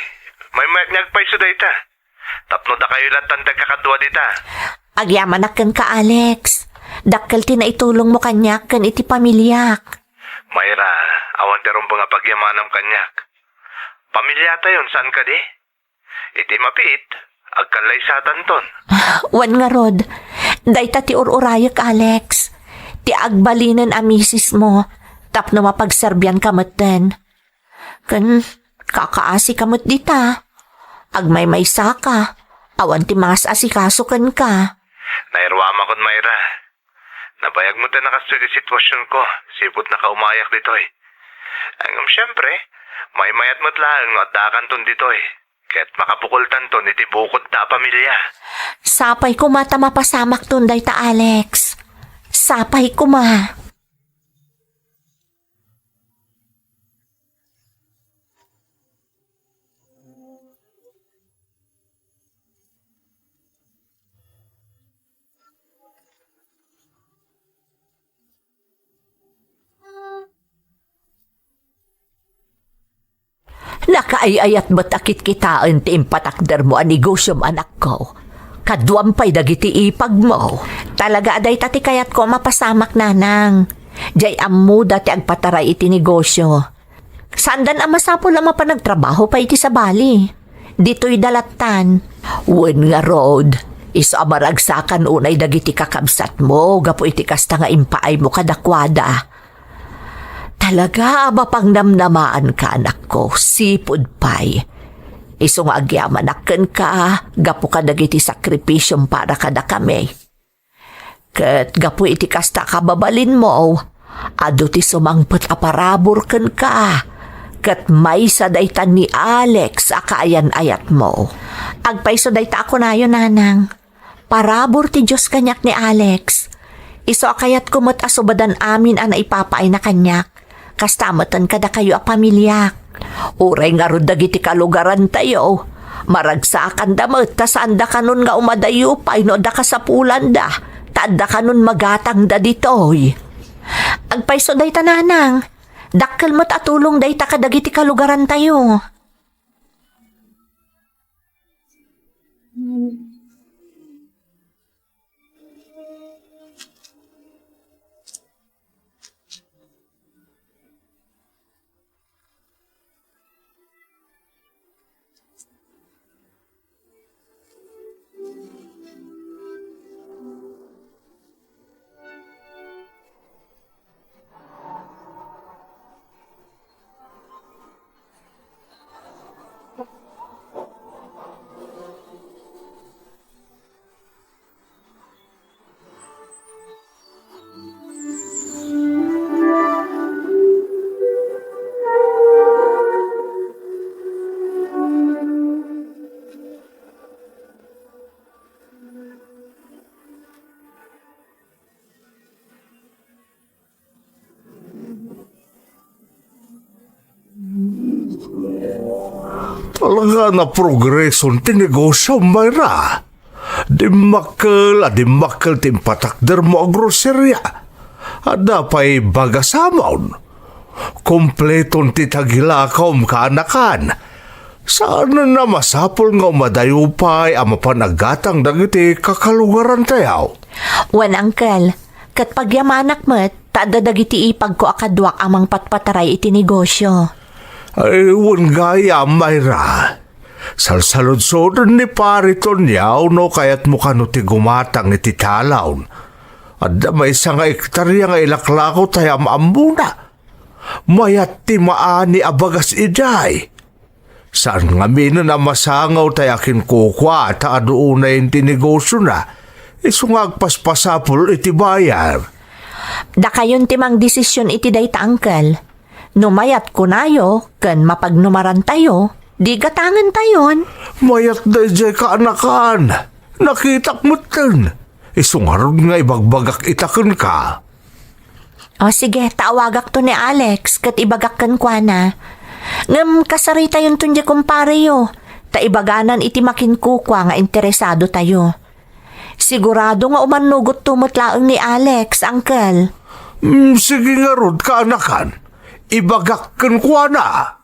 maymayat nga agpayso dayta. Tapno dakayo lattan ti agkakadua dita. Agyamanak kenka, Alex. Dakkel ti naitulongmo kaniak ken iti pamiliak. Myra, awan ti rumbeng a pagyamanam kaniak. Pamiliatayon, saan kadi? Iti mapiit, agkallaysatanton. Wen ngarud, dayta ti ur-urayek, Alex. Ti agbalinen a misismo, tapno mapagserbianka metten. Ken kakaasika met dita. Agmaymaysaka, awan ti mangas-asikaso kenka. Nairuamakon, Myra. Nabayag met a nakastoy ti situasionko, sipud nakaumayak ditoy. Ngem siempre, maymayat met laeng no addakanton ditoy, ket makabukoltanton iti bukodta a pamilia. Sapay koma ta mapasamakton dayta, Alex. Sapay koma. Nakaay-ayat met a kitkitaen ti impatakdermo a negosiom, anakko. Kaduam pay dagiti ipagmo. Talaga a dayta ti kayatko a mapasamak, nanang. Diay ammoda ti agpataray iti negosio. Saandan a masapul a mapan agtrabaho pay iti sabali. Ditoy dalattan. Wen ngarud, isu a maragsakan unay dagiti kakabsatmo gapu iti kasta nga impaaymo kadakuada. Talaga a mapangnamnamaanka, anakko, sipud pay. Isu nga agyamanak kenka gapu kadagiti sakripisiom para kadakami. Ket gapu iti kasta a kababalinmo, adu ti sumangpet a parabur kenka, ket maysa dayta ni Alex a kaayan-ayatmo. Agpayso dayta a kunayo, nanang. Parabur ti Dios kaniak ni Alex. Isu a kayatko met a subadan amin a naipapaayna kaniak. Kasta metten kadakayo a pamiliak. Uray ngarud dagiti kalugarantayo, maragsakanda met ta saanda kanon nga umadayo pay no adda kasapulanda, ta adda kanon magatangda ditoy. Agpayso dayta, nanang. Dakkel met a tulong dayta kadagiti kalugarantayo. Talaga a progreso ti negosio, Myra. Dimmakkel a dimmakkel ti impatakdermo a groseria. Adda pay bagasamon. Kompleton ti tagilakaw, kaanakan. Saan a masapul nga umadayo pay a mapan aggatang dagiti kakalugarantayo? Wen, Uncle, ket pagyamanak met ta adda dagiti ipagko a kaduak a mangpatpataray iti negosio. Ay, wen gayam, Myra. Salsaludsoden ni Pari Tonio no kayatmo kano ti gumatang iti talon. Adda maysa nga ektaria nga ilaklako ta am-ammona. Mayat ti maani a bagas idiay. Saan ngaminen a masangaw tay akinkukua ta adu unay ti negosiona, isu nga agpaspasapul iti bayar. Dakayon ti mangdesision iti dayta, Uncle. No mayat kunayo ken mapagnumarantayo, di gatangentayon. Mayat daydiay, kaanakan. Nakitak metten. Isu ngarud nga ibagbagak ita kenka. O sige, ta awagakto ni Alex ket ibagak kenkuana. Ngem kasaritayonton diay kumpareyo, ta ibaganan iti makinkukua nga interesadotayo. Sigurado nga umannugotto met laeng ni Alex, Uncle. Mm, sige ngarud, kaanakan. Ibagak kenkuana.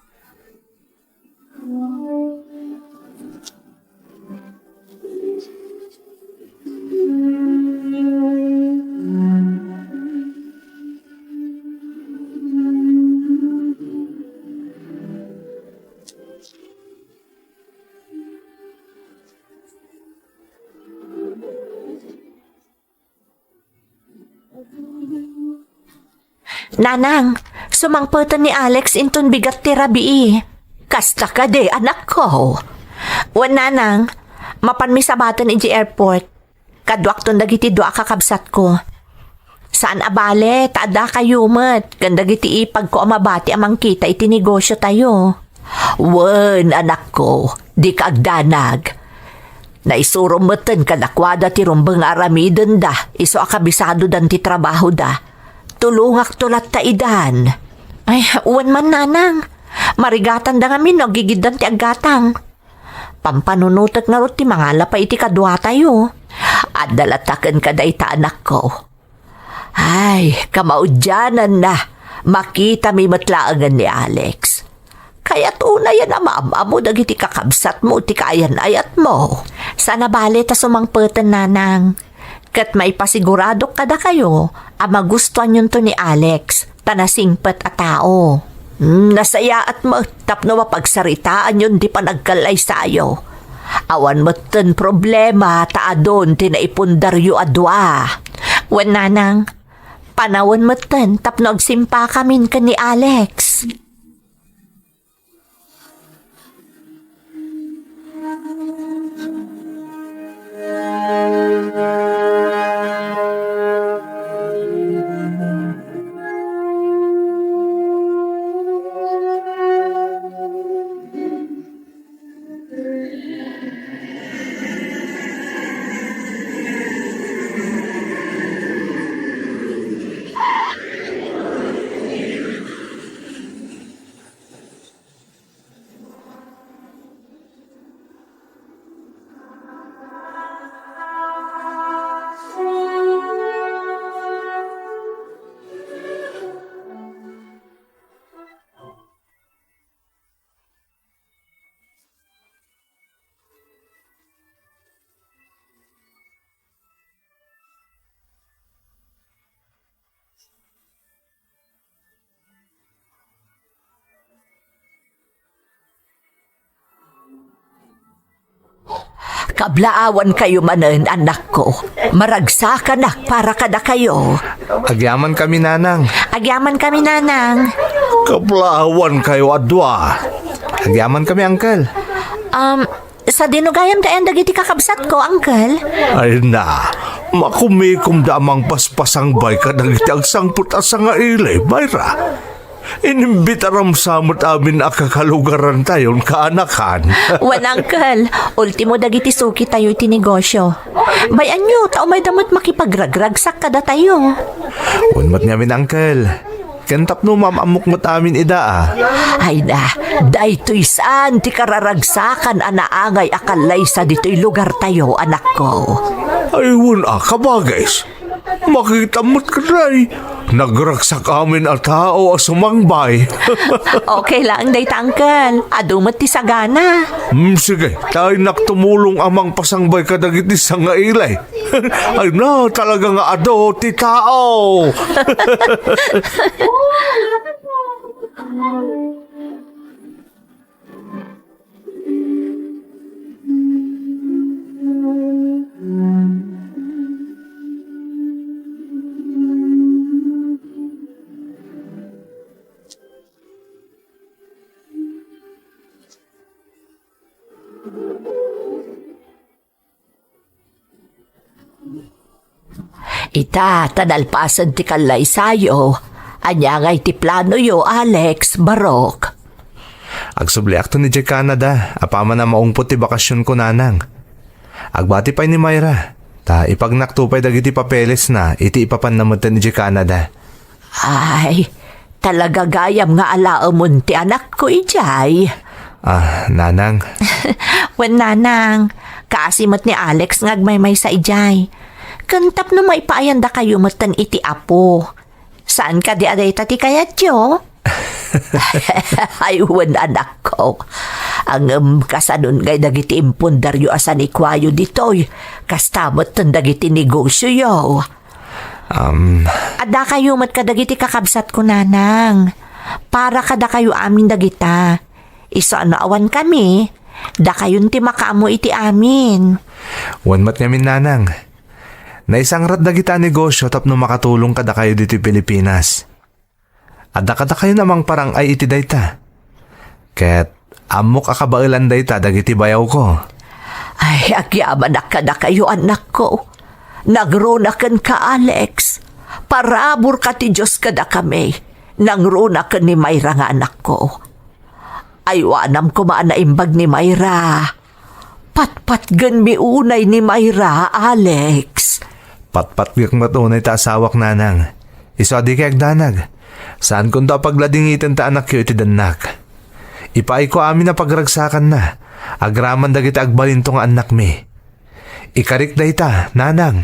Nanang, sumangpeten ni Alex inton bigat ti rabii. Kasta kadi, anakko? Wen, Nanang, mapanmi sabaten idiay airport. Kaduakton dagiti dua a kakabsatko. Saan a bale, ta adda kayo met, ken dagiti ipagko a mabati a mangkita iti negosiotayo. Wen, anakko, dika agdanag. Naisurom metten kadakuada ti rumbeng nga aramidenda, isu a kabisadodan ti trabahoda. Tulongakto latta idan. Ay, wen man, Nanang. Marigatanda ngamin no aggigiddan ti aggatang. Pampanunotek ngarud ti mangala pay iti kaduatayo. Adda latta kenka dayta, anakko. Ay, kamaudiananna, makitami met laengen ni Alex. Kayat unayen a maam-ammo dagiti kakabsatmo ti kaayan-ayatmo. Saan a bale ta sumangpeten, Nanang. Ket maipasiguradok kadakayo a magustuanyonto ni Alex, ta nasingpet a tao. Hmm, nasayaat met tapno mapagsaritaanyon ti panagkallaysayo. Awan metten problema ta adun ti naipundaryo a dua. Wen, Nanang, panawen metten tapno agsimpakamin ken ni Alex. Kablaawankayo manen, anakko. Maragsakanak para kadakayo. Agyamankami, nanang. Agyamankami, nanang. Kablaawankayo a dua. Agyamankami, uncle. Um, sadino gayam dayan dagiti kakabsatko, uncle? Ay na, makumikomda a mangpaspasangbay kadagiti agsangpet a sangaili, Myra. Inimbitaram sa met amin a kakalugarantayon, kaanakan. Wen, uncle, ultimo dagiti sukitayo iti negosio. Bay-anyo, ta umayda met makipagragragsak kadatayo. Wen met ngamin, uncle. Ken tapno maam-ammok met amin ida, a. Ay na, daytoy saan ti kararagsakan a naangay a kallaysa ditoy lugartayo, anakko. Ay, wen a, kabagis. Makitam met ketdi. Nagragsak amin a tao a sumangbay. Okay laeng dayta, uncle. Adu met ti sagana. Hmm, sige, ta innak tumulong a mangpasangbay kadagiti sangaili. Ay na, talaga nga adu ti tao. Ita, ta nalpasen ti kallaysayo. Ania ngay ti planoyo, Alex, Barok? Agsubliakto idiay Canada, apaman a maungpot ti bakasionko, nanang. Agbati pay ni Myra, ta ipagnakto pay dagiti papelesna iti ipapanna metten idiay Canada. Ay, talaga gayam nga alaemon ti anakko idiay. Ah, nanang. Wen, nanang, kaasi met ni Alex nga agmaymaysa idiay. Ken tapno maipaayandakayo metten iti Apo. Saan kadi a dayta ti kayatyo? Ay, wen, anakko. Ngem kasanon ngay dagiti impundaryo a sanikuayo ditoy, kasta metten dagiti negosioyo. Um. Addakayo met kadagiti kakabsatko, nanang. Para kadakayo amin dagita. Isu a no awankami, dakayon ti makaammo iti amin. Wen met ngamin, nanang. Naisangrat dagita a negosio tapno makatulong kadakayo ditoy Pilipinas. Adda kadakayo a mangparang-ay iti dayta. Ket ammok a kabaelan dayta dagiti bayawko. Ay, agyamanak kadakayo, anakko. Nangruna kenka, Alex. Paraburka ti Dios kadakami. Nangruna ken ni Myra nga anakko. Aywanam koma a naimbag ni Myra. Patpatgenmi unay ni Myra, Alex. Patpatgek met unay ta asawak, nanang. Isu a dikay agdanag. Saankonto a pagladingiten ta anakyo iti dennak. Ipaayko amin a pagragsakanna, agraman dagiti agbalinto nga annakmi. Ikarik dayta, nanang.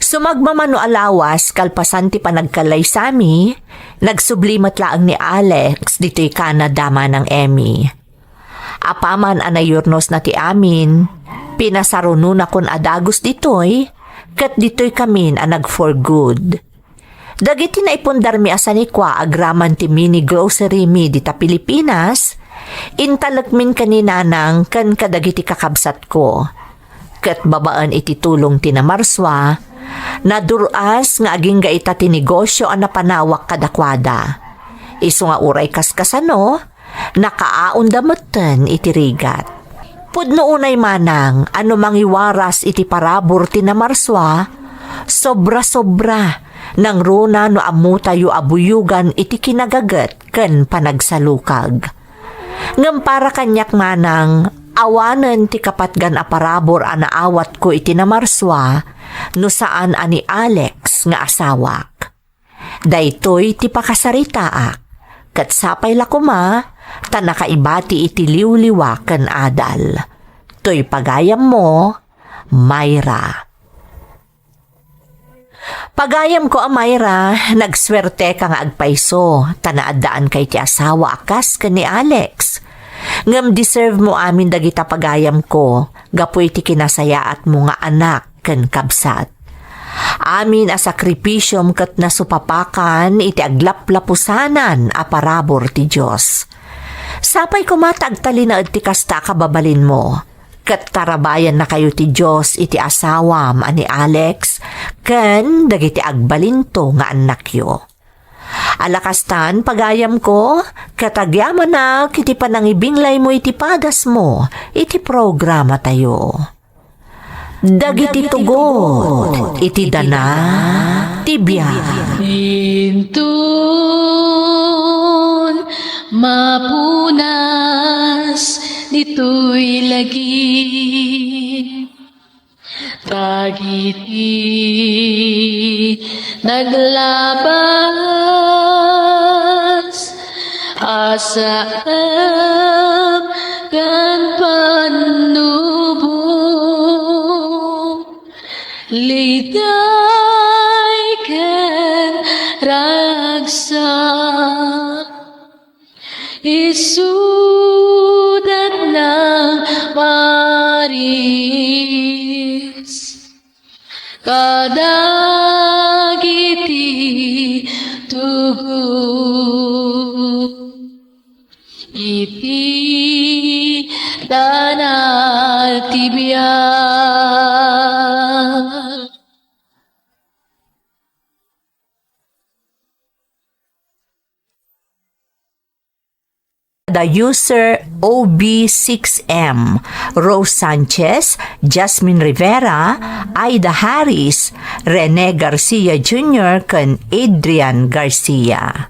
Sumagmamano a lawas, kalpasan ti panagkallaysami, nagsubli met laeng ni Alex ditoy Canada, Manang Emmy. Apaman a nayurnosna ti amin, pinasarunonakon a dagus ditoy, ket ditoykamin a nag-for good. Dagiti naipundarmi a sanikua agraman ti mini grocery mi dita Pilipinas, intalekmin ken ni Nanang ken kadagiti kakabsatko. Ket babaen iti tulong ti namarsua, nadur-as nga agingga ita ti negosio a napanawak kadakuada. Isu nga uray kaskasano, nakaaonda metten iti rigat. Pudno unay manang a no mangiwaras iti parabur ti namarsua, sobra-sobra, nangruna no ammotayo a buyogan iti kinagaget ken panagsalukag. Ngem para kaniak manang, awanen ti kapatgan a parabur a naawatko iti namarsua no saan a ni Alex nga asawak. Daytoy ti pakasaritaak, ket sapay la koma ta nakaibati iti liwliwa ken adal. Toy pagayammo, Myra. Pagayamko a Myra, nagsuerteka nga agpayso, ta naaddaanka iti asawa a kas ken ni Alex. Ngem deserve mo amin dagita pagayamko, gapu iti kinasayaatmo nga anak ken kabsat. Amin a sakripisiom ket nasupapakan iti aglaplapusanan a parabur ti Dios. Sapay koma ta agtalinaed ti kasta a kababalinmo, ket tarabayannakayo ti Dios iti asawam a ni Alex ken dagiti agbalinto nga annakyo. Ala kastan, pagayamko, ket agyamanak iti panangibinglaymo iti padasmo iti programatayo. Dagiti tugot iti dana ti biag. Inton mapunas ditoy lagi, dagiti naglabas, asam ken pannubo, liday ken ragsak. Isudat nang maris kadagiti tugot iti dana ti biag. The user O B six M, Rose Sanchez, Jasmine Rivera, Aida Harris, Rene Garcia Junior, ken Adrian Garcia.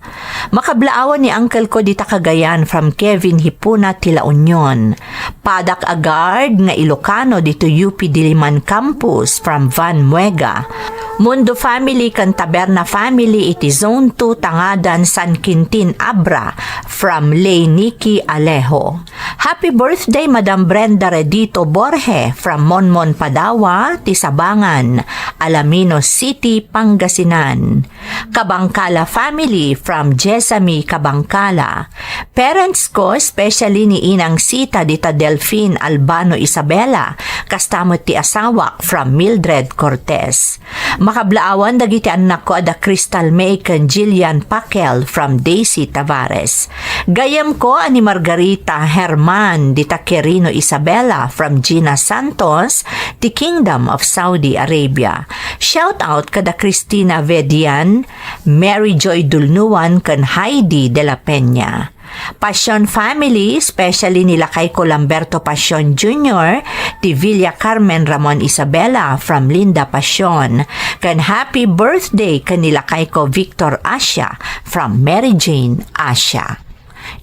Makablaawan ni uncle ko dita Cagayan from Kevin Hipuna ti La Union. Padak a guard nga Ilocano ditoy U P Diliman Campus from Van Muega. Mundo family ken Taberna family iti Zone two Tangadan, San Quintin, Abra, from Lay Nikki Alejo. Happy birthday, Madam Brenda Redito Borge from Monmon, Padaua, Tisabangan, Alaminos City, Pangasinan. Kabangkala family from Jesami Kabangkala. Parents ko, especially ni Inang Sita dita Delfin Albano Isabela, kasta met ti asawak from Mildred Cortez. Makablaawan dagiti annakko a da Crystal May ken Jillian Pakel from Daisy Tavares. Gayyemko a ni Margarita Herman dita Quirino Isabela from Gina Santos, ti Kingdom of Saudi Arabia. Shout out kada Christina Vedian, Mary Joy Dulnuan ken Heidi de la Peña. Passion family, especially ni lakay ko Lamberto Passion Junior, ti Villa Carmen Ramon Isabela from Linda Passion, ken happy birthday ken ni lakay ko Victor Asia from Mary Jane Asia.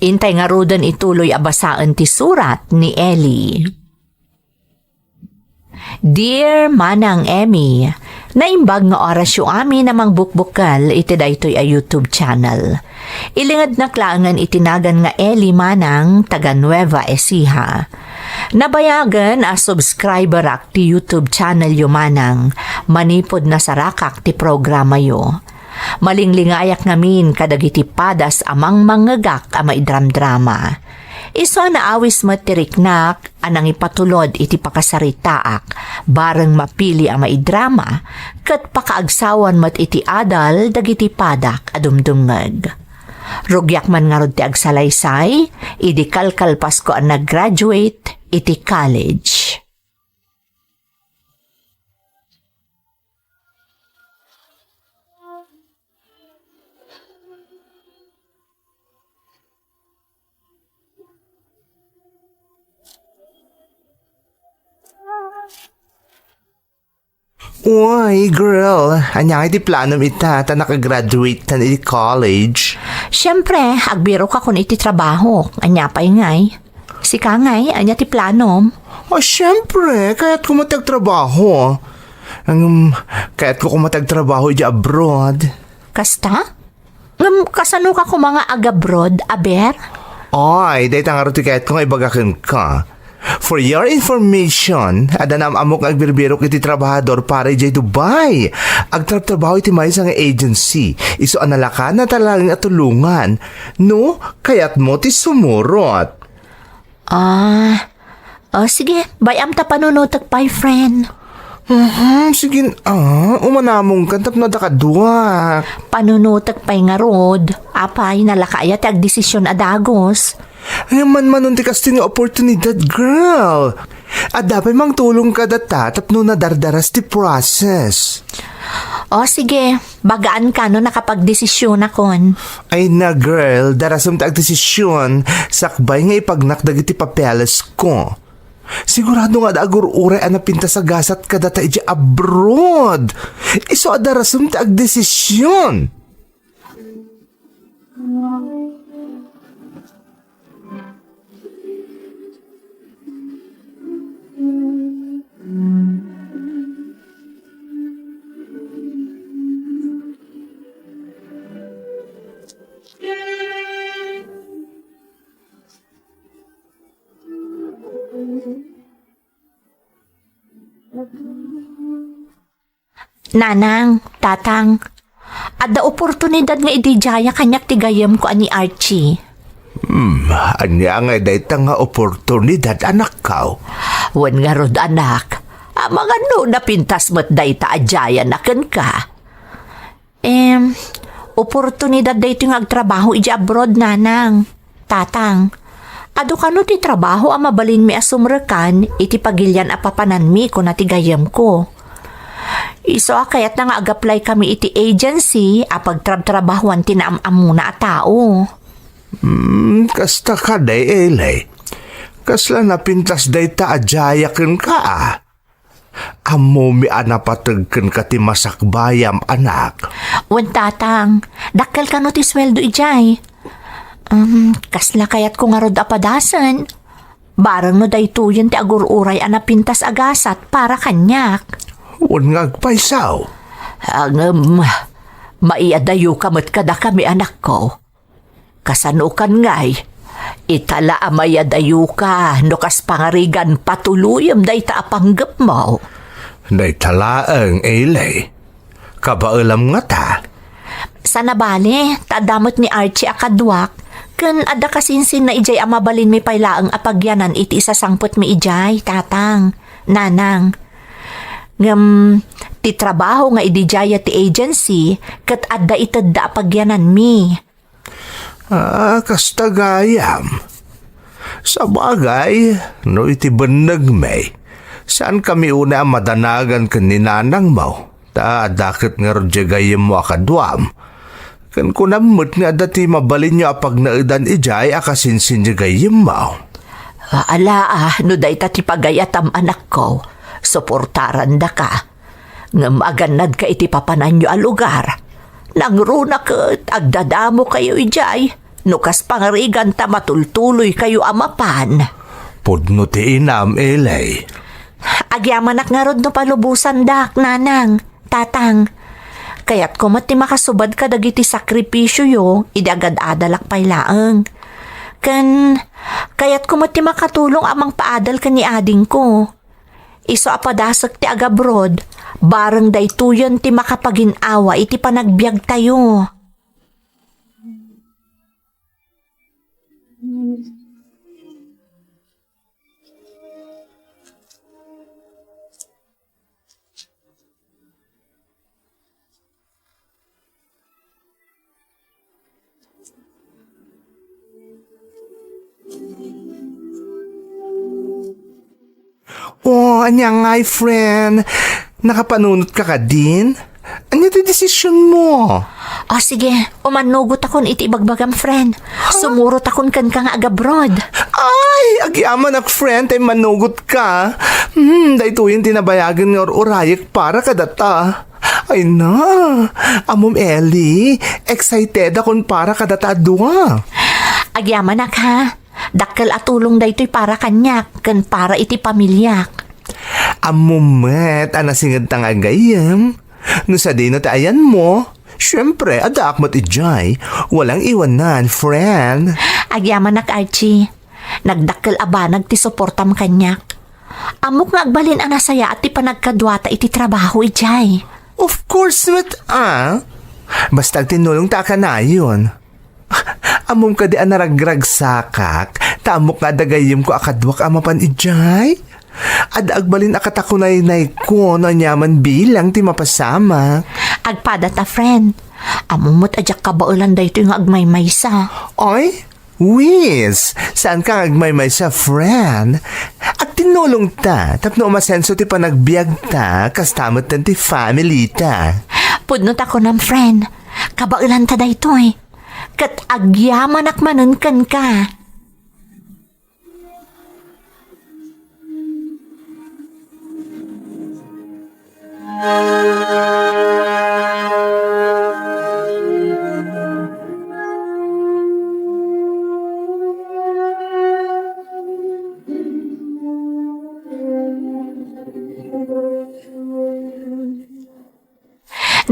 Intay ngaruden ituloy a basaen ti surat ni Eli. Dear Manang Emmy, naimbag nga orasyo amin a mangbukbukkel iti daytoy a YouTube channel. Ilingednak laengen iti nagan nga Eli Manang, taga Nueva Ecija. Nabayagen a subscriberak ti YouTube channelyo, Manang, manipud nasarakak ti programayo. Malinglingayak ngamin kadagiti padas a mangmangngegak a maidramdrama. Isu a naawis met ti riknak a nangipatulod iti pakasaritaak, bareng mapili a maidrama, ket pakaagsawan met iti adal dagiti padak a dumdumngeg. Rugiak man ngarud ti agsalaysay, idi kalkalpasko a nag-graduate iti college. Uy, girl, ania ngay ti planom ita ta nakagraduate kan iti college? Siyempre, agbirok akon iti trabaho. Ania pay ngay? Sika ngay, ania ti planom? Oh, siyempre, kayatko met ti agtrabaho. Ngem, kayatko koma ti agtrabaho idiay abroad. Kasta? Ngem kasano ka koma nga agabroad, aber? Ay, dayta ngarud ti kayatko nga ibaga kenka. For your information, adda naam-ammok nga agbirbirok iti trabahador para idiay Dubai. Agtrabtrabaho iti maysa nga agency. Isu a nalaka na talaga nga tulongan. No, kayatmo ti sumurot. Ah, oh, sige, bay-am ta panunotek pay, friend. Mhm, sige, ah, umanamong kan tapno adda kaduak. Panunotek pay ngarud. Apay, nalaka aya ti agdesisyon a dagus? Ay, manmanon ti kastoy nga oportunidad, girl. Adda pay mangtulong kadata tapno nadardaras ti process. O, sige. Bagaan ka no nakapagdesisyonakon. Ay na, girl, darasem ti agdesisyon sakbay nga ipagnak dagiti papeles ko. Sigurado nga adda agur-uray a napintas a gasat kadata idiay abroad. Isu a darasem ti agdesisyon. Nanang, Tatang, adda oportunidad nga idiayaya kaniak ti gayyemko a ni Archie. Hmm, ania ngay dayta nga oportunidad, anakko? Wen ngarud, anak, amangan no napintas met dayta a diayana kenka. Em, oportunidad daytoy nga agtrabaho idiay abroad, Nanang. Tatang, adu kano ti trabaho a mabalinmi a sumrekan iti pagilian a papananmi, kuna ti gayyemko. Isu a kayatna nga agaplaykami iti agency a pagtrabtrabahoan ti naam-ammona a tao. Hmm, kasta kadi, Eli. Kasla napintas dayta a diaya kenka, a? Ammomi a napateg kenka ti masakbayam, anak. Wen, Tatang, dakkel kano ti sueldo idiay? Um, kasla kayatko ngarud a padasen. Bareng no daytoyen ti agur-uray a napintas a gasat para kaniak. Wen nga agpayso. Ngem, maiadayoka met kadakami, anakko. Kasanokan ngay? Ita la a mayadayoka no kas pangarigan patuloyem dayta a panggepmo. Dayta laeng, Eli. Kabaelam ngata? Saan a bale, ta adda met ni Archie a kaduak, ken adda kasinsinna idiay a mabalinmi pay laeng a pagyanan iti isasangpetmi idiay, Tatang, Nanang. Ngem, ti trabaho nga idiayaya ti agency ket adda itedda a pagyananmi. Ah, kasta gayam. Sabagay, no iti bennegmi, saankami unay a madanagan ken ni nanangmo, ta adda ket ngarud diay gayyemmo a kaduam. Ken kunam met nga adda ti mabalinyo a pagnaedan idiay a kasinsin diay gayyemmo. Ala, ah, no dayta ti pagayatam, anakko, suportarandaka. Ngem agannadka iti papananyo a lugar. Nangruna ket agdadamokayo idiay, no kas pangarigan ta matultuloykayo a mapan. Pudno ti inam, Eli. Agyamanak ngarud no palubosandak, Nanang, Tatang. Kayatko met ti makasubad kadagiti sakripisioyo idi agad-adalak pay laeng. Ken, kayatko met ti makatulong a mangpaadal ken ni adingko. Isu a padasek ti agabroad, bareng daytoyen ti makapagin-awa iti panagbiagtayo. Oh, ania ngay, friend? Nakapanunot ka kadin? Ania ti desisyon mo? O sige, umannugot akon iti ibagbagam, friend. Sumurot akon kenka nga agabroad. Ay, agyamanak, friend, ta immannugot ka. Hmm, daytoyen ti nabayagen nga ur-urayek para kadata. Ay na, ammom, Eli, excited akon para kadata a dua. Agyamanak, ha? Dakkel a tulong daytoy para kaniak ken para iti pamiliak. Ammom met a nasingedta nga gayyem. No sadino ti ayanmo, Siyempre, addaak met idiay. Walang iwanan, friend. Agyamanak, Archie. Nagdakkel a banag ti suportam kaniak. Ammok nga agbalin a nasayaat ti panagkaduata iti trabaho idiay. Of course met, ah. Basta agtinnulongta a kanayon. Ammom kadi a naragragsakak, ta ammok nga adda gayyemko a kaduak a mapan idiay? Adda agbalin a katakunaynayko no aniaman bilang ti mapasamak. Agpadata, friend. Ammom met a diak kabaelan daytoy nga agmaymaysa. Ay, Wiz, saanka nga agmaymaysa, friend? Agtinnulongta tapno umasenso ti panagbiagta, kasta metten ti family ta. Pudno ta kunam, friend. Kabaelanta daytoy. Ket agyamanak manen kenka.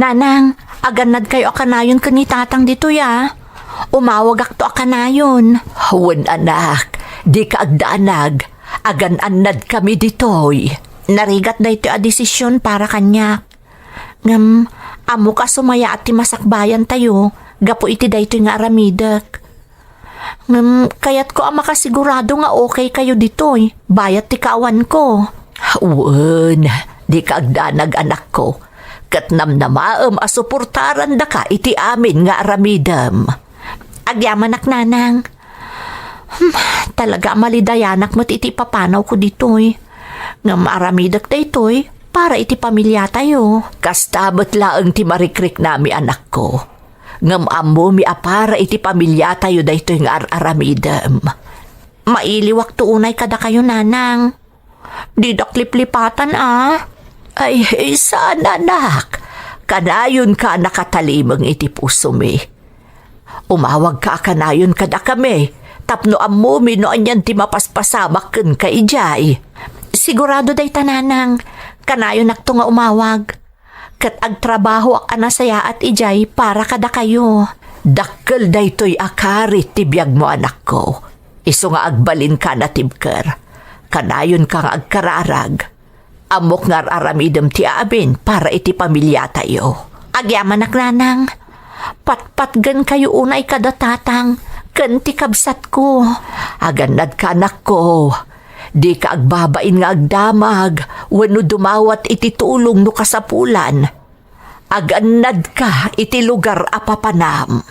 Nanang, agannadkayo a kanayon ken ni Tatang ditoy, a. Umawagakto a kanayon. Wen, anak, dika agdanag. Agan-annadkami ditoy. Narigat daytoy a desisyon para kaniak. Ngem, ammok a sumayaat ti masakbayantayo gapu iti daytoy nga aramidek. Ngem kayatko a makasigurado nga okay kayo ditoy, bayat ti kaawanko. Wen, dika agdanag, anakko, ket namnamaem a suportarandaka iti amin nga aramidem. Agyamanak, nanang. Hmm, talaga a malidayanak met iti ipapanawko ditoy. Ngem aramidek daytoy para iti pamiliatayo. Kasta met laeng ti marikriknami, anakko. Ngem ammomi a para iti pamiliatayo daytoy nga ar-aramidem. Mailiwakto unay kadakayo, nanang. Didak liplipatan, a. Ay, saan, anak. Kanayonka a nakatalimeng iti pusomi. Umawagka a kanayon kadakami, tapno ammomi no anian ti mapaspasamak kenka idiay. Sigurado dayta, nanang. Kanayonakto nga umawag. Ket agtrabahoak a nasayaat idiay para kadakayo. Dakkel daytoy a karit ti biagmo, anakko. Isu nga agbalinka a natibker. Kanayonka nga agkararag. Ammok nga ar-aramidem ti amin para iti pamiliatayo. Agyamanak, nanang. Patpatgenkayo unay kada tatang ken ti kabsatko. Agannadka, anakko. Dika agbabain nga agdamag wenno dumawat iti tulong no kasapulan. Agannadka iti lugar a papanam.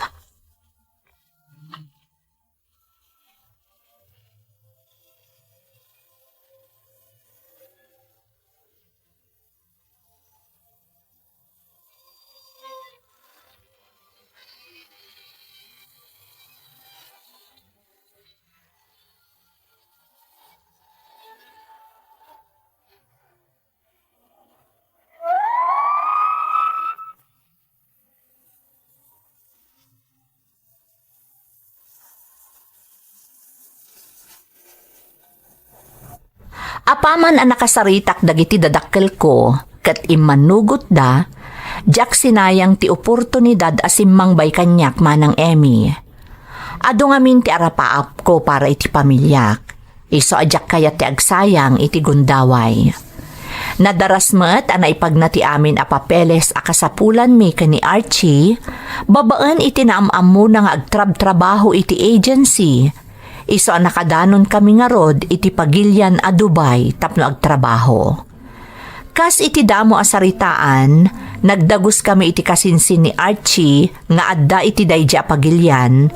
Apaman a nakasaritak dagiti dadakkelko ket immannugotda, diak sinayang ti oportunidad a simmangbay kaniak, Manang Emmy. Adu ngamin ti arapaapko para iti pamiliak. Isu a diak kayat ti agsayang iti gundaway. Nadaras met a naipagna ti amin a papeles a kasapulanmi ken ni Archie babaen iti naam-ammona nga agtrabtrabaho iti agency. Isu a nakadanonkami ngarud iti pagilian a Dubai tapno agtrabaho. Kas iti damo a saritaan, nagdaguskami iti kasinsin ni Archie nga adda iti daydi a pagilian,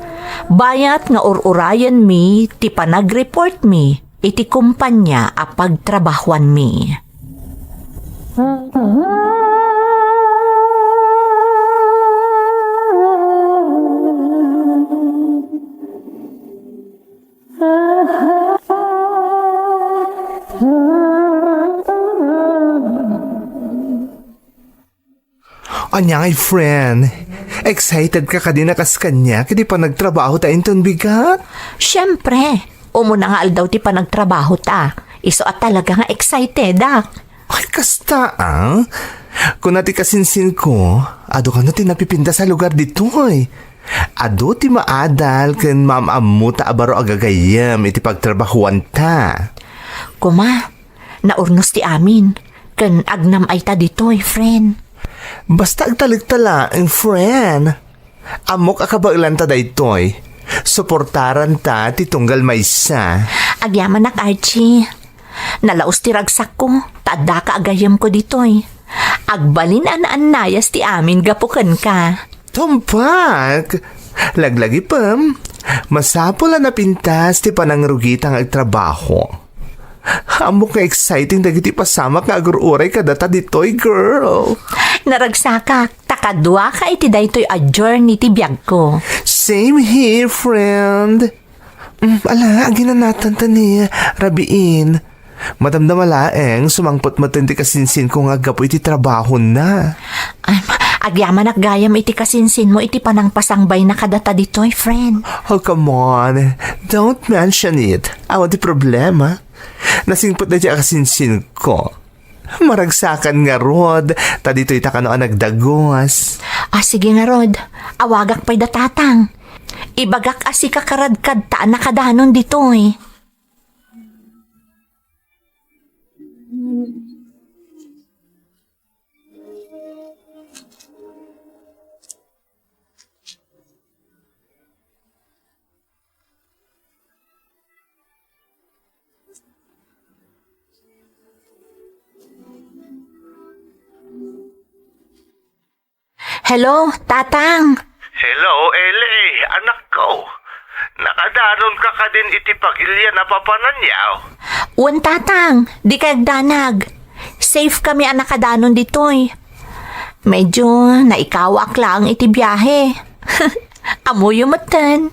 bayat nga ur-urayenmi ti panagreportmi iti kompania a pagtrabahuanmi. Ania ngay, friend? Excited ka kadi a kas kaniak iti panagtrabaho ta inton bigat? Siempre, umuna nga aldaw ti panagtrabaho ta. Isu a talaga nga excited, ah. Ay, kasta, ah? Kuna ti kasinsinko, adu kano ti napipintas a lugar ditoy. Adu ti maadal ken maam-ammota a baro a gagayyem iti pagtrabahuanta. Kuma, naurnos ti amin, ken agnam-ayta ditoy, friend. Basta agtalekta laeng, friend. Ammok a kabaelanta daytoy. Suportaranta ti tunggal maysa. Agyamanak, Archie. Nalaus ti ragsakko, ta addaka a gayyemko ditoy. Agbalin a naannayas ti amin gapu kenka. Tumpak! Laglagipem, masapul a napintas ti panangrugita nga agtrabaho. Ammok nga exciting dagiti pasamak nga agur-uray kadata ditoy, girl. Naragsakak, ta kaduaka iti daytoy a journey ti biagko. Same here, friend. Mm, ala, aginanatan ta ni Rabiin. Madamdama laeng, sumangpet met ti kasinsinko nga aggapu iti trabahona. Ay, agyamanak gayam iti kasinsinmo iti panangpasangbayna kadata ditoy, friend. Oh, come on. Don't mention it. Awan ti problema. Nasingpet daytoy a kasinsinko. Maragsakan ngarud, ta ditoy ta kano a nagdagus. Ah, sige ngarud. Awagak pay da tatang. Ibagak a sika karadkadta a nakadanon ditoy. Hello, Tatang. Hello, Eli, anakko. Nakadanonka kadin iti pagilian a papananyaw? Wen, Tatang, dikay agdanag. Safe kami a nakadanon ditoy. Medyo naikawaak laeng iti biahe. Ammoyo metten.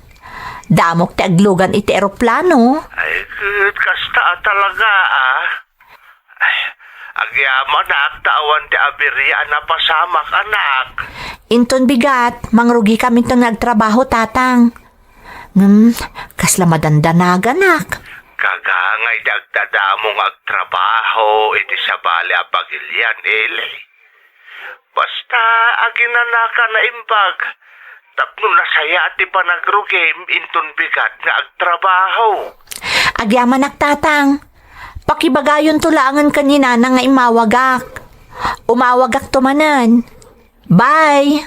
Damok ti aglugan iti eroplano. Ay, ket kasta a talaga, ah. Ay, agyamanak ta awan ti abiria a napasamak, anak. Inton bigat, mangrugikaminton nga agtrabaho, Tatang. Ngem, kasla madandanaganak. Kagangay ti agdadamo nga agtrabaho iti sabali a pagilian, Eli. Basta aginanaka naimbag, tapno nasayaat ti panagrugim inton bigat nga agtrabaho. Agyamanak, Tatang. Pakibagayonto laengen ken ni Nanang nga immawagak. Umawagakto manen. Bye!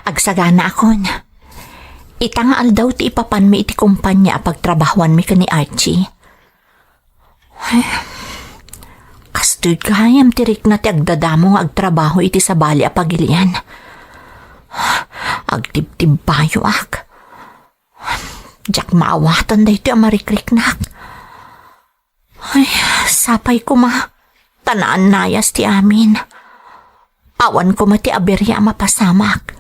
Agsaganaakon. Ita nga aldaw ti ipapanmi iti kompania a pagtrabahoanmi ken ni Archie. Ay, kastoy gayam ti rikna ti agdadamo nga agtrabaho iti sabali a pagilian. Agtibtibbayoak. Diak maawatan daytoy a marikriknak. Ay, sapay koma, ta naannayas ti amin. Awan koma ti abiria a mapasamak.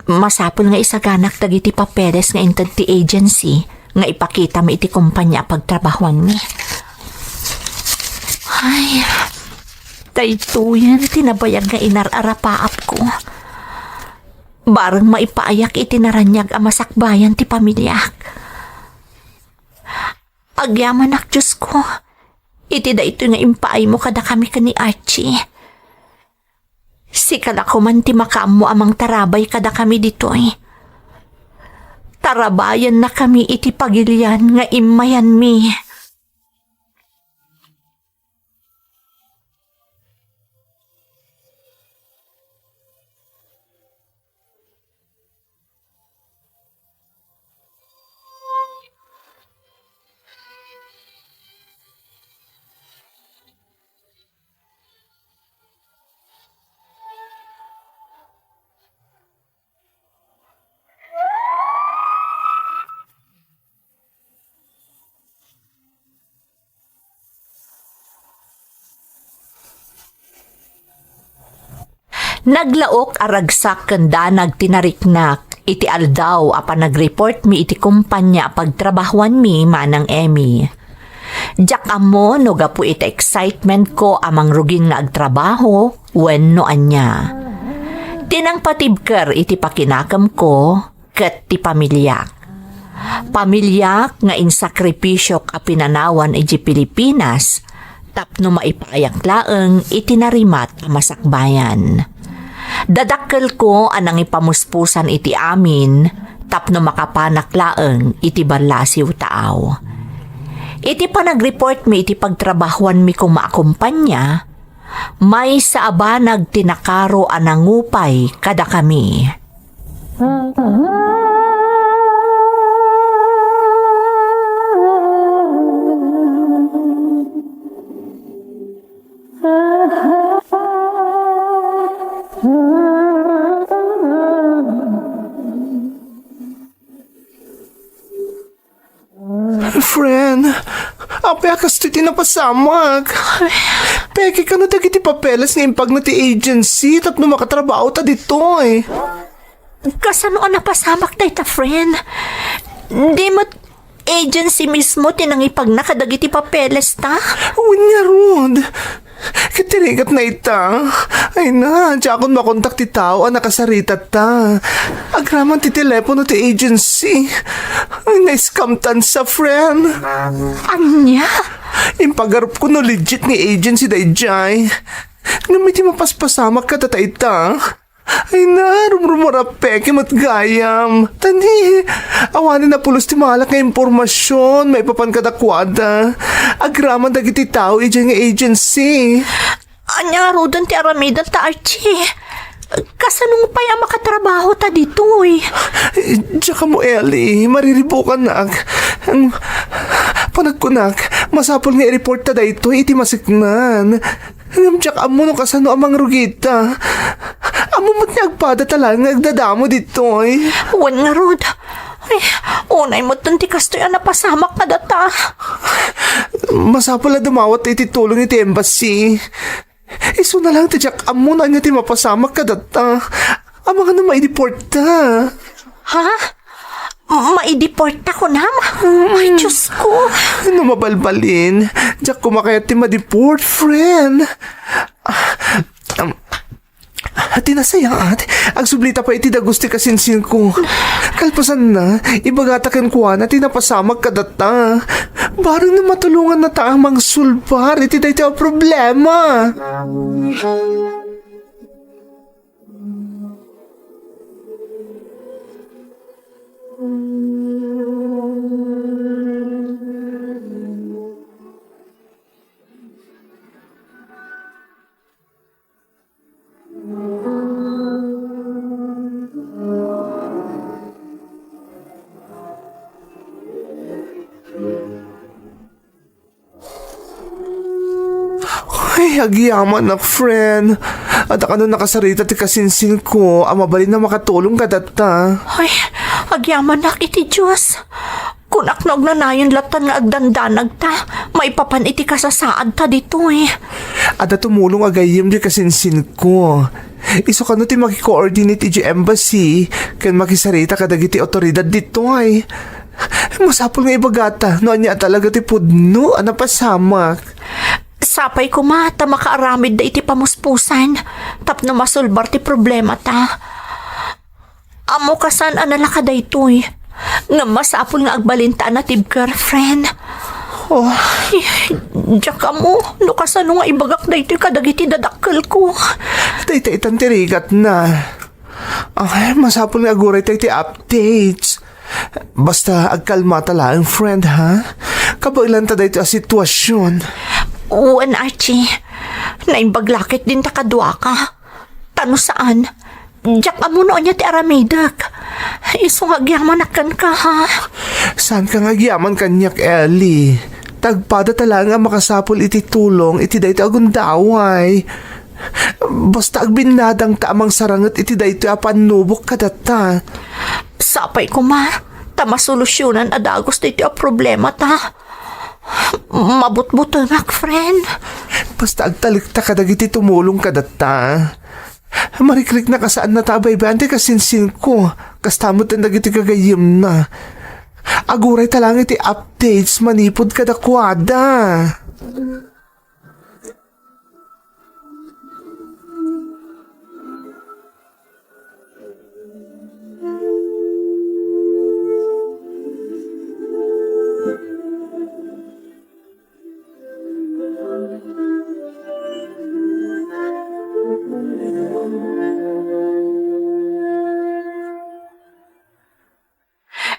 Masapul nga isaganak dagiti papeles nga inted ti agency nga ipakitami iti kompania a pagtrabahoanmi. Ay, daytoyen ti nabayag nga inar-arapaapko. Bareng maipaayak iti naraniag a masakbayan ti pamiliak. Agyamanak, Diosko, iti daytoy nga impaaymo kadakami ken ni Archie. Sika la koman ti makaammo a mangtarabay kadakami ditoy. Tarabayannakami iti pagilian nga immayanmi. Naglaok a ragsak ken danag ti nariknak iti aldaw a panagreport mi iti kompanya a pagtrabahuan mi, Manang Emmy. Diak ammo no gapu iti excitement ko a mangrugin nga agtrabaho wenno ania. Ti nangpatibker iti pakinakemko ket ti pamiliak. Pamiliak nga insakripisiok a pinanawan idiay Pilipinas tapno maipaayak laeng iti narimat a masakbayan. Dadakkelko a nangipamuspusan iti amin tapno makapanak laeng iti ballasiw taaw. Iti panagreport mi iti pagtrabahuan mi koma a kompanya, maysa a banag ti nakaro a nangupay kadakami. Friend, apay a kastoy ti napasamak? Peke kano dagiti papeles nga impagna ti agency tapno makatrabaho ta ditoy? Kasano a napasamak dayta, friend? Di met agency mismo ti nangipagna kadagiti papeles ta? Wen ngarud. Ket ti rigatna ita. Ay na, diakon makontak ti tao a nakasarita ta. Agraman ti telepono ti agency. Ay, na-scam tan sa, friend. Ania? Impagarupko no legit nga agency daydiay. Ngem iti mapaspasamak kadata ita. Ay na, rumrumura peke met gayam. Tani, awanen a pulos ti malak nga impormasion maipapan kadakuada. Agraman dagiti tao idiay nga agency. Ania ngaruden ti aramiden ta, Archie? Kasano pay a makatrabaho ta ditoy? Diak ammo, Ellie, mariribukanak. Panagkunak, masapul nga i-report ta daytoy iti masiknan. Ngem diak ammo no kasano a mangrugita. Ammo met nga agpada ta laeng nga agdadamo ditoy. Wen ngarud. Ay, unay metten ti kastoy a napasamak kadata. Masapul a dumawat iti tulong iti embassy. Isuna laeng ti diak ammo no ania ti mapasamak kadata. Amangan no maideportta. Ha? Maideportta kunam? Ay, Diyos ko. No mabalbalin, diak koma kayat ti madeport, friend. Ah, um, ti nasayaat, agsublita pay iti dagus ti kasinsinko. Kalpasanna, ibagata kenkuana ti napasamak kadata. Bareng no matulonganna ta a mangsulbar iti daytoy a problema. Ay, agyamanak, friend. Adda kano nakasarita ti kasinsinko a mabalin a makatulong kadata. Ay, agyamanak iti Dios. Kunak no agnanayon lattan nga agdandanagta maipapan iti kasasaadta ditoy. Adda tumulong a gayyem di kasinsinko. Isu kano ti maki-coordinate iti embassy ken makisarita kadagiti awtoridad ditoy. Masapul nga ibagata no ania a talaga ti pudno a napasamak. Sapay koma ta makaaramidda iti pamuspusan tapno masulbar ti problemata. Ammo kasano a nalaka daytoy. Ngem masapul nga agbalinta a natibker, friend. Oh. Ay, diak ammo no kasano nga ibagak daytoy kadagiti dadakkelko. Dayta itan ti rigatna. Ay, masapul nga agurayta iti updates. Basta agkalmata laeng, friend, ha? Kabaelanta daytoy a sitwasyon. Wen, Archie. Naimbag la ketdin ta kaduaka. Ta no saan, diak ammo no ania ti aramidek. Isu nga agyamanak kenka, ha? Saanka nga agyaman kaniak, Ellie. Ta agpadata laeng a makasapul iti tulong iti daytoy a gundaway. Basta agbinnadangta a mangsaranget iti daytoy a pannubok kadata. Sapay koma, ta masolusionan a dagus daytoy a problemata. Mabutbutengak, friend. Basta agtalekta kadagiti tumulong kadata. Marikriknak a saanna ta abaybayan ti kasinsinko. Kasta met dagiti gagayyemna. Aguray ta laeng iti updates manipud kadakuada.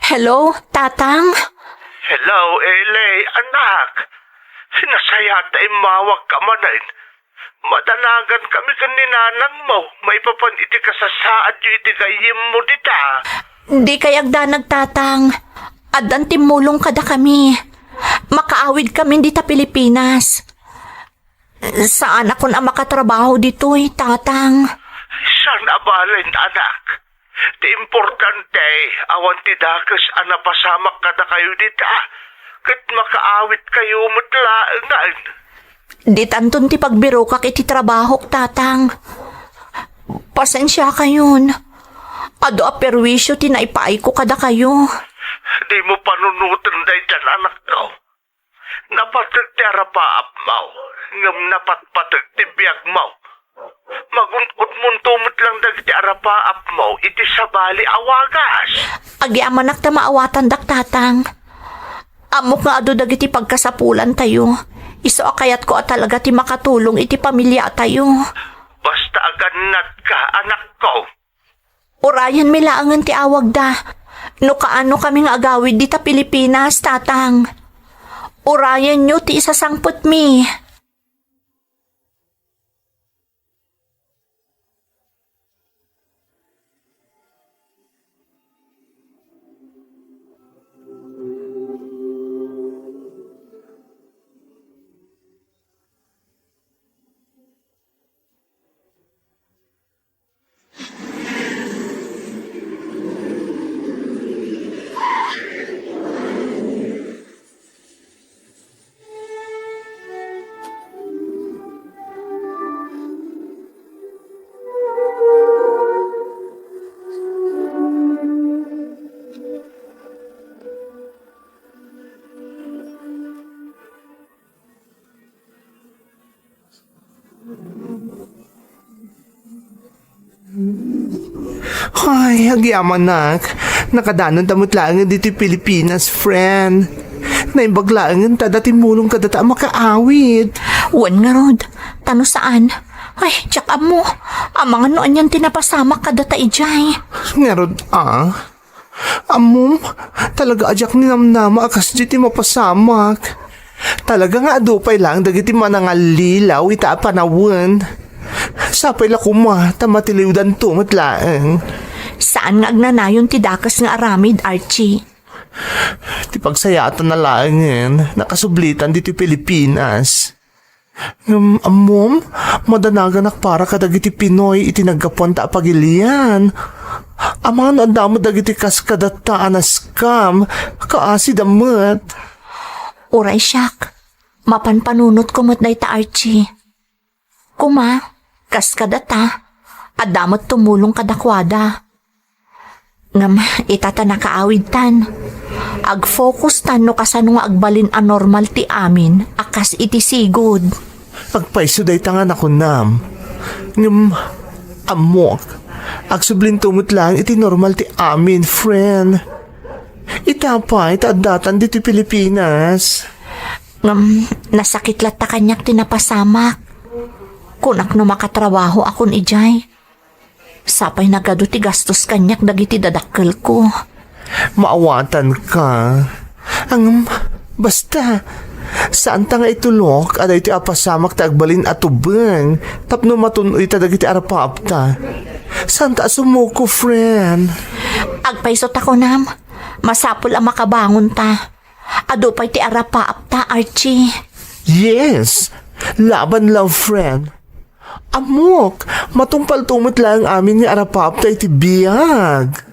Hello, Tatang? Hello, Eli, anak. Nasayaat ta immawagka manen. Madanagan kami ken ni nanangmo maipapan iti kasasaadyo iti gayyemmo dita. Dikay agdanag, Tatang. Addan timmulong kadakami. Makaawid kami dita Pilipinas. Saanakon a makatrabaho ditoy, Tatang. Saan a balen, anak? Ti importante, awan ti dakes a napasamak kadakayo dita, ket makaawidkayo met laengen. Ditanton ti pagbirokak iti trabahok, Tatang. Pasensiakayon. Adu a perwisyo ti naipaayko kadakayo. Dimo panunoten daytan, anakko. Napateg ti arapaapmo, ngem napatpateg ti biagmo. Magun-odmonto met lang dagiti arapaapmo iti sabali a wagas. Agyamanak ta maawatandak, Tatang. Ammok nga adu dagiti pagkasapulantayo. Isu a kayatko a talaga ti makatulong iti pamiliatayo. Basta agannatka, anakko. Urayenmi laengen ti awagda. No kaano kami nga agawid dita Pilipinas, Tatang. Urayenyo ti isasangpetmi. Ay, agyamanak. Nakadanonta met laengen ditoy Pilipinas, friend. Naimbag laengen ta adda timmulong kadata a makaawid. Wen ngarud, ta no saan. Ay, diak ammo. Amangan no anian ti napasamak kadata idiay. Ngarud, ah? Ammom, talaga a diak ninamnama a kasdi ti mapasamak. Talaga nga adu pay laeng dagiti manangallilaw ita a panawen. Sapay la koma ta matiliwdanto met laeng. Saan nga agnanayon ti dakes nga aramid, Archie. Ti pagsayaatna laengen, nakasublitan ditoy Pilipinas. Ngem ammom, madanaganak para kadagiti Pinoy iti naggapuanta a pagilian. Amangan no adda met dagiti kas kadata a na-scam, kaasida met. Uray siak, mapan panunotko met dayta, Archie. Koma, kas kadata, adda met tumulong kadakuada. Ngem ita ta nakaawidtan, agfocustan no kasano nga agbalin a normal ti amin a kas iti sigud. Agpayso dayta nga nakunam. Ngem, ammok, agsublinto met laeng iti normal ti amin, friend. Ita pay ta addatan ditoy Pilipinas. Ngem, nasakit latta kaniak ti napasamak. Kunak no makatrabahoakon idiay. Sapay nagadu ti gastos kaniak dagiti dadakkelko. Maawatanka. Ngem, basta, saanta nga itulok a daytoy a pasamak ti agbalin a tubeng tapno matun-oyta dagiti arapaapta. Saanta a sumuko, friend. Agpayso ta kunam, masapul a makabangonta. Adu pay ti arapaapta, Archie. Yes! Laban, love friend. Ammok, matungpalto met laeng amin nga arapaapta iti biag.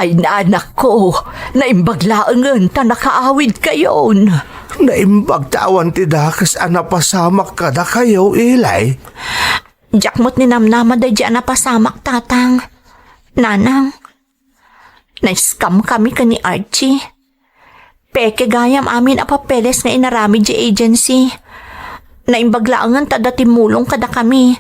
Ay, nanakko, naimbag laengen ta nakaawidkayon. Naimbag ta awan ti dakes a napasamak kadakayo, Eli. Diak met ninamnama daydi a napasamak, Tatang. Nanang, na-scam kami ken ni Archie. Peke gayam amin a papeles nga inaramid diay agency. Naimbag laengen ta adda timmulong kadakami.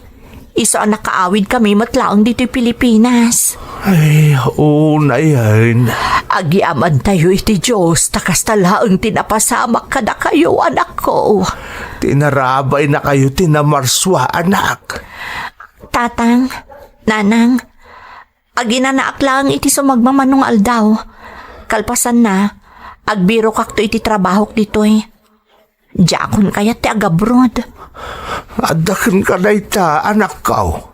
Isu a nakaawidkami met laeng ditoy Pilipinas. Ay, unay, ay. Agyamantayo iti Dios ta kasta laeng ti napasamak kadakayo, anakko. Ti narabaynakayo ti namarsua, anak. Tatang, Nanang, aginanaak laeng iti sumagmamano nga aldaw. Kalpasanna, agbirokakto iti trabahok ditoy. Diakon kayat ti agabroad. Adda kenka dayta, anakko.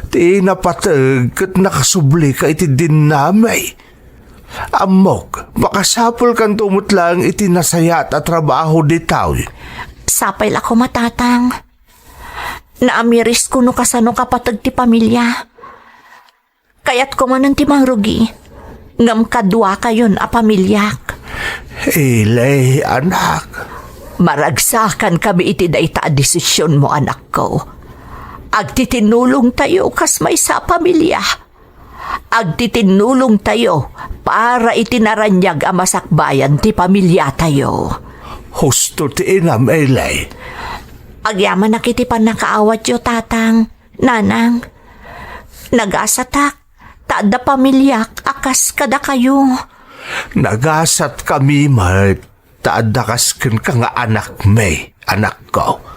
Ti napateg ket nakasublika iti dinamay. Ammok, makasapulkanto met laeng iti nasayaat a trabaho ditoy. Sapay la koma, Tatang. Naamirisko no kasano kapateg ti pamilia. Kayatko manen ti mangrugi, ngem kaduakayon a pamiliak. Eli, anak. Maragsakankami iti dayta a desisionmo, anakko. Agtitinnulongtayo kas maysa a pamilia. Agtitinnulongtayo para iti naraniag a masakbayan ti pamiliatayo. Husto ti inam, Eli. Agyamanak iti pannakaawatyo, Tatang. Nanang, nagasatak, ta adda pamiliak a kas kadakayo. Nagasatkami met, ta adda kas kenka nga anakmi, anakko.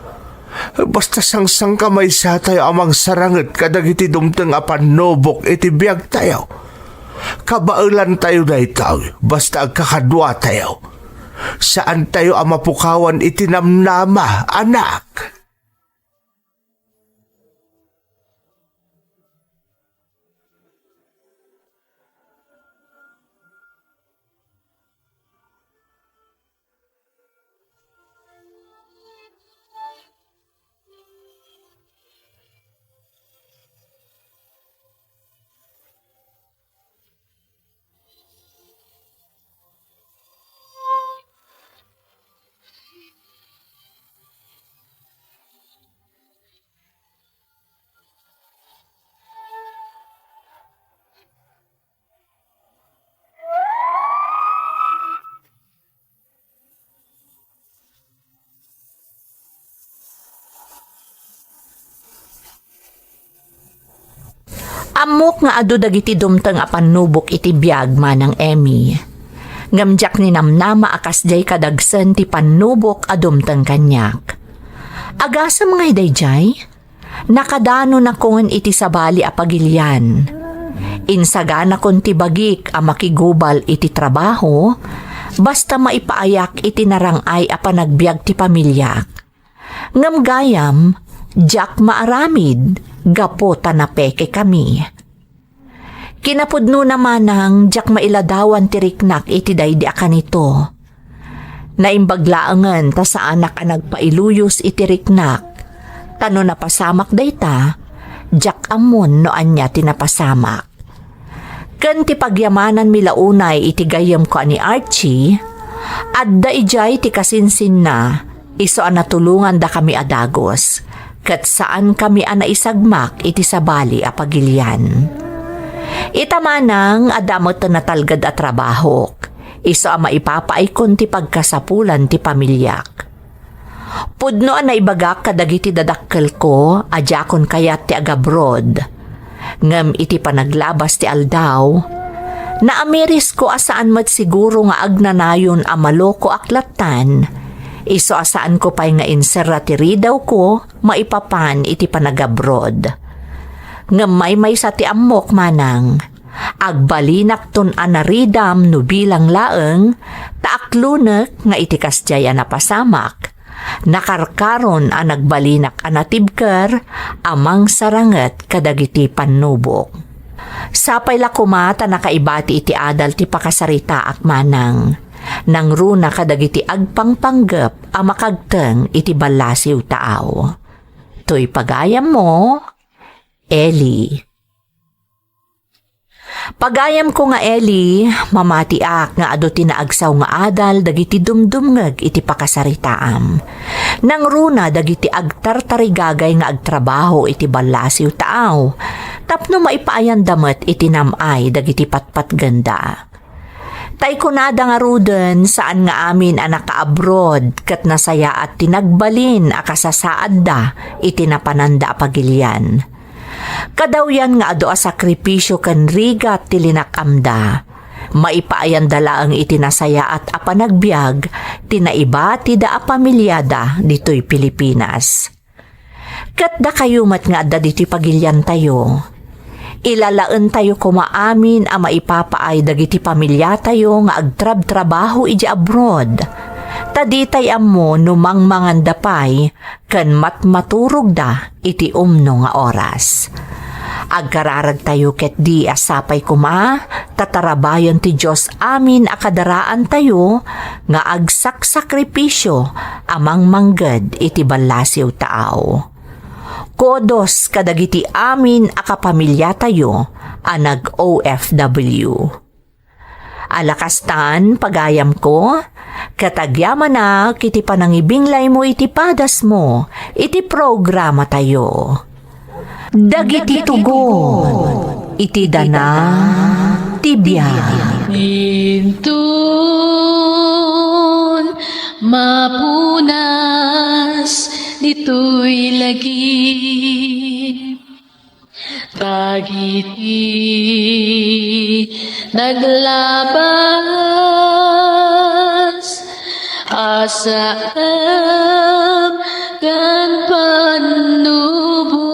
Basta sangsangkamaysatayo a mangsaranget kadagiti dumteng a pannubok iti biagtayo. Kabaelantayo daytoy, basta agkakaduatayo. Saantayo a mapukawan iti namnama, anak. Ammok nga adu dagiti dumteng a pannubok iti biag, Manang Emmy. Ngem diak ninamnama a kasdiay kadagsen ti pannubok a dumteng kaniak. Agasem ngay daydiay? Nakadanonakon iti sabali a pagilian. Insaganakon ti bagik a makigubal iti trabaho, basta maipaayak iti narang-ay a panagbiag ti pamiliak. Ngem gayam, diak maaramid gapu ta napekekami. Kinapudnona manang diak mailadawan ti riknak iti daydi a kanito. Naimbag laengen ta saanak a nagpailuyos iti riknak, ta no napasamak dayta, diak ammon no ania ti napasamak. Ken ti pagyamananmi la unay iti gayyemko a ni Archie, adda idiay ti kasinsinna, isu a natulongandakami a dagus, ket saankami a naisagmak iti sabali a pagilian. Ita manang, adda met natalged a trabahok, isu a maipapaaykon ti pagkasapulan ti pamiliak. Pudno a naibagak kadagiti dadakkelko a diakon kayat ti agabroad. Ngem iti panaglabas ti aldaw, naamirisko a saan met siguro nga agnanayon a malokoak lattan, isu a saanko pay nga inserra ti ridawko maipapan iti panagabroad. Ngem maymaysa ti ammok manang, agbalinakton a naridam no bilang laeng, ta aklonek nga iti kasdiay a napasamak, nakarkaron a nagbalinak a natibker a mangsaranget kadagiti pannubok. Sapay la koma ta nakaibati iti adal ti pakasaritaak manang, nangruna kadagiti agpangpanggep a makagteng iti ballasiw taaw. Toy pagayammo, Eli. Pagayamko nga Eli, mamatiak nga adu ti naagsaw nga adal dagiti dumdumngeg iti pakasaritaam. Nangruna dagiti agtartarigagay nga agtrabaho iti ballasiw taaw, tapno maipaayanda met iti nam-ay dagiti patpatgenda. Tay kunada ngaruden, saan nga amin a nakaabroad ket nasayaat ti nagbalin a kasasaadda iti napananda a pagilian. Kadawyan nga adu a sakripisio ken rigat ti linak-amda. Maipaayanda laeng iti nasayaat a panagbiag ti naibatida a pamiliada ditoy Pilipinas. Ket dakayo met nga adda ditoy pagiliantayo, ilalaentayo koma amin a maipapaay dagiti pamiliatayo nga agtrabtrabaho idiay abroad, ta ditay ammo no mangmanganda pay ken matmaturogda iti umno nga oras. Agkararagtayo ketdi a sapay koma ta tarabayen ti Dios amin a kadaraantayo nga agsaksakripisio a mangmangged iti ballasiw taaw. Kudos kadagiti amin a kapamiliatayo a nag-O F W. Ala kastan, pagayamko, ket agyamanak iti panangibinglaymo iti padasmo iti programatayo. Dagiti tugon iti dana ti biag. Inton mapunas ditoy lagip, dagiti naglabas a saem ken pannubo,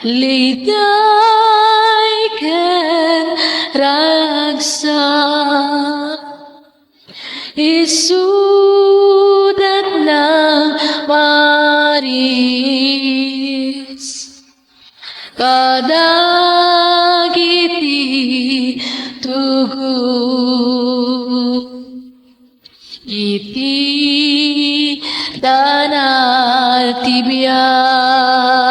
ligay ken ragsak. Isudat nang maris kadagiti tugon iti dana ti biag.